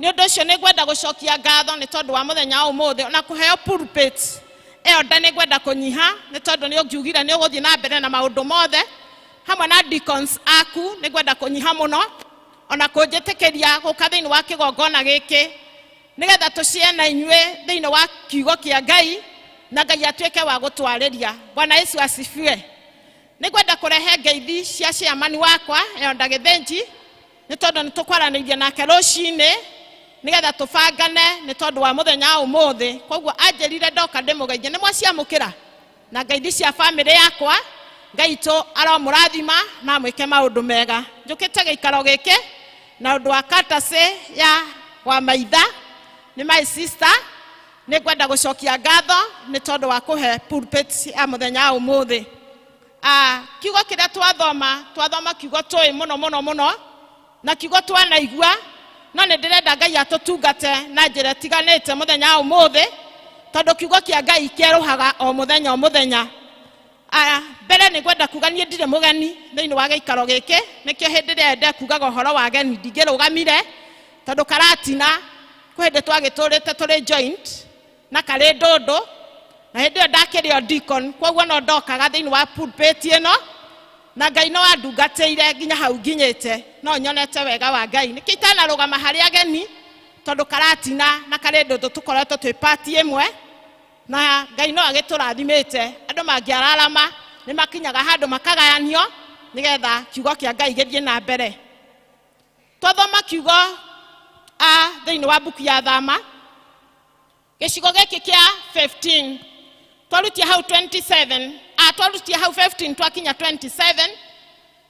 Nĩ ũndũ ũcio nĩ ngwenda gũcokia ngatho nĩ tondũ wa mũthenya wa ũmũthĩ na kũheo pulpit Elder nĩ ngwenda kũnyiha nĩ tondũ nĩ ũngiugire nĩ ũgũthiĩ na mbere na maũndũ mothe hamwe na deacons aku. Nĩ ngwenda kũnyiha mũno ona kũnjĩtĩkĩria gũka thĩinĩ wa kĩgongona gĩkĩ nĩgetha tũcie na inyuĩ thĩinĩ wa kiugo kĩa Ngai, na Ngai atuĩke wa gũtwarĩria. Bwana Yesu asifiwe. Nĩ ngwenda kũrehe ngeithi cia chairman wakwa Elder Gĩthĩnji, nĩ tondũ nĩ tũkwaranĩirie nake rũcinĩ nĩgetha tũbangane nĩ tondũ wa mũthenya wa ũmũthĩ. Koguo anjĩrire ndoka ndĩmũgeithie. Nĩ mwaciamũkĩra na ngeithi cia bamĩrĩ yakwa. Ngai itũ aromũrathima na amwĩke maũndũ mega. Njũkĩte gĩikaro gĩkĩ na ũndũ wa courtesy ya wa maitha nĩ my sister. Nĩ ngwenda gũcokia ngatho nĩ tondũ wa kũhe pulpit ya mũthenya wa ũmũthĩ. Kiugo kĩrĩa twathoma, twathoma kiugo tũĩ mũno mũno mũno na kiugo twanaigua, no nĩ ndĩrenda Ngai atũtungate na njĩra ĩtiganĩte mũthenya wa ũmũthĩ, tondũ kiugo kĩa Ngai kĩerũhaga o mũthenya o mũthenya. Aya, mbere nĩ ngwenda kuga niĩ ndirĩ mũgeni thĩinĩ wa gĩikaro gĩkĩ. Nĩkĩo hĩndĩ ĩrĩa ende kugaga ũhoro wa ageni ndingĩrũgamire, tondũ karatina kwĩ hĩndĩ twagĩtũrĩte tũrĩ joint na karĩ ndũndũ, na hĩndĩ ĩyo ndakĩrĩ o deacon, koguo no ndokaga thĩinĩ wa pulpit ĩno, na Ngai no andungatĩire nginya hau nginyĩte, no nyonete wega wa Ngai. Nĩkĩo itanarũgama harĩ ageni, tondũ karatina na karĩ ndũndũ tũkoretwo twĩ pati ĩmwe, na Ngai no agĩtũrathimĩte. Andũ mangĩararama nĩ makinyaga handũ makagayanio nĩgetha kiugo kĩa Ngai gĩthiĩ na mbere. Twathoma kiugo a thĩinĩ wa mbuku ya Thama gĩcigo gĩkĩ kĩa 15, twarutia hau 27, twarutia hau 15 twakinya 27,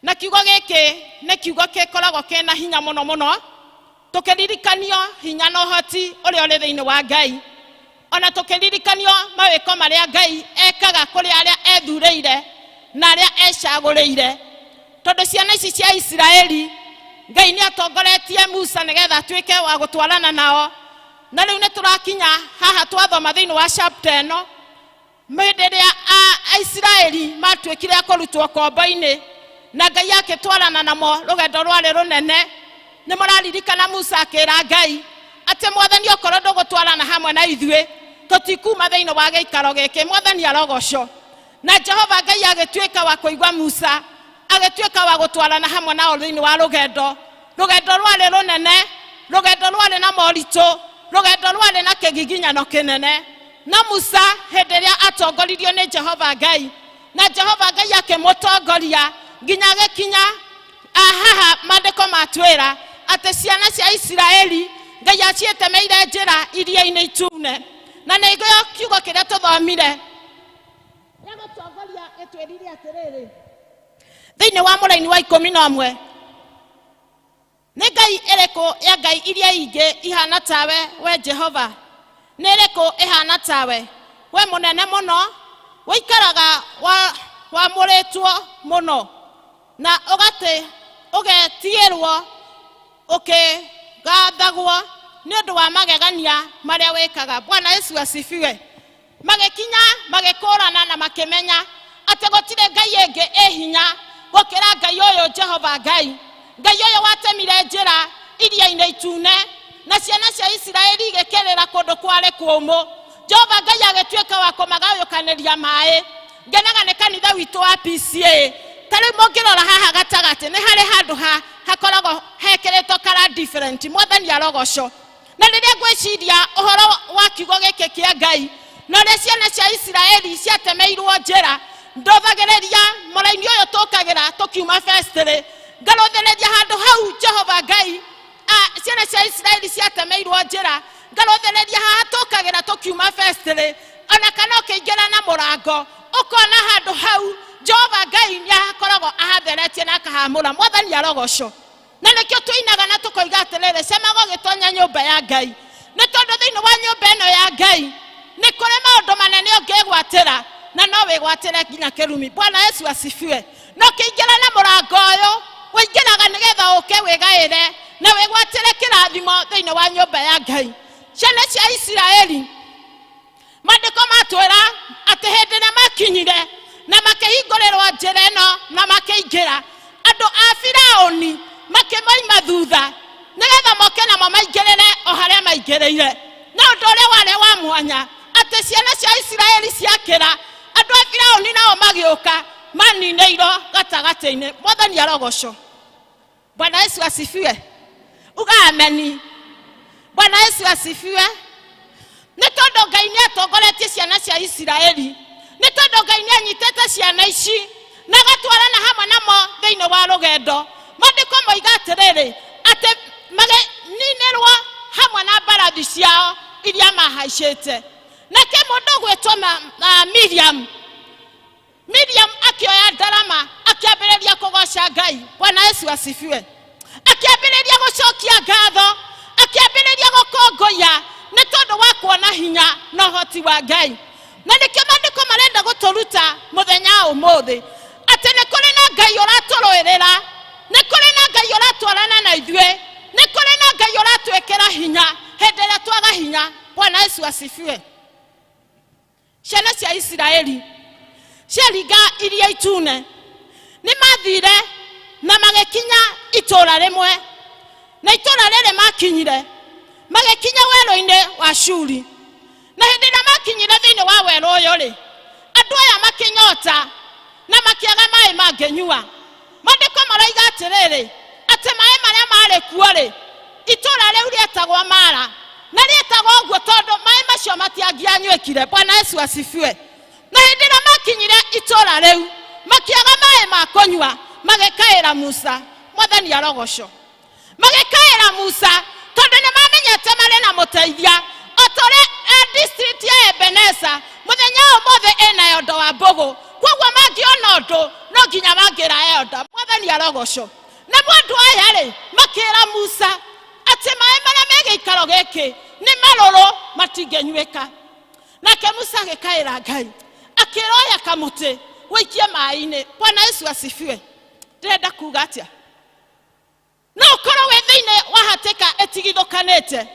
na kiugo gĩkĩ nĩ kiugo gĩkoragwo kĩna hinya mũno mũno, tũkĩririkanio hinya na ũhoti ũrĩa ũrĩ thĩinĩ wa Ngai, ona tũkĩririkanio mawĩko marĩa Ngai ekaga kũrĩ arĩa ethurĩire na arĩa ecagũrĩire. Tondũ ciana ici cia Isiraeli, Ngai nĩ atongoretie Musa nĩgetha atuĩke wa gũtwarana nao, na rĩu nĩ tũrakinya haha twathoma thĩinĩ wa chapter ĩno, hĩndĩ ĩrĩa Aisiraeli matuĩkire a kũrutwo kombo-inĩ na Ngai akĩtwarana namo rũgendo rwarĩ rũnene. Nĩ mũraririkana Musa akĩra Ngai atĩ, "Mwathani, okorwo ndũgũtwarana hamwe na ithuĩ, tũtikuma thĩinĩ wa gĩikaro gĩkĩ." Mwathani arogocwo. Na Jehova Ngai agĩtuĩka wa kũigua Musa, agĩtuĩka wa gũtwarana hamwe nao thĩinĩ wa rũgendo. Rũgendo rwarĩ rũnene, rũgendo rwarĩ na moritũ, rũgendo rwarĩ na kĩgiginyano kĩnene, no Musa hĩndĩ ĩrĩa atongoririo nĩ Jehova Ngai, na Jehova Ngai akĩmũtongoria nginya agĩkinya haha maandĩko matwĩra atĩ ciana cia Isiraeli Ngai aciĩtemeire njĩra iria-inĩ itune. Na nĩguo kiugo kĩrĩa tũthomire gĩa gũtongoria gĩtwĩrire atĩrĩrĩ thĩinĩ wa mũraini wa 11, "Nĩ ngai ĩrĩkũ ya ngai iria ingĩ ihana tawe, we Jehova? Nĩ ĩrĩkũ ĩhana tawe, we mũnene mũno, ũikaraga wamũrĩtwo mũno na ũgatĩ ũgetigĩrwo, ũkĩgathagwo nĩ ũndũ wa magegania marĩa wĩkaga?" Bwana Yesu asifiwe. Magĩkinya magĩkũrana na makĩmenya atĩ gũtirĩ ngai ĩngĩ ĩ hinya gũkĩra Ngai ũyũ Jehova Ngai, Ngai ũyũ watemire njĩra iria-inĩ itune na ciana cia Isiraeli igĩkĩrĩra kũndũ kwarĩ kũũmũ. Jehova Ngai agĩtuĩka wa kũmagayũkanĩria maĩ. Ngenaga nĩ kanitha witũ wa PCA. Ta rĩu mũngĩrora haha gatagatĩ, nĩ harĩ handũ ha hakoragwo hekĩrĩtwo kara different. Mwathani arogocwo. Na rĩrĩa ngwĩciria ũhoro wa kiugo gĩkĩ kĩa Ngai na ũrĩa ciana cia Isiraeli ciatemeirwo njĩra, ndũthagĩrĩria mũraini ũyũ tũkagĩra tũkiuma vestry, ngarũthĩrĩria handũ hau Jehova Ngai ciana cia Isiraeli ciatemeirwo njĩra, ngarũthĩrĩria haha tũkagĩra tũkiuma vestry, ona kana ũkĩingĩra na mũrango ũkona handũ hau Jehova Ngai nĩ akoragwo ahatheretie na akahamũra. Mwathani arogocwo. Na nĩkĩo tũinaga na tũkoiga atĩrĩrĩ, "Cemaga ũgĩtonya nyũmba ya Ngai," nĩ tondũ thĩinĩ wa nyũmba ĩno ya Ngai nĩ kũrĩ maũndũ manene ũngĩgwatĩra, na no wĩgwatĩre nginya kĩrumi. Bwana Yesu asifiwe. No kĩingĩra na mũrango ũyũ ũingĩraga nĩgetha ũke wĩgaĩre na wĩgwatĩre kĩrathimo thĩinĩ wa nyũmba ya Ngai. Ciana cia Isiraeli, maandĩko matwĩra atĩ hĩndĩ ĩrĩa makinyire na makĩhingũrĩrwo njĩra ĩno na makĩingĩra, andũ a Firaũni makĩmoima thutha nĩgetha moke namo maingĩrĩre o harĩa maingĩrĩire. Na ũndũ ũrĩa warĩ wa mwanya atĩ Atĩ ciana cia Isiraeli ciakĩra, andũ a Firaũni nao magĩũka maninĩirwo gatagatĩ-inĩ. Mwathani arogocwo. Bwana Yesu asifiwe. Uga ameni. Bwana Yesu asifiwe. Nĩ tondũ Ngai nĩ atongoretie ciana cia Isiraeli, nĩ tondũ Ngai nĩ anyitĩte ciana ici na agatwarana hamwe namo thĩinĩ wa rũgendo. Maandĩko moiga atĩrĩrĩ, atĩ magĩninĩrwo hamwe na mbarathi ciao iria mahaicĩte. Nake mũndũ ũgwĩtwo Miriam, Miriam akĩoya ndarama akĩambĩrĩria kũgoca Ngai. Bwana Yesu asifiwe. Akĩambĩrĩria gũcokia ngatho, akĩambĩrĩria gũkũngũiya nĩ tondũ wa kuona hinya na ũhoti wa Ngai. Na nĩkĩo maandĩko marenda gũtũruta mũthenya wa ũmũthĩ atĩ nĩ kũrĩ na Ngai ũratũrũĩrĩra, nĩ kũrĩ na Ngai ũratwarana na ithuĩ, nĩ kũrĩ na Ngai ũratwĩkĩra hinya hĩndĩ ĩrĩa twaga hinya. Bwana Yesu asifiwe. Ciana cia Isiraeli ciaringa Iria Itune, nĩ mathire na magĩkinya itũũra rĩmwe, na itũũra rĩrĩ makinyire magĩkinya werũ-inĩ wa Shuri. Na hĩndĩ ĩrĩa makinyire thĩinĩ wa werũ ũyũ rĩ, andũ aya makĩnyota na makĩaga maĩ mangĩnyua. Maandĩko maroiga atĩrĩrĩ, atĩ maĩ marĩa maarĩ kuo rĩ, itũũra rĩu rĩetagwo Mara, na rĩetagwo ũguo tondũ maĩ macio matiangĩanywĩkire. Bwana Yesu asifiwe. Na hĩndĩ ĩrĩa makinyire itũũra rĩu, makĩaga maĩ ma kũnyua, magĩkaĩra Musa. Mwathani arogocwo. Magĩkaĩra Musa tondũ nĩ mamenyete marĩ na mũteithia. O ta ũrĩa district ya Ebeneza mũthenya wa ũmũthĩ ĩna Elda wa Mbũgũ, koguo mangĩona ũndũ no nginya mangĩra Elda. Mwathani arogocwo. Namo andũ aya rĩ, makĩra Musa atĩ maĩ marĩa me gĩikaro gĩkĩ nĩ marũrũ, matingĩnyuĩka. Nake Musa agĩkaĩra Ngai, akĩra oya kamũtĩ wĩikie maĩ-inĩ. Bwana Yesu asifiwe. Ndĩrenda kuga atĩa? No ũkorwo wĩ thĩinĩ wa hatĩka ĩtigithũkanĩte,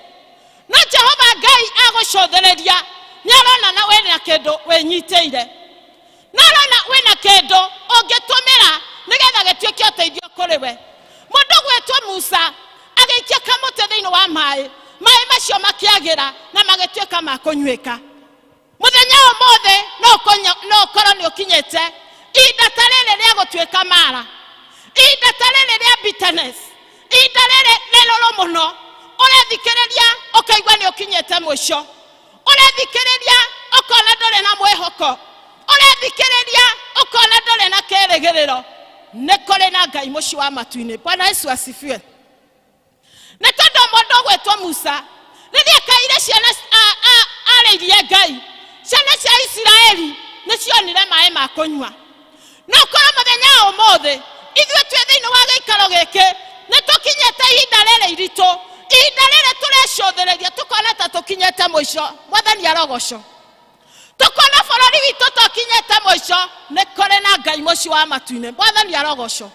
no Jehova Ngai agũcũthĩrĩria nĩ arona na wĩna kĩndũ wĩnyitĩire, na arona wĩna kĩndũ ũngĩtũmĩra nĩgetha gĩtuĩke ũteithio kũrĩ we. Mũndũ gwĩtwo Musa agĩikia kamũtĩ thĩinĩ wa maĩ, maĩ macio makĩagĩra na magĩtuĩka ma kũnyuĩka. Mũthenya ũmũthĩ no ũkorwo nĩ ũkinyĩte ihinda ta rĩrĩ rĩa gũtuĩka mara, ihinda ta rĩrĩ rĩa bitterness, ihinda rĩrĩ rĩrũrũ mũno. Ũrethikĩrĩria ũkaigua nĩ ũkinyĩte mũico, ũrethikĩrĩria ũkona ndũrĩ na mwĩhoko, ũrethikĩrĩria ũkona ndũrĩ na kĩrĩgĩrĩro. Nĩ kũrĩ na Ngai mũciĩ wa matu-inĩ. Bwana Yesu asifiwe. Nĩ tondũ mũndũ ũgwĩtwo Musa rĩrĩa akaire ciana arĩirie Ngai, ciana cia Isiraeli nĩ cionire maĩ ma kũnyua. No korwo mũthenya wa ũmũthĩ ithuĩ twĩ thĩinĩ wa gĩikaro gĩkĩ nĩ tũkinyĩte ihinda rĩrĩ iritũ, ihinda rĩrĩ tũrecũthĩrĩria tũkona ta tũkinyĩte mũico. Mwathani arogocwo. Tũkona bũrũri witũ tũkinyĩte mũico, nĩ kũrĩ na Ngai mũciĩ wa matu-inĩ. Mwathani arogocwo.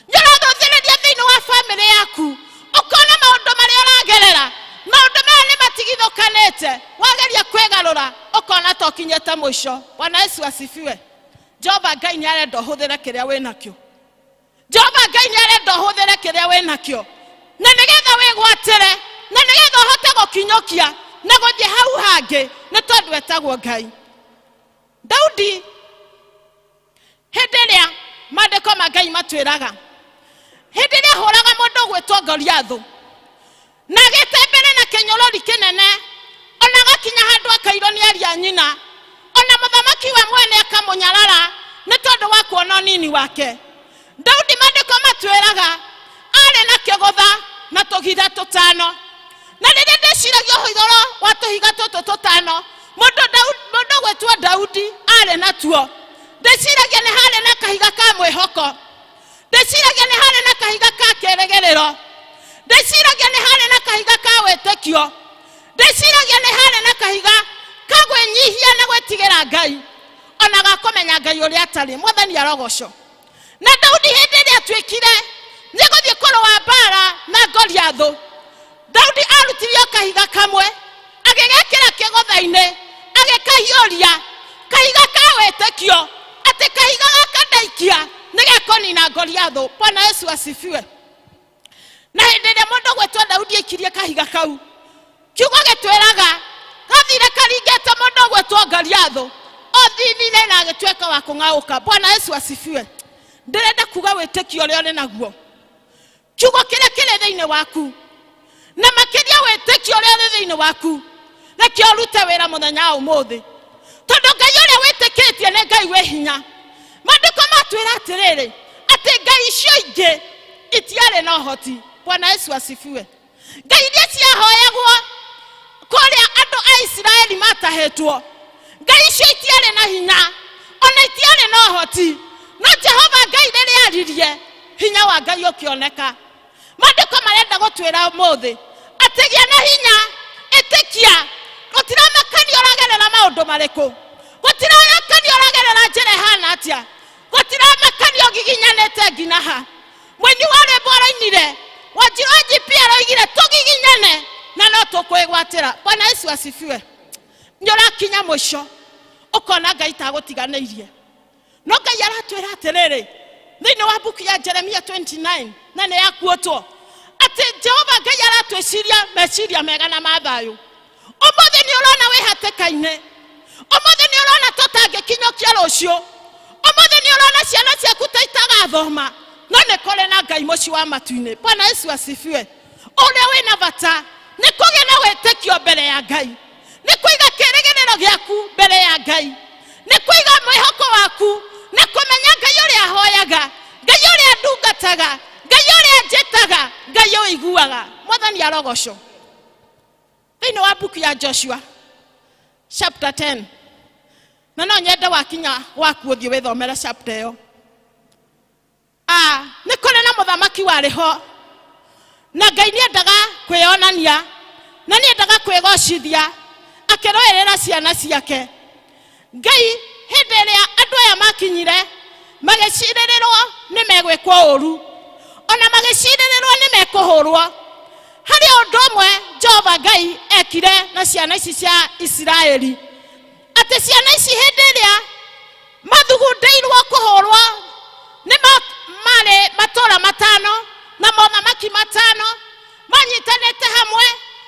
Nĩ ũrathũthĩrĩria thĩinĩ wa bamĩrĩ yaku, ũkona maũndũ marĩa ũragerera, maũndũ maya nĩ matigithũkanĩte, wageria kwĩgarũra ũkona ta ũkinyĩte mũico. Bwana Yesu asifiwe. Jehova Ngai nĩ arenda ũhũthĩre kĩrĩa wĩ nakĩo. Jehova Ngai nĩ arenda ũhũthĩre kĩrĩa wĩ nakĩo, na nĩgetha wĩgwatĩre, na nĩgetha ũhote gũkinyũkia na gũthiĩ hau hangĩ, nĩ tondũ etagwo Ngai. Daudi hĩndĩ ĩrĩa maandĩko ma Ngai matwĩraga, hĩndĩ ĩrĩa ahũraga mũndũ ũgwĩtwo Goliathũ na agĩte mbere na kĩnyũrũri kĩnene, ona agakinya handũ akairwo nĩ aria nyina, ona mũthamaki we mwene akamũnyarara nĩ tondũ wa kuona ũnini wake. Daudi maandĩko matwĩraga arĩ na kĩgũtha na tũhiga tũtano, na rĩrĩa ndeciragia ũhoro wa tũhiga tũtũ tũtano mũndũ ũgwĩtwo Daudi arĩ natuo, ndeciragia nĩ harĩ na kahiga ka mwĩhoko, ndeciragia nĩ harĩ na kahiga ka kĩrĩgĩrĩro, ndeciragia nĩ harĩ na kahiga ka wĩtĩkio, ndeciragia nĩ harĩ na kahiga ka gwĩnyihia na gwĩtigĩra Ngai, ona ga kũmenya Ngai ũrĩa atarĩ. Mwathani arogocwo. Na Daudi hĩndĩ ĩrĩa atuĩkire nĩ gũthiĩ kũrũa mbara na Goliathũ, Daudi arutire o kahiga kamwe agĩgekĩra kĩgũtha-inĩ, agĩkahiũria kahiga ka wĩtĩkio atĩ kahiga gaka ndaikia nĩ gekũnina Goliathũ. Bwana Yesu asifiwe. Na hĩndĩ ĩrĩa mũndũ gwĩtwo Daudi aikirie kahiga kau, kiugo gĩtwĩraga gathire Gathire karingĩte mũndũ ũgwĩtwo Goliathũ, othinire na agĩtuĩka wa kũng'aũka. Bwana Yesu asifiwe. Ndĩrenda kuga wĩtĩkio ũrĩa ũrĩ naguo, kiugo kĩrĩa kĩrĩ thĩinĩ waku, na makĩria wĩtĩkio ũrĩa ũrĩ thĩinĩ waku, reke ũrute wĩra mũthenya wa ũmũthĩ, tondũ Ngai ũrĩa wĩtĩkĩtie nĩ Ngai wĩ hinya. Maandĩko matwĩra atĩrĩrĩ, atĩ ngai icio ingĩ itiarĩ na ũhoti. Bwana Yesu asifiwe. Ngai iria ciahoyagwo kũrĩa andũ a Isiraeli matahĩtwo, ngai icio itiarĩ na hinya, ona itiarĩ na ũhoti, no Jehova Ngai rĩrĩa aririe, hinya wa Ngai ũkĩoneka. Maandĩko marenda gũtwĩra ũmũthĩ atĩ gĩa na hinya, ĩtĩkia. Gũtiramakania ũragerera maũndũ marĩkũ, gũtiramakania ũragerera njĩra ĩhana atĩa, gũtiramakania ũgiginyanĩte nginya ha. Mũini wa rwĩmbo arainire, Wanjirũ wa GP aroigire tũgiginyane na no tũkwĩgwatĩra. Bwana Yesu asifiwe. Nĩ ũrakinya mũico ũkona Ngai tagũtiganĩirie, no Ngai aratwĩra atĩrĩrĩ thĩinĩ wa mbuku ya Jeremia 29, na nĩ yakuotwo, atĩ Jehova Ngai aratwĩciria meciria mega na ma thayũ. Ũmũthĩ nĩ ũrona wĩ hatĩka-inĩ, ũmũthĩ nĩ ũrona tũtangĩkinyũkia rũciũ, ũmũthĩ nĩ ũrona ciana ciaku ta itagathoma, no nĩ kũrĩ na Ngai mũciĩ wa matu-inĩ. Bwana Yesu asifiwe. Ũrĩa wĩna bata nĩ kũgĩa na wĩtĩkio mbere ya Ngai, nĩ kũiga kĩrĩgĩrĩro gĩaku mbere ya Ngai, nĩ kũiga mwĩhoko waku na kũmenya Ngai ũrĩa hoyaga, Ngai ũrĩa ndungataga, Ngai ũrĩa njĩtaga, Ngai ũiguaga. Mwathani arogocwo. Thĩinĩ wa mbuku ya Joshua chapter 10, na no nyende wakinya gwaku ũthiĩ wĩthomere chapter ĩyo. Ah, nĩ kũrĩ na mũthamaki warĩ ho, na Ngai nĩendaga kwĩyonania na nĩendaga kwĩgocithia akĩrũĩrĩra ciana ciake. Ngai hĩndĩ ĩrĩa andũ aya makinyire magĩcirĩrĩrwo nĩ megwĩkwo ũru, ona magĩcirĩrĩrwo nĩ mekũhũrwo, harĩ ũndũ ũmwe Jehova Ngai ekire na ciana ici cia Isiraeli, atĩ ciana ici hĩndĩ ĩrĩa mathugundĩirwo kũhũrwo nĩ marĩ matũũra matano na mothamaki matano manyitanĩte hamwe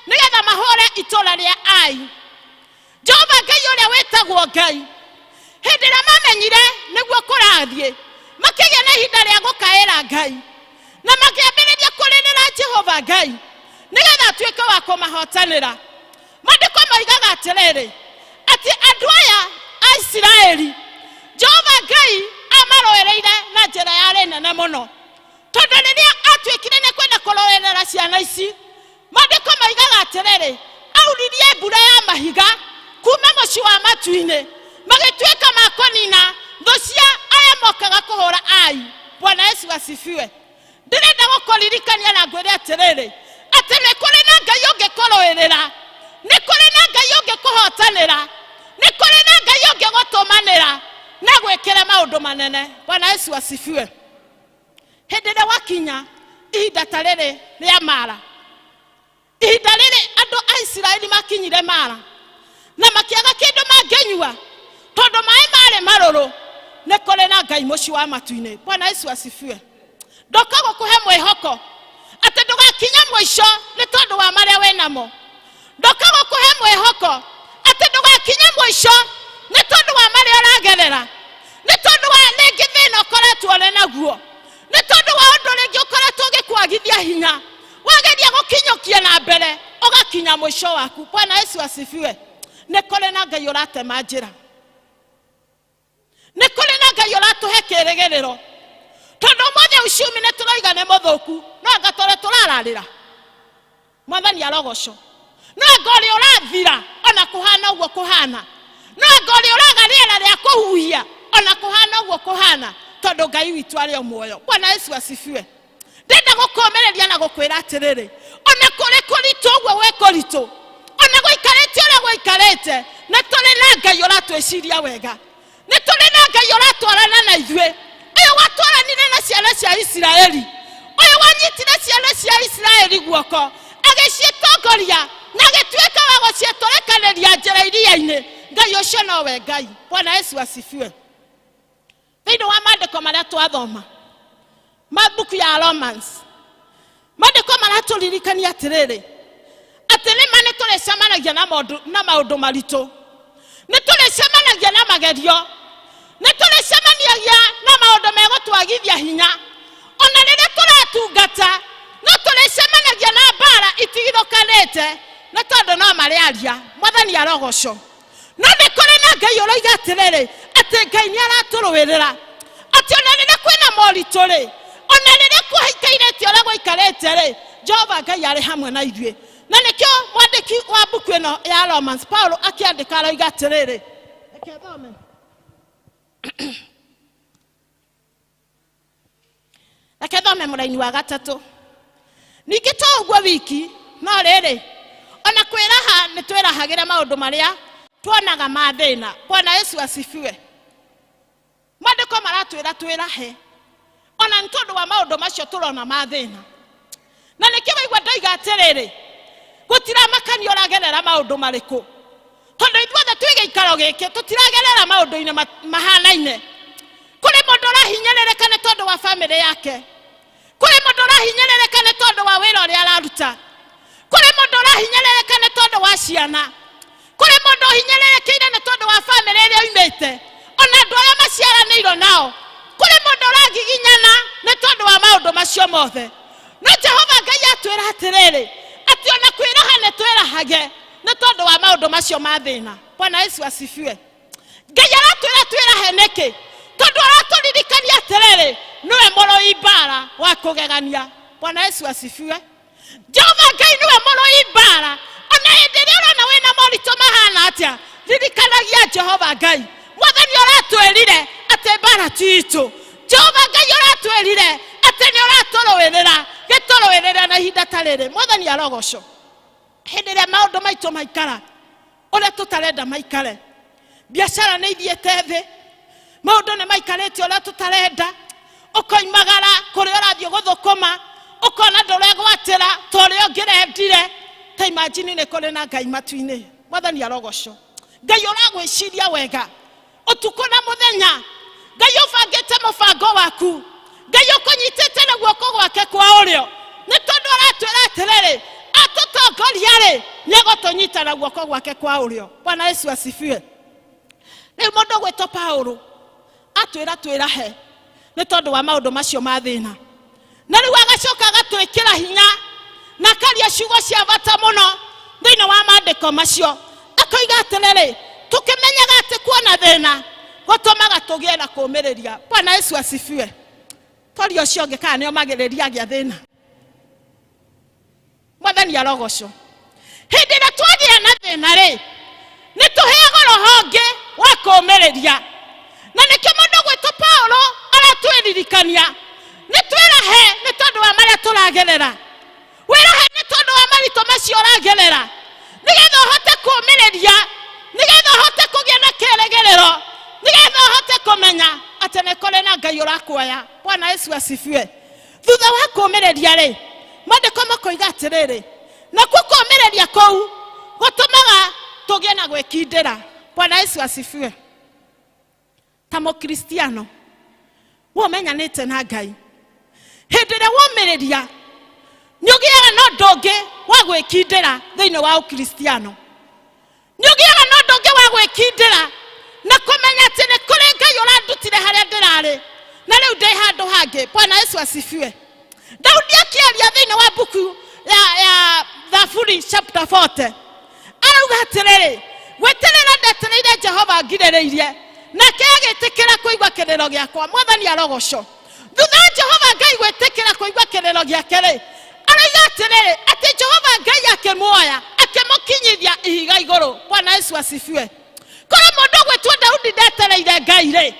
nĩgetha mahũre itũũra rĩa Ai. Jehova Ngai ũrĩa wĩtagwo Ngai, hĩndĩ ĩrĩa mamenyire nĩguo kũrathiĩ, makĩgĩa na ihinda rĩa gũkaĩra Ngai na makĩambĩrĩria kũrĩrĩra Jehova Ngai nĩgetha atuĩke wa kũmahotanĩra. Maandĩko moigaga atĩrĩrĩ, atĩ andũ aya a Isiraeli Jehova Ngai amarũĩrĩire na njĩra yarĩ nene mũno, tondũ rĩrĩa atuĩkire nĩ kwenda kũrũĩrĩra ciana ici, maandĩko moigaga atĩrĩrĩ, auririe mbura ya mahiga kuma mũciĩ wa matu-inĩ, magĩtuĩka ma kũnina thũ cia aya mokaga kũhũra Ai. Bwana Yesu asifiwe. Ndĩrenda gũkũririkania na ngwĩre atĩrĩrĩ, atĩ nĩ kũrĩ na Ngai ũngĩkũrũĩrĩra, nĩ kũrĩ na Ngai ũngĩkũhotanĩra, nĩ kũrĩ na Ngai ũngĩgũtũmanĩra na gwĩkĩre maũndũ manene. Bwana Yesu asifiwe. Hĩndĩ ĩrĩa wakinya ihinda ta rĩrĩ rĩa Mara, ihinda rĩrĩ andũ a Isiraeli makinyire Mara na makĩaga kĩndũ mangĩnyua tondũ maĩ marĩ marũrũ, nĩ kũrĩ na Ngai mũciĩ wa matu-inĩ. Bwana Yesu asifiwe. Ndoka gũkũhe mwĩhoko atĩ ndũgakinya mũico nĩ tondũ wa marĩa wĩ namo. Ndoka gũkũhe mwĩhoko atĩ ndũgakinya mũico nĩ tondũ wa marĩa ũragerera, nĩ tondũ wa rĩngĩ thĩna ũkoretwo ũrĩ naguo, nĩ tondũ wa ũndũ rĩngĩ ũkoretwo ũgĩkwagithia hinya, wageria gũkinyũkia na mbere ũgakinya mũico waku. Bwana Yesu asifiwe. Nĩ kũrĩ na Ngai ũratema njĩra, nĩ kũrĩ na Ngai ũratũhe kĩrĩgĩrĩro, tondũ ũmũthĩ ucumi nĩ tũroiga nĩ mũthũku, no anga tũrĩ tũrararĩra. Mwathani arogocwo. No anga ũrĩa ũrathira ona kũhana ũguo kũhana, no anga ũrĩa ũraga rĩera rĩa kũhuhia ona kũhana ũguo kũhana, tondũ Ngai witũ arĩ o muoyo. Bwana Yesu asifiwe. Ndenda gũkũmĩrĩria na gũkwĩra atĩrĩrĩ, ona kũrĩ kũritũ ũguo gwĩ kũritũ, ona gũikarĩte ũrĩa gũikarĩte, nĩ tũrĩ na Ngai ũratwĩciria wega, nĩ tũrĩ na Ngai ũratwarana na ithuĩ, ũyũ watwaranire na ciana cia Isiraeli, ũyũ wanyitire ciana cia Isiraeli guoko agĩcitongoria na agĩtuĩka wa gũciĩtũrĩkanĩria njĩra iria-inĩ. Ngai ũcio nowe Ngai. Bwana Yesu asifiwe. Thĩinĩ wa maandĩko marĩa twathoma ma mbuku ya Romans, maandĩko maratũririkania atĩrĩrĩ, atĩ nĩ ma Nĩ tũrĩcemanagia na maũndũ na maũndũ maritũ, nĩ tũrĩcemanagia na magerio, nĩ tũrĩcemanagia na maũndũ megũtwagithia hinya. Ona rĩrĩa tũratungata no tũrĩcemanagia na mbara itigithũkanĩte, nĩ tondũ no marĩaria. Mwathani arogocwo. No nĩ kũrĩ na Ngai ũroiga atĩrĩrĩ, atĩ Ngai nĩ aratũrũĩrĩra, atĩ ona rĩrĩa kwĩna moritũ rĩ, ona rĩrĩa kũikairĩte ũrĩa gũikarĩte rĩ, Jehova Ngai arĩ hamwe na ithuĩ. Na nĩkĩo mwandĩki wa mbuku ĩno ya Romans, Paulo, akĩandĩka aroiga atĩrĩrĩ, reke thome, reke thome mũraini wa gatatũ. Ningĩ to ũguo wiki, no rĩrĩ, ona kwĩraha nĩ twĩrahagĩra maũndũ marĩa tuonaga ma thĩna. Bwana Yesu asifiwe. Maandĩko maratwĩra twĩrahe ona nĩ tondũ wa maũndũ macio tũrona ma thĩna. Na nĩkĩo waigua ndoiga atĩrĩrĩ, gũtiramakania ũragerera maũndũ marĩkũ, tondũ ithuothe twĩ gĩikaro gĩkĩ tũtiragerera maũndũ-inĩ mahanaine. Kũrĩ mũndũ ũrahinyĩrĩrĩka nĩ tondũ wa bamĩrĩ yake, kũrĩ mũndũ ũrahinyĩrĩrĩka nĩ tondũ wa wĩra ũrĩa araruta, kũrĩ mũndũ ũrahinyĩrĩrĩka nĩ tondũ wa ciana, kũrĩ mũndũ ũhinyĩrĩrĩkĩire nĩ tondũ wa bamĩrĩ ĩrĩa oimĩte, ona andũ arĩa maciaranĩirwo nao. Kũrĩ mũndũ ũragiginyana nĩ tondũ wa maũndũ macio mothe. No Jehova Ngai atwĩra atĩrĩrĩ, atĩ ona kwĩraha nĩ twĩrahage nĩ tondũ wa maũndũ macio ma thĩna. Bwana Yesu asifiwe. Ngai aratwĩra twĩrahe nĩkĩ? Tondũ aratũririkania atĩrĩrĩ, nĩwe mũrũi mbara wa kũgegania. Bwana Yesu asifiwe. Jehova Ngai nĩwe mũrũi mbara. Ona hĩndĩ ĩrĩa ũrona wĩna moritũ mahana atĩa, ririkanagia Jehova Ngai. Mwathani ũratwĩrire atĩ mbara ti itũ. Jehova Ngai ũratwĩrire atĩ nĩ ũratũrũĩrĩra, gĩtũrũĩrĩre na ihinda ta rĩrĩ. Mwathani arogocwo. Hĩndĩ ĩrĩa maũndũ maitũ maikara ũrĩa tũtarenda maikare, biacara nĩ ithiĩte thĩ, maũndũ nĩ maikarĩte ũrĩa tũtarenda, ũkoimagara kũrĩa ũrathiĩ gũthũkũma, ũkona ndũregwatĩra ta ũrĩa ũngĩrendire. Ta imagine nĩ kũrĩ na Ngai matu-inĩ. Mwathani arogocwo. Ngai ũragwĩciria wega ũtukũ na mũthenya, Ngai ũbangĩte mũbango waku, Ngai ũkũnyitĩte na guoko gwake kwa ũrĩo, nĩ tondũ aratwĩra atĩrĩrĩ, atũtongoria rĩ, nĩ egũtũnyita na guoko gwake kwa ũrĩo. Bwana Yesu asifiwe. Rĩu mũndũ ũgwĩtwo Paulo atwĩra twĩrahe nĩ tondũ wa maũndũ macio ma thĩna, na rĩu agacoka agatwĩkĩra hinya na akaria ciugo cia bata mũno thĩinĩ wa maandĩko macio, akoiga atĩrĩrĩ, tũkĩmenyaga atĩ kuona thĩna gũtũmaga tũgĩe na kũũmĩrĩria. Bwana Yesu asifiwe. Toria ũcio ũngĩ kana nĩ omagĩrĩria agĩa thĩna. Mwathani arogocwo. Hĩndĩ ĩrĩa twagĩa na thĩna rĩ, nĩ tũheagwo roho ũngĩ wa kũũmĩrĩria, na nĩkĩo mũndũ gwĩtwo Paulo aratwĩririkania nĩ twĩrahe nĩ tondũ wa marĩa tũragerera. Wĩrahe nĩ tondũ wa maritũ macio ũragerera, nĩgetha ũhote kũũmĩrĩria, nĩgetha ũhote kũgĩa na kĩĩrĩgĩrĩro, nĩgetha ũhote kũmenya atĩ nĩ kũrĩ na Ngai ũrakuoya. Bwana Yesu asifiwe. Thutha wa kũũmĩrĩria rĩ, maandĩko makoiga atĩrĩrĩ, nakuo kũũmĩrĩria kũu gũtũmaga tũgĩe na gwĩkindĩra. Bwana Yesu asifiwe. Ta mũkristiano we ũmenyanĩte na Ngai, hĩndĩ ĩrĩa womĩrĩria nĩ ũgĩaga na ũndũ ũngĩ wa gwĩkindĩra thĩinĩ wa ũkristiano. Nĩ ũgĩaga na ũndũ ũngĩ wa gwĩkindĩra na kũmenya atĩ nĩ kũrĩ Ngai ũrandutire harĩa ndĩrarĩ na rĩu ndĩ handũ hangĩ. Bwana Yesu asifiwe. Daudi akĩaria thĩinĩ wa mbuku ya Thaburi chapter 40 arauga atĩrĩrĩ, gweterera ndetereire Jehova ngirĩrĩirie, nake agĩtĩkĩra kũigua kĩrĩro gĩakwa. Mwathani arogocwo. Thutha wa Jehova Ngai gwĩtĩkĩra kũigua kĩrĩro gĩake rĩ, arauga atĩrĩrĩ, atĩ Jehova Ngai akĩmuoya akĩmũkinyithia ihiga igũrũ. Bwana Yesu asifiwe. Korwo mũndũ ũgwĩtwo Daudi ndetereire Ngai rĩ,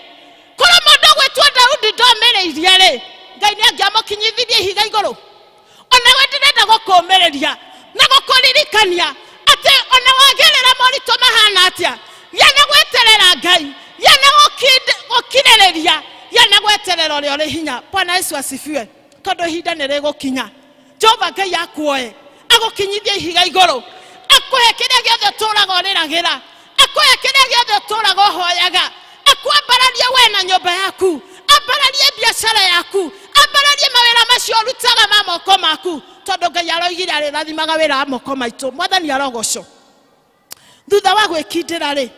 korwo mũndũ ũgwĩtwo Daudi ndomĩrĩirie rĩ, Ngai nĩ angĩamũkinyithirie ihiga igũrũ? Ona we ndĩrenda gũkũũmĩrĩria na gũkũririkania atĩ ona wagĩrĩra moritũ mahana atĩa, gĩa na gweterera Ngai, gĩa na gũkirĩrĩria, gĩa na gweterera ũrĩa ũrĩ hinya. Bwana Yesu asifiwe. Tondũ ihinda nĩ rĩgũkinya Jehova Ngai akuoe agũkinyithie ihiga igũrũ, akũhe kĩrĩa gĩothe ũtũũraga ũrĩragĩra, akũhe kĩrĩa gĩothe ũtũũraga ũhoyaga, akwambararie we na nyũmba yaku, ambararie biacara yaku, ambararie mawĩra. Mawĩra macio ũrutaga ma moko maku, tondũ Ngai aroigire arĩrathimaga wĩra wa moko maitũ. Mwathani arogocwo. Thutha wa gwĩkindĩra rĩ,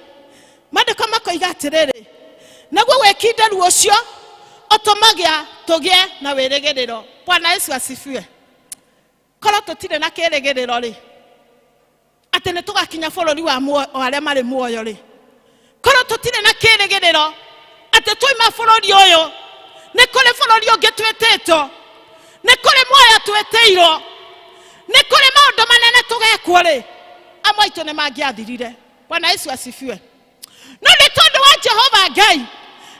maandĩko makoiga atĩrĩrĩ, naguo gwĩkindĩru ũcio ũtũmagia tũgĩe na wĩrĩgĩrĩro. Bwana Yesu asifiwe. Korwo tũtirĩ na kĩrĩgĩrĩro rĩ, atĩ nĩ tũgakinya bũrũri wa wa arĩa marĩ muoyo rĩ, korwo tũtirĩ na kĩrĩgĩrĩro atĩ twaima bũrũri ũyũ nĩ kũrĩ bũrũri ũngĩ twĩtĩtwo, nĩ kũrĩ muoyo twĩtĩirwo, nĩ kũrĩ maũndũ manene tũgekwo rĩ, amwe aitũ nĩ mangĩathirire. Bwana Yesu asifiwe. No nĩ tondũ wa Jehova Ngai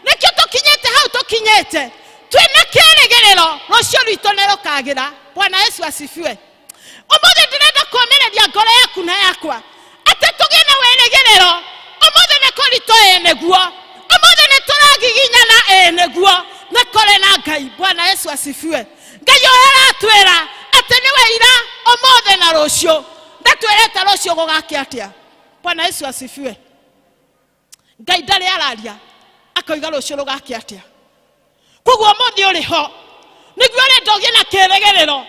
nĩkĩo tũkinyĩte hau tũkinyĩte, twĩna kĩrĩgĩrĩro rũciũ rwitũ nĩ rũkagĩra. Bwana Yesu asifiwe. Ũmũthĩ ndĩrenda kũũmĩrĩria ngoro yaku na yakwa atĩ tũgĩe na wĩrĩgĩrĩro. Ũmũthĩ nĩ kũritũ, ĩĩ nĩguo. Ũmũthĩ nĩ tũragiginyana, ĩĩ nĩguo. Nĩ kũrĩ na Ngai. Bwana Yesu asifiwe. Ngai ũyũ aratwĩra atĩ nĩwe ira, ũmũthĩ na rũciũ. Ndatwĩrĩte rũciũ gũgakĩa atĩa. Bwana Yesu asifiwe. Ngai ndarĩ araria akoiga rũciũ rũgakĩa atĩa. Koguo ũmũthĩ ũrĩ ho nĩguo ũrenda ũgĩe na kĩrĩgĩrĩro,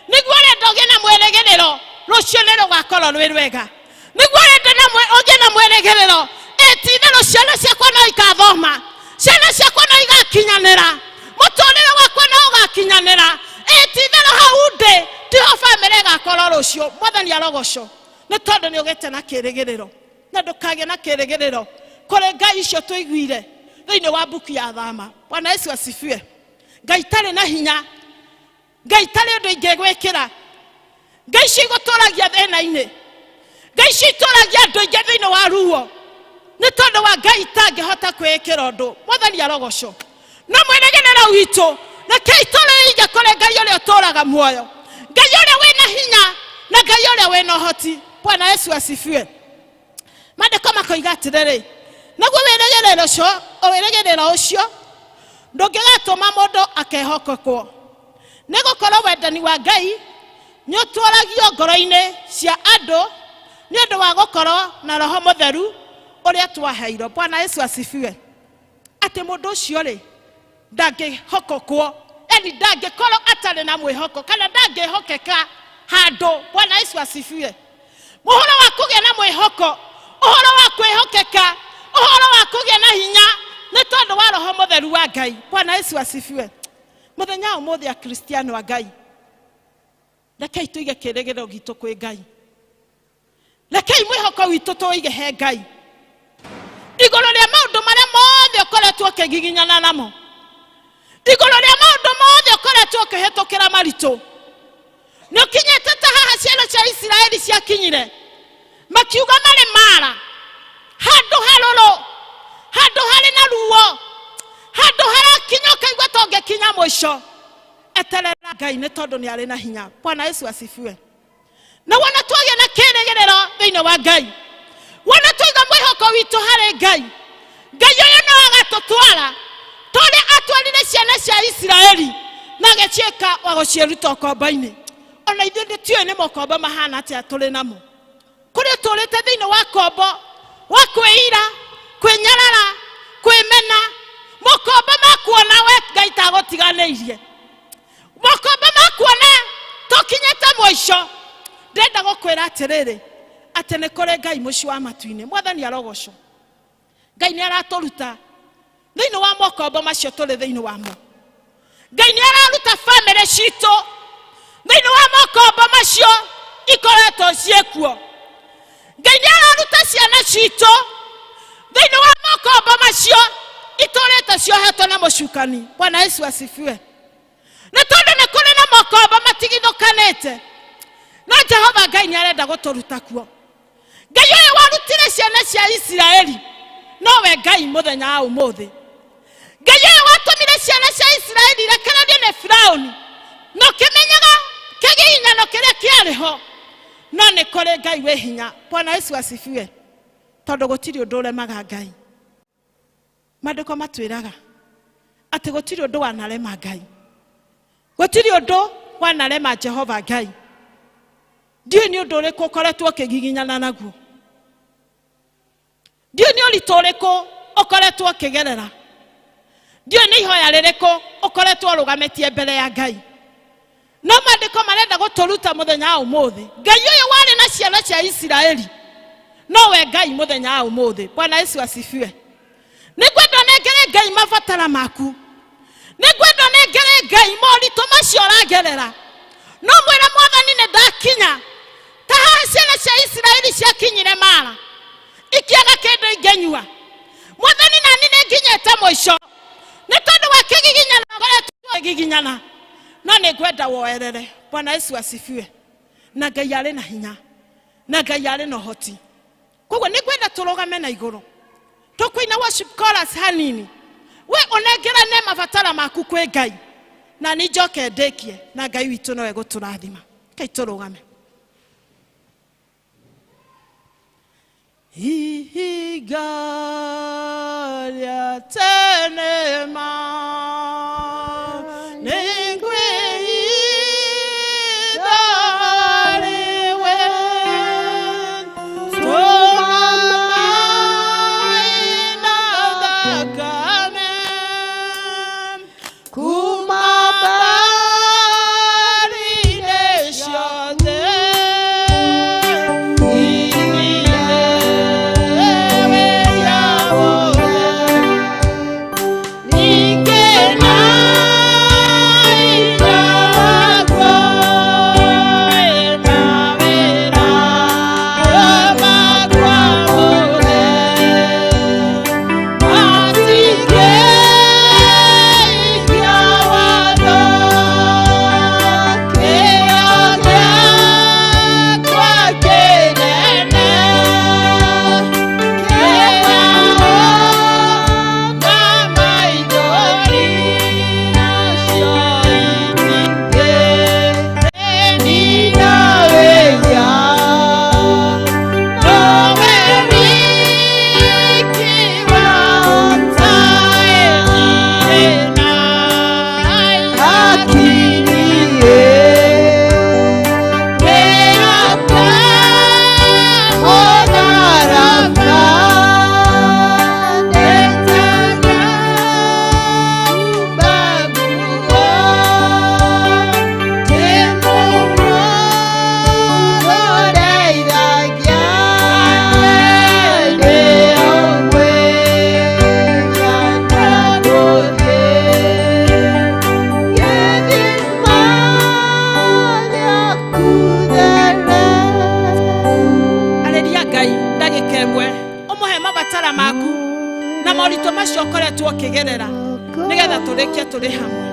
nĩguo ũrenda ũgĩe na mwĩrĩgĩrĩro rũciũ nĩ rũgakorwo rwĩ rwega, nĩguo ũrenda ũgĩe na mwĩrĩgĩrĩro ĩ ti-itherũ ciana ciakwa no ikathoma, ciana ciakwa no igakinyanĩra, mũtũrĩre wakwa no ũgakinyanĩra, ĩ ti-itherũ hau ndĩ tiho bamĩrĩ ĩgakorwo rũciũ. Mwathani arogocwo nĩ tondũ nĩ ũgĩte na kĩrĩgĩrĩro. Na ndũkagĩe na kĩrĩgĩrĩro kũrĩ ngai icio tũiguire thĩinĩ wa mbuku ya Thama. Bwana Yesu asifiwe. Ngai itarĩ na hinya, Ngai itarĩ ũndũ ingĩgwĩkĩra, ngai icio igũtũragia thĩna-inĩ, ngai icio itũragia andũ aingĩ thĩinĩ wa ruo nĩ tondũ wa ngai itangĩhota kwĩĩkĩra ũndũ. Mwathani arogocwo. No mwĩrĩgĩrĩro witũ rekei tũrĩige kũrĩ Ngai ũrĩa ũtũraga muoyo, Ngai ũrĩa wĩna hinya na Ngai ũrĩa wĩna ũhoti. Bwana Yesu asifiwe. Maandĩko makoiga atĩrĩrĩ, naguo wĩrĩgĩrĩro ũcio, wĩrĩgĩrĩro ũcio ndũngĩgatũma mũndũ akehokekwo, nĩ gũkorwo wendani wa Ngai nĩ ũtũragio ngoro-inĩ cia andũ nĩ ũndũ wa gũkorwo na Roho Mũtheru ũrĩa twaheirwo. Bwana Yesu asifiwe. Atĩ mũndũ ũcio rĩ ndangĩhokokwo, yani ndangĩkorwo atarĩ na mwĩhoko kana ndangĩhokeka handũ. Bwana Yesu asifiwe. Ũhoro wa kũgĩa na mwĩhoko, ũhoro wa kwĩhokeka, ũhoro wa kũgĩa na hinya nĩ tondũ wa Roho Mũtheru wa Ngai. Bwana Yesu asifiwe. Mũthenya wa ũmũthĩ Akristiano a Ngai, rekei tũige kĩrĩgĩrĩro gitũ kwĩ Ngai, rekei mwĩhoko witũ tũige he Ngai igũrũ rĩa maũndũ marĩa mothe ũkoretwo ũkĩgiginyana namo, igũrũ rĩa maũndũ mothe ũkoretwo ũkĩhĩtũkĩra maritũ. Nĩ ũkinyĩte ta haha ciana cia Isiraeli ciakinyire, makiuga marĩ Mara, handũ harũrũ, handũ harĩ na ruo, handũ harakinya ũkaigua ta ũngĩkinya mũico. Eterera Ngai nĩ tondũ nĩ arĩ na hinya. Bwana Yesu asifiwe. Na wona twagĩa na kĩrĩgĩrĩro thĩinĩ wa Ngai, wona twaiga mwĩhoko witũ harĩ Ngai, Ngai ũyũ no agatũtwara ta ũrĩa atwarire ciana cia Isiraeli na agĩciĩka wa gũciĩruta ũkombo-inĩ. Ona ithuĩ ndĩtiũĩ nĩ mokombo mahana atĩa tũrĩ namo. Kũrĩ ũtũrĩte thĩinĩ wa kombo wa kwĩira, kwĩnyarara, kwĩmena, mokombo ma kuona we Ngai tagũtiganĩirie, mokombo ma kuona tũkinyĩte mũico. Ndĩrenda gũkwĩra atĩrĩrĩ, atĩ nĩ kũrĩ Ngai mũciĩ wa matu-inĩ. Mwathani arogocwo. Ngai nĩ aratũruta thĩinĩ wa mokombo macio tũrĩ thĩinĩ wamo. Ngai nĩ araruta bamĩrĩ citũ thĩinĩ wa mokombo macio ikoretwo ciĩkuo. Ngai nĩ araruta ciana citũ thĩinĩ wa mokombo macio itũrĩte ciohetwo na mũcukani. Bwana Yesu asifiwe. Nĩ tondũ nĩ kũrĩ na mokombo matigithũkanĩte, no Jehova Ngai nĩ arenda gũtũruta kuo. Ngai ũyũ warutire ciana cia Isiraeli nowe Ngai mũthenya wa ũmũthĩ. Ngai ũyũ watũmire ciana cia Isiraeli irekererio nĩ Firaũni, na ũkĩmenyaga kĩgiginyano kĩrĩa kĩarĩ ho, no nĩ kũrĩ Ngai wĩ hinya. Bwana Yesu asifiwe. Tondũ gũtirĩ ũndũ ũremaga Ngai. Maandĩko matwĩraga atĩ gũtirĩ ũndũ wanarema Ngai, gũtirĩ ũndũ wanarema Jehova Ngai. Ndiũĩ nĩ ũndũ ũrĩkũ ũkoretwo ũkĩgiginyana naguo, ndiũĩ nĩ ũritũ ũrĩkũ ũkoretwo ũkĩgerera, ndiũĩ nĩ ihoya rĩrĩkũ ũkoretwo ũrũgamĩtie mbere ya Ngai. No maandĩko marenda gũtũruta mũthenya wa ũmũthĩ, Ngai ũyũ warĩ na ciana cia Isiraeli nowe Ngai mũthenya wa ũmũthĩ. Bwana Yesu asifiwe. Nĩngwenda ũnengere Ngai mabatara maku, nĩngwenda ũnengere Ngai moritũ macio ũragerera. No mwĩre Mwathani, nĩ ndakinya ta haha ciana cia Isiraeli ciakinyire Mara ikĩaga kĩndũ ingĩnyua. Mwathani, nani nĩ nginyĩte mũico nĩ tondũ wa kĩgiginyana ngoretwo giginyana, no nĩ ngwenda woerere. Bwana Yesu asifiwe. Na Ngai arĩ na hinya, na Ngai arĩ na ũhoti. Koguo nĩ ngwenda tũrũgame na igũrũ, tũkũina worship chorus hanini, we ũnengerane mabatara maku kwĩ Ngai, na nĩ njoke ndĩkie, na Ngai witũ nowe gũtũrathima. Kai tũrũgame. Ihiga rĩa tene ma nĩngwĩhitha harĩwe, tũma maĩ na thakame kuma mbarĩ-inĩ ciothe Arĩria Ngai ndagĩka ĩmwe, ũmũhe mabatara maku na moritũ macio ũkoretwo ũkĩgerera, nĩgetha tũrĩkie tũrĩ hamwe.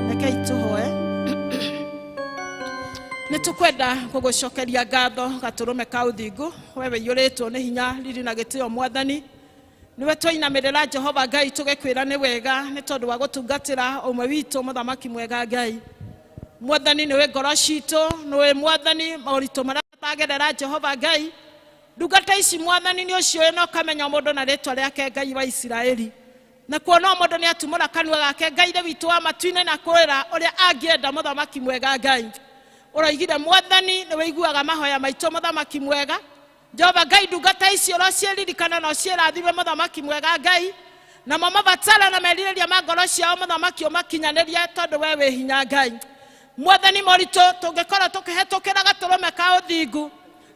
Rekei tũhoe. Nĩ tũkwenda gũgũcokeria ngatho gatũrũme ka ũthingu, we wĩiyũrĩtwo nĩ hinya, riri na gĩtĩo. Mwathani, nĩwe twainamĩrĩra, Jehova Ngai, tũgĩkwĩra nĩ wega nĩ tondũ wa gũtungatĩra ũmwe witũ. Mũthamaki mwega Ngai, Mwathani, nĩwe ngoro citũ, nĩwe Mwathani moritũ marĩa tagerera. Jehova Ngai, ndungata ici, Mwathani, nĩ ũciũĩ na ũkamenya mũndũ na rĩtwa rĩake. Ngai wa Isiraeli, na kuona o mũndũ nĩ atumũra kanua gake, Ngai Ithe witũ wa matu-inĩ, na kwĩra ũrĩa angĩenda. Mũthamaki mwega Ngai, ũroigire, Mwathani, nĩ wĩiguaga mahoya maitũ. Mũthamaki mwega Jehova Ngai, ndungata ici ũrociĩririkana na ũciĩrathime. Mũthamaki mwega Ngai, namo mabatara na merirĩria ma ngoro ciao, Mũthamaki, ũmakinyanĩrie, tondũ we wĩ hinya. Ngai Mwathani, moritũ tũngĩkorwo tũkĩhetũkĩra gatũrũme ka ũthingu,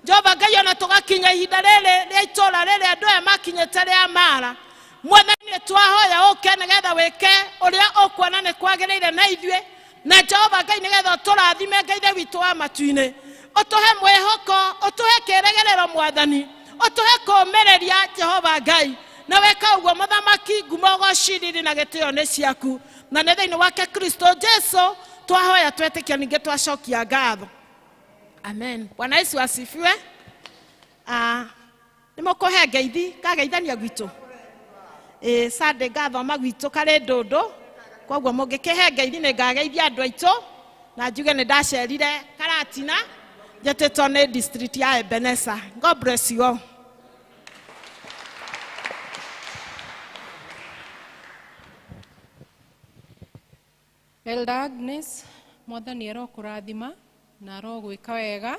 Jehova Ngai, ona tũgakinya ihinda rĩrĩ rĩa itũũra rĩrĩ andũ aya makinyĩte rĩa Mara, Mwathani, nĩ twahoya ũke nĩgetha wĩke ũrĩa ũkuona nĩ kwagĩrĩire na ithuĩ, na Jehova Ngai, nĩgetha ũtũrathime. Ngai Ithe witũ wa matu-inĩ, ũtũhe mwĩhoko, ũtũhe kĩĩrĩgĩrĩro, Mwathani, ũtũhe kũũmĩrĩria, Jehova Ngai. Na weka ũguo, Mũthamaki, ngumo, ũgoci, riri na gĩtĩo nĩ ciaku, na nĩ thĩinĩ wake Kristo Jesu twahoya, twetĩkia, ningĩ twacokia ngatho. Amen. Bwana Yesu asifiwe. Ah, nĩ mũkũhe ngeithi kageithania gwitũ. Ĩ Sunday ngathoma gwitũ karĩ ndũndũ, koguo mũngĩkĩhe ngeithi nĩ ngageithia andũ aitũ na njuge nĩ ndacerire Karatina njetĩtwo nĩ district ya Ebeneza. God bless you all. Elder Agnes, Mwathani arokũrathima na arogwĩka wega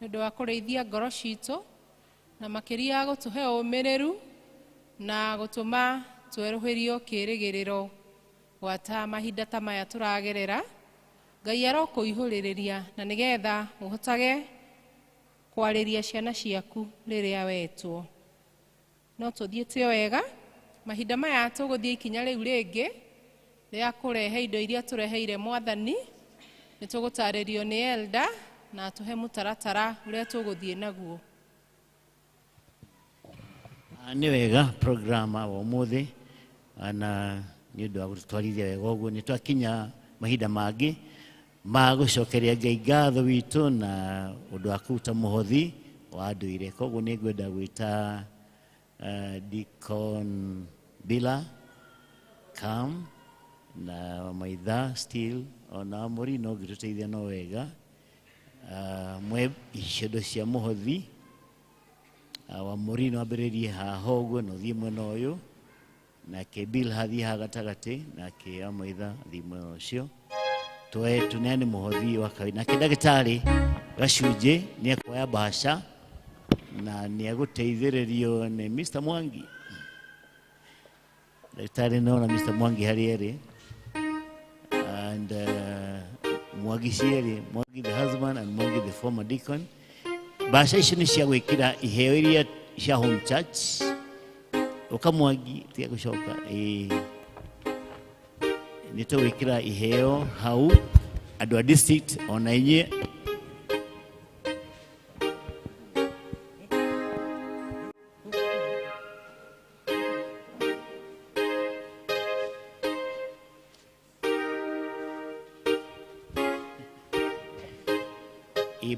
nĩ ũndũ wa kũrĩithia ngoro citũ na makĩria gũtũhe ũmĩrĩru na gũtũma twerũhĩrio kĩĩrĩgĩrĩro gwata mahinda ta maya tũragerera. Ngai arokũihũrĩrĩria na nĩgetha ũhotage kwarĩria ciana ciaku rĩrĩa wetwo. No tũthiĩte wega mahinda maya tũgũthiĩ ikinya rĩu rĩngĩ rĩa kũrehe indo iria tũreheire Mwathani. Nĩ tũgũtarĩrio nĩ elder na atũhe mũtaratara ũrĩa tũgũthiĩ naguo. Nĩ wega program wa ũmũthĩ na nĩ ũndũ wa gũtũtwarithia wega ũguo. Nĩ twakinya mahinda mangĩ ma gũcokeria Ngai ngatho witũ na ũndũ wa kũruta mũhothi wa ndũire. Koguo nĩ ngwenda gwĩta Deacon Bila Cam na Maitha still ona Mũri no ngĩtũteithia no wega. Mwe iciondo cia mũhothi wa Mũri no ambĩrĩrie haha ũguo na ũthiĩ mwena ũyũ, nake Bill hathiĩ haha gatagatĩ, nake Amaitha athiĩ mwena ũcio. Tuoe tũneane mũhothi wa kawaida. Nake ndagĩtarĩ Gacunjĩ nĩ ekuoya mbaca na nĩ egũteithĩrĩrio nĩ Mr. Mwangi. Ndagĩtarĩ nona Mr. Mwangi harĩ erĩ and Mwangi cierĩ, Mwangi the husband and Mwangi the former deacon. Mbaca icio nĩ cia gwĩkĩra iheo iria cia home church. Ũka Mwangi, tiga gũcoka. Ĩĩ, nĩ tũgwĩkĩra iheo hau andũ a district ona inyuĩ.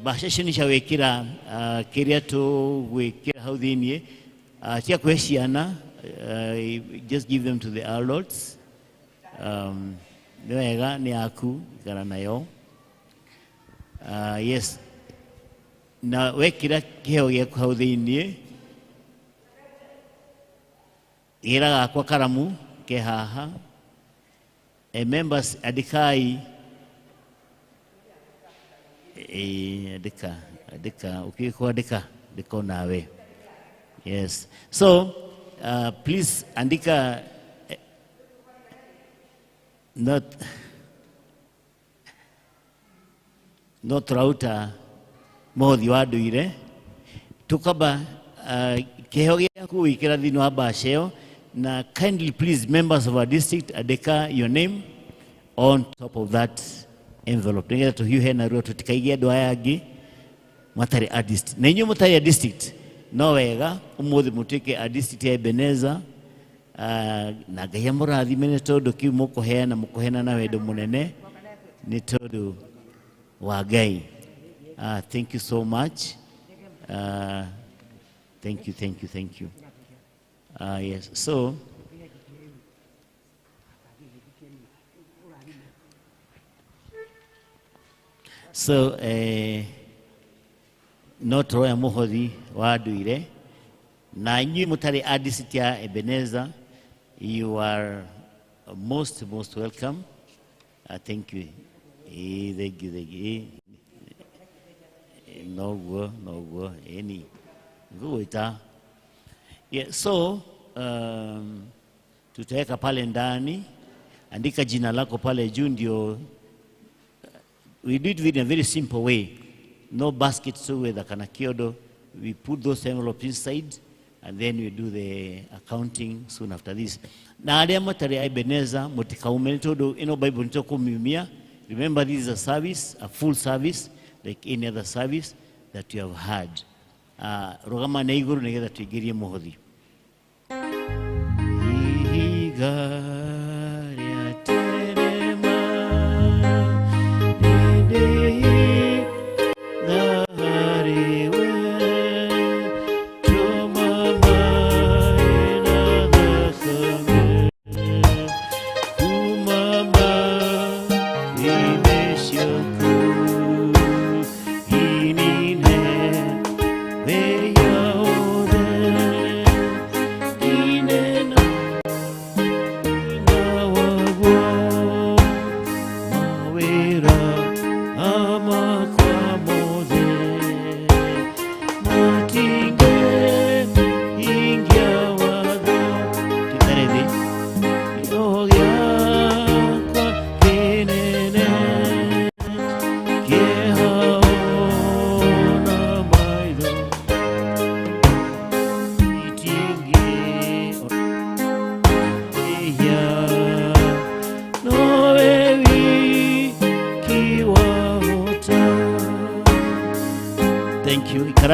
Mbaca icio nĩ cia gwĩkĩra kĩrĩa tũgwĩkĩra hau thĩiniĩ. Cia kũhe ciana, just give them to the adults. Nĩ wega, nĩ yaku, ikara nayo. Yes, na wekĩra kĩheo gĩaku hau thĩiniĩ, gĩra gakwa karamu ke haha. Members, andĩkai. Andĩka, andĩka, ũkĩũĩ kwandĩka, andĩka onawe. Yes, so please andika, not no tũrauta mũhothi wa ndũire tukamba kĩheo gĩaku wĩkĩra thĩinĩ wa mbaca ĩyo. Na kindly please, members of our district, andĩka your name on top of that envelope nĩgetha tũhiũhe narua tũtikaige andũ aya angĩ matarĩ a district. Na inyuĩ mũtarĩ a district, no wega ũmũthĩ mũtuĩke a district ya Ebeneza. Na Ngai amũrathime nĩ tondũ kĩu mũkũheana, mũkũheana na wendo mũnene nĩ tondũ wa Ngai. Thank you so much. Thank you, thank you, thank you. Yes, so no tũroya mũhothi wa ndũire na inyuĩ mũtarĩ a district ya Ebeneza, you are most most welcome. Thank you. Thank you, thank you. Noguo, noguo, ĩni ngũgwĩta. Yeah, so tutaweka pale ndani, andika jina lako pale juu ndio. We do it in a very simple way. No basket, so with a kana kiodo. We put those envelopes inside and then we do the accounting soon after this. Na arĩa matarĩ a Ebeneza mũtikaume nĩ tondũ ĩno Bible nĩ tũkũmiumia. Remember, this is a service, a full service like any other service that you have had. Rũgama na igũrũ nĩgetha tũingĩrie mũhothi. Ihiga rĩa tene ma, nĩ harĩ we, tũma maĩ na thakame.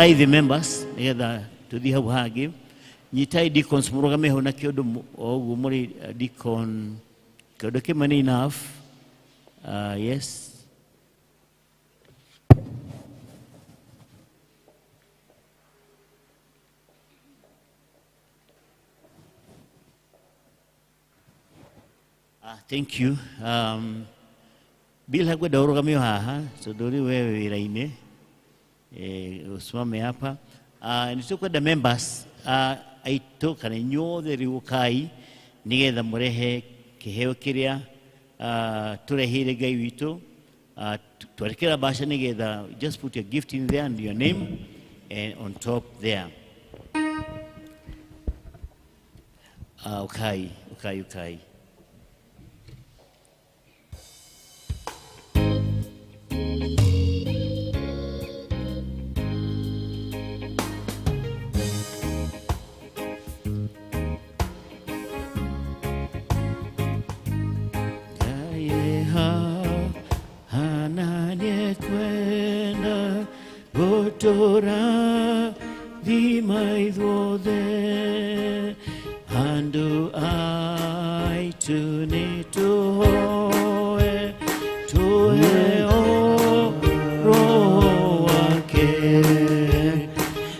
Rorai the members nigetha tuthi hau hangi. Nyitai deacons murugame hau na kiondu o uguo muri deacon kiondu kimwe ni enough. Yes. Thank you. Bill hagwenda urugamio haha tondu riu we wira-ini usimame hapa. Nitukwenda members aitu kana inyuothe riu ukai nigetha murehe kiheo kiria tureheire Ngai witu. Twarekera basha nigetha just put your gift in there and your name and on top there. Ukai ukai ukai. Tora di mai duode andu ai tu ni tu hoe tu he o ro ake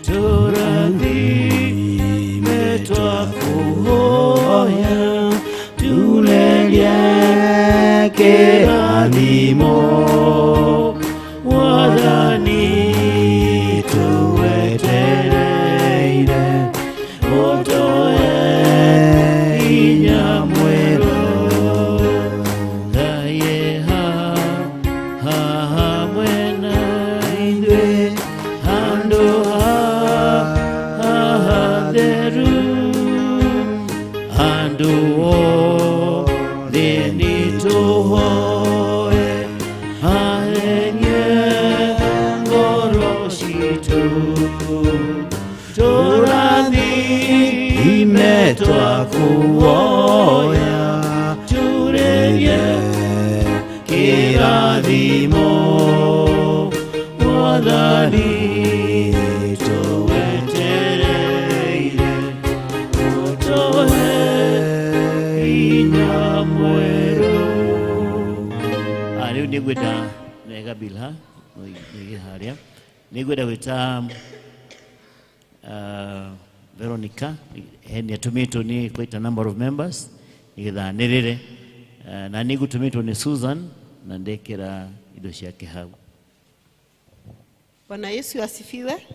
tora di me tua kuhoya tu le lie ke animo wadani Nigwenda gwita Veronica nĩatũmĩtwo nĩ quite a number of members nĩgetha anĩrĩre, na nĩngũtũmĩtwo nĩ Susan na ndekĩra indo ciake hau. Bwana Yesu asifiwe.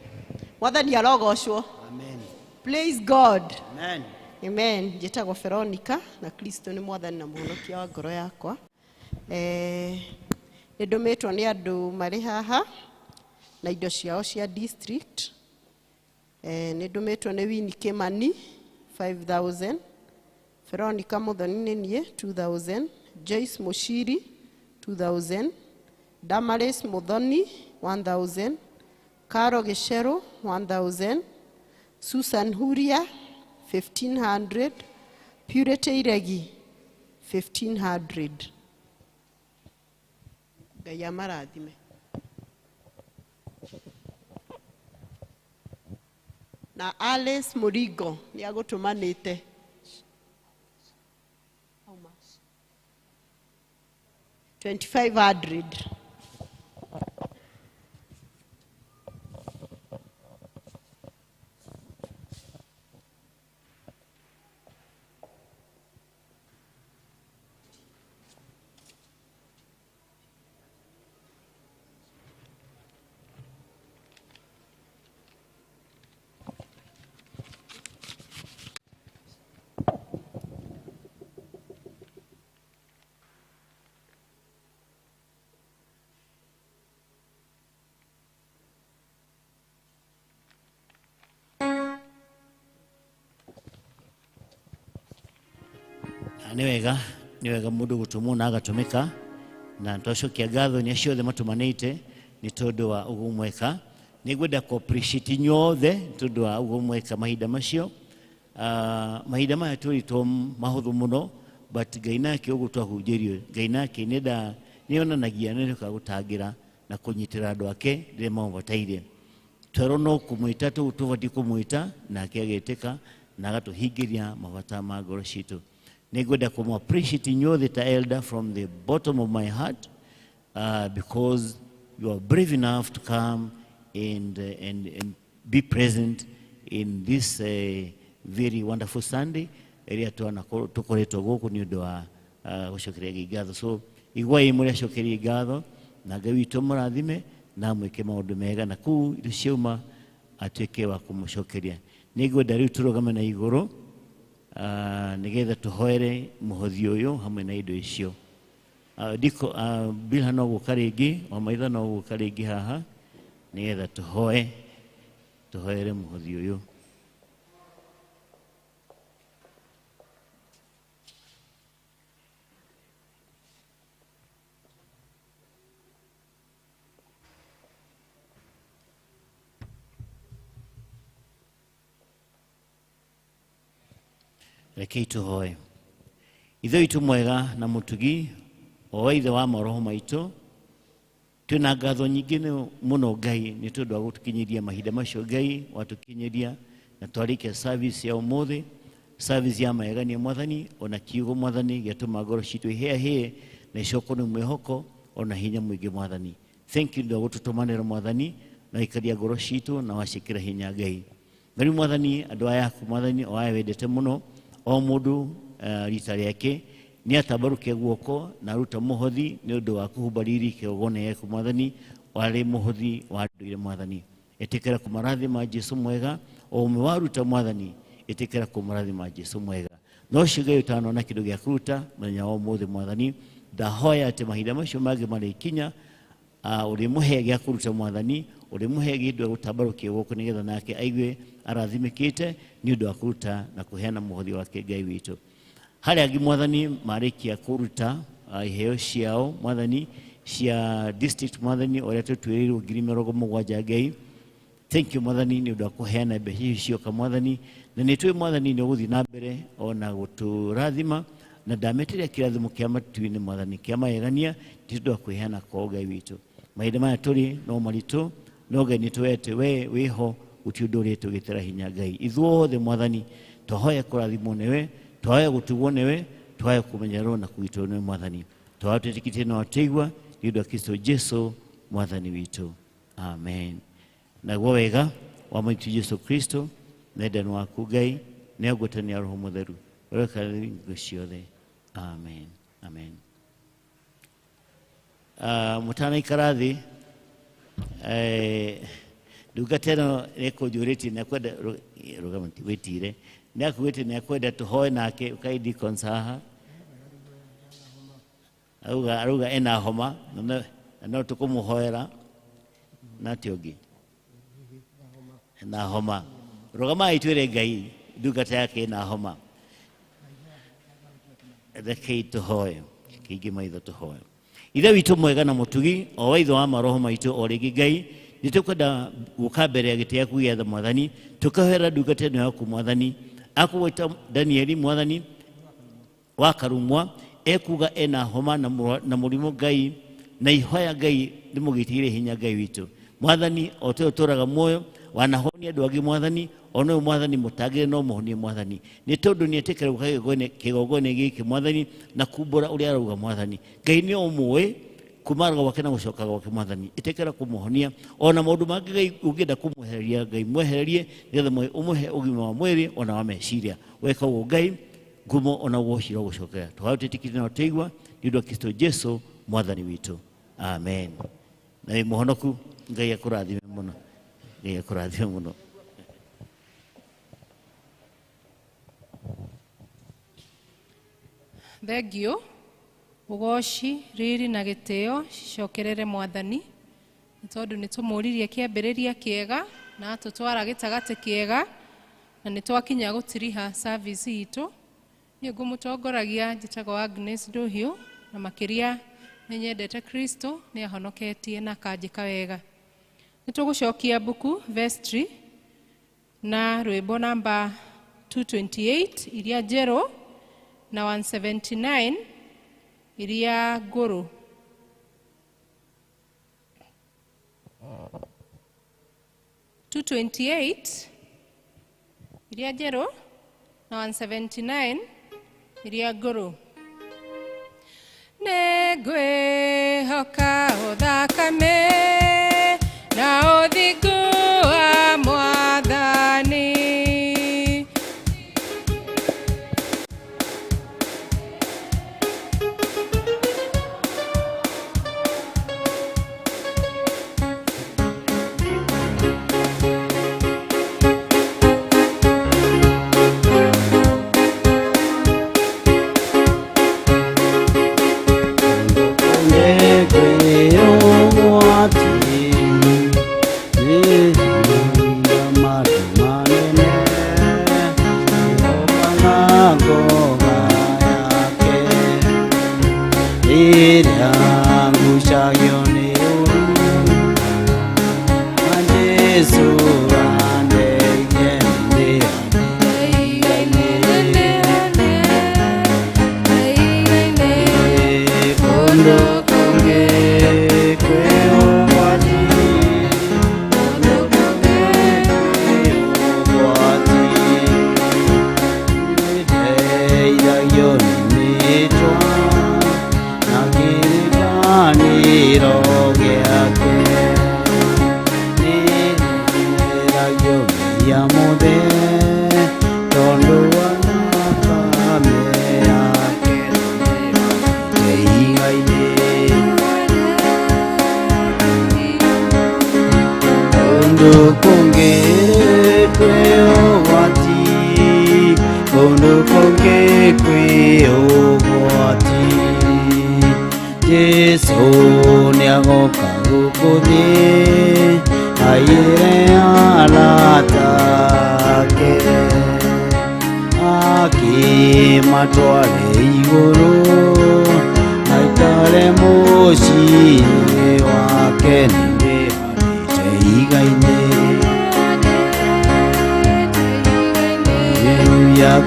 Mwathani arogocwo. Amen. Praise God. Amen. Amen. Njĩtagwo Veronica na Kristo nĩ mwathani na mũhonokia wa ngoro yakwa. Nĩ ndũmĩtwo nĩ andũ marĩ haha na indo ciao cia district. Nĩ ndũmĩtwo nĩ Winnie Kimani 5000, Veronica Muthoni nĩ niĩ 2000, Joyce Mushiri 2000, Damaris Muthoni 1000, Caro Gicheru 1000, Susan Huria 1500, Purity Iregi 1500. Ngai amarathime. Na Alice Murigo nĩ agũtũmanĩte. How much? 2500. Nĩ wega mũndũ gũtũmwo na agatũmĩka, na twacokia ngatho nĩ acio othe matũmanĩte nĩ tondũ wa ũguo mweka. Nĩ ngwenda kũ appreciate inyuothe nĩ tondũ wa ũguo mweka mahinda macio. Mahinda maya tũrĩtwo mahũthũ mũno, but Ngai nake ũguo twahunjĩirio, Ngai nake nĩonanagia nĩ gũtangĩra na kũnyitĩra andũ ake rĩrĩa mamũbataire. Twerwo no kũmwĩta tũu tũbatiĩ kũmwĩta nake agetĩka na agatũhingĩria mabata ma ngoro citũ. Nĩngwenda kũmũ appreciate inyuothe ta elder from the bottom of my heart, because you are brave enough to come and be present in this very wonderful Sunday ĩrĩa tũkoretwo gũkũ nĩ ũndũ wa gũcokeria Ngai ngatho. So iguai mũrĩ acokerie ngatho na Ngai witũ mũrathime na mwĩke maũndũ mega na kũu indo ciauma atuĩke wa kũmũcokeria. Nĩngwenda rĩu tũrũgame na igũrũ nĩgetha tũhoere mũhothi ũyũ hamwe na indo icio. Ndiko Bilha no gũka rĩngĩ, o maitha no gũka rĩngĩ haha nĩgetha tũhoe tũhoere mũhothi ũyũ. Rekei tũhoe. Ithe witũ mwega na mũtugi o ithe wa maroho maitũ, twĩna ngatho nyingĩ mũno Ngai nĩ tondũ wa gũtũkinyĩria mahinda macio Ngai watũkinyĩria na twarĩkia service ya ũmũthĩ, service ya magegania Mwathani, ona kiugo Mwathani gĩatũma ngoro citũ ihĩahĩe na icokwo nĩ mwĩhoko ona hinya mũingĩ Mwathani. Thank you nĩ ũndũ wa gũtũtũmanĩra Mwathani na ikaria ngoro citũ na waciĩkĩra hinya Ngai. Na rĩu Mwathani andũ aya aku Mwathani o aya wendete mũno o mũndũ rita rĩake nĩ atambarũkia guoko na aruta mũhothi nĩ ũndũ wa kũhumba riri kĩgongona gĩaku Mwathani, warĩ mũhothi wa ndũire Mwathani. Ĩtĩkĩra kũmarathima Jesũ mwega, o ũmwe waruta Mwathani, ĩtĩkĩra kũmarathima Jesũ mwega. No ũcio Ngai ũtanona kĩndũ gĩa kũruta mũthenya wa ũmũthĩ Mwathani, ndahoya atĩ mahinda macio mangĩ marĩkinya ũrĩmũhe gĩa kũruta Mwathani, ũrĩmũhe kĩndũ gĩa gũtambarũkia guoko nĩgetha nake aigue arathimĩkĩte nĩ ũndũ wa kũruta na kũheana mũhothi wake Ngai witũ. Harĩa angĩ Mwathani marĩkia kũruta iheo ciao Mwathani cia district Mwathani ũrĩa tũtuĩrĩirwo 70,000 Ngai. Thank you Mwathani nĩ ũndũ wa kũheana mbeca icio cioka Mwathani, na nĩ tũĩ Mwathani nĩ ũgũthiĩ na mbere ona gũtũrathima na ndametĩria kĩrathimo kĩa matu-inĩ Mwathani kĩa magegania nĩ ũndũ wa kwĩheana kwao Ngai witũ. Mahinda maya tũrĩ no maritũ, no Ngai nĩ tũwete we wĩho gũtirĩ ũndũ ũrĩa tũgĩtĩra hinya Ngai. Ithuothe Mwathani twahoya kũrathimwo nĩwe, twahoya gũtugwo nĩwe, twahoya kũmenyererwo na kũgitĩrwo nĩwe Mwathani. Twahoya twĩtĩkĩtie na watũigua nĩ ũndũ wa Kristo Jesũ Mwathani witũ. Amen. Naguo wega wa Mwathani Jesũ Kristo na wendani waku Ngai na ngwatanĩro ya Roho Mũtheru ũrekaga hingo ciothe. Amen. Amen. Mũtanaikara thĩ, ndungata ĩno nĩkũnjũrĩtie na kwenda rũgama wĩtire nĩ akugĩte nĩ akwenda tũhoe nake ũkai deacons haha arauga ena homa na no tũkũmũhoera na ti ũngĩ na homa. Rũgama itwĩre Ngai ndungata yake ena homa. Rekei tũhoe, kĩingĩ maitho tũhoe. Ithe witũ mwega na mũtugi o wa ithe wa maroho maitũ o rĩngĩ Ngai nĩ tũkwenda gũka mbere ya gĩtĩ gĩaku gĩa tha Mwathani, tũkahoera ndungata ĩno yaku Mwathani akũgwĩta Danieli Mwathani wa Karumwa ekuga ena homa na mũrimũ Ngai na ihoya Ngai rĩmũgitĩire hinya Ngai witũ Mwathani o ta ũrĩa ũtũũraga muoyo wanahonia andũ angĩ Mwathani ona ũyũ Mwathani mũtangĩre no mũhonie Mwathani nĩ tondũ nĩ etĩkĩra gũka kĩgongona gĩkĩ Mwathani na kumbũra ũrĩa arauga Mwathani Ngai nĩ ũmũĩ kumara gwake na gũcoka gwake Mwathani ĩtĩkĩra kũmũhonia ona maũndũ mangĩ Ngai ũngĩenda kũmwehereria Ngai mwehererie nĩgetha ũmũhe ũgima wa mwĩrĩ ona wa meciria. Weka ũguo Ngai ngumo ona ũgoci ũgũcokera tũhayo twĩtĩkĩtie na tũigua nĩ ũndũ wa Kristo Jesũ Mwathani witũ. Amen. Na wĩ mũhonoku Ngai akũrathime mũno. Ngai akũrathime mũno. Thengiũ ũgoci riri na gĩtĩo cicokerere Mwathani nĩ tondũ nĩ tũmũririe kĩambĩrĩria kĩega na atũtwara gĩtagatĩ kĩega na nĩ twakinya gũtiriha service itũ. Niĩ ngũmũtongoragia njĩtagwo Agnes Ndũhiũ na makĩria nĩ nyendete Kristo nĩ ahonoketie na akanjĩka wega. Nĩ tũgũcokia mbuku vestry na rwĩmbo namba 228 iria njerũ na 179 iria ngũrũ. 228 iria njerũ na 179 iria ngũrũ. Nĩngwĩhoka ũthakame na ũthingu wa Mwathani.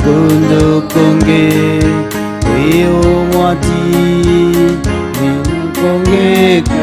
Kundu kungi kwi ugwati, kungi.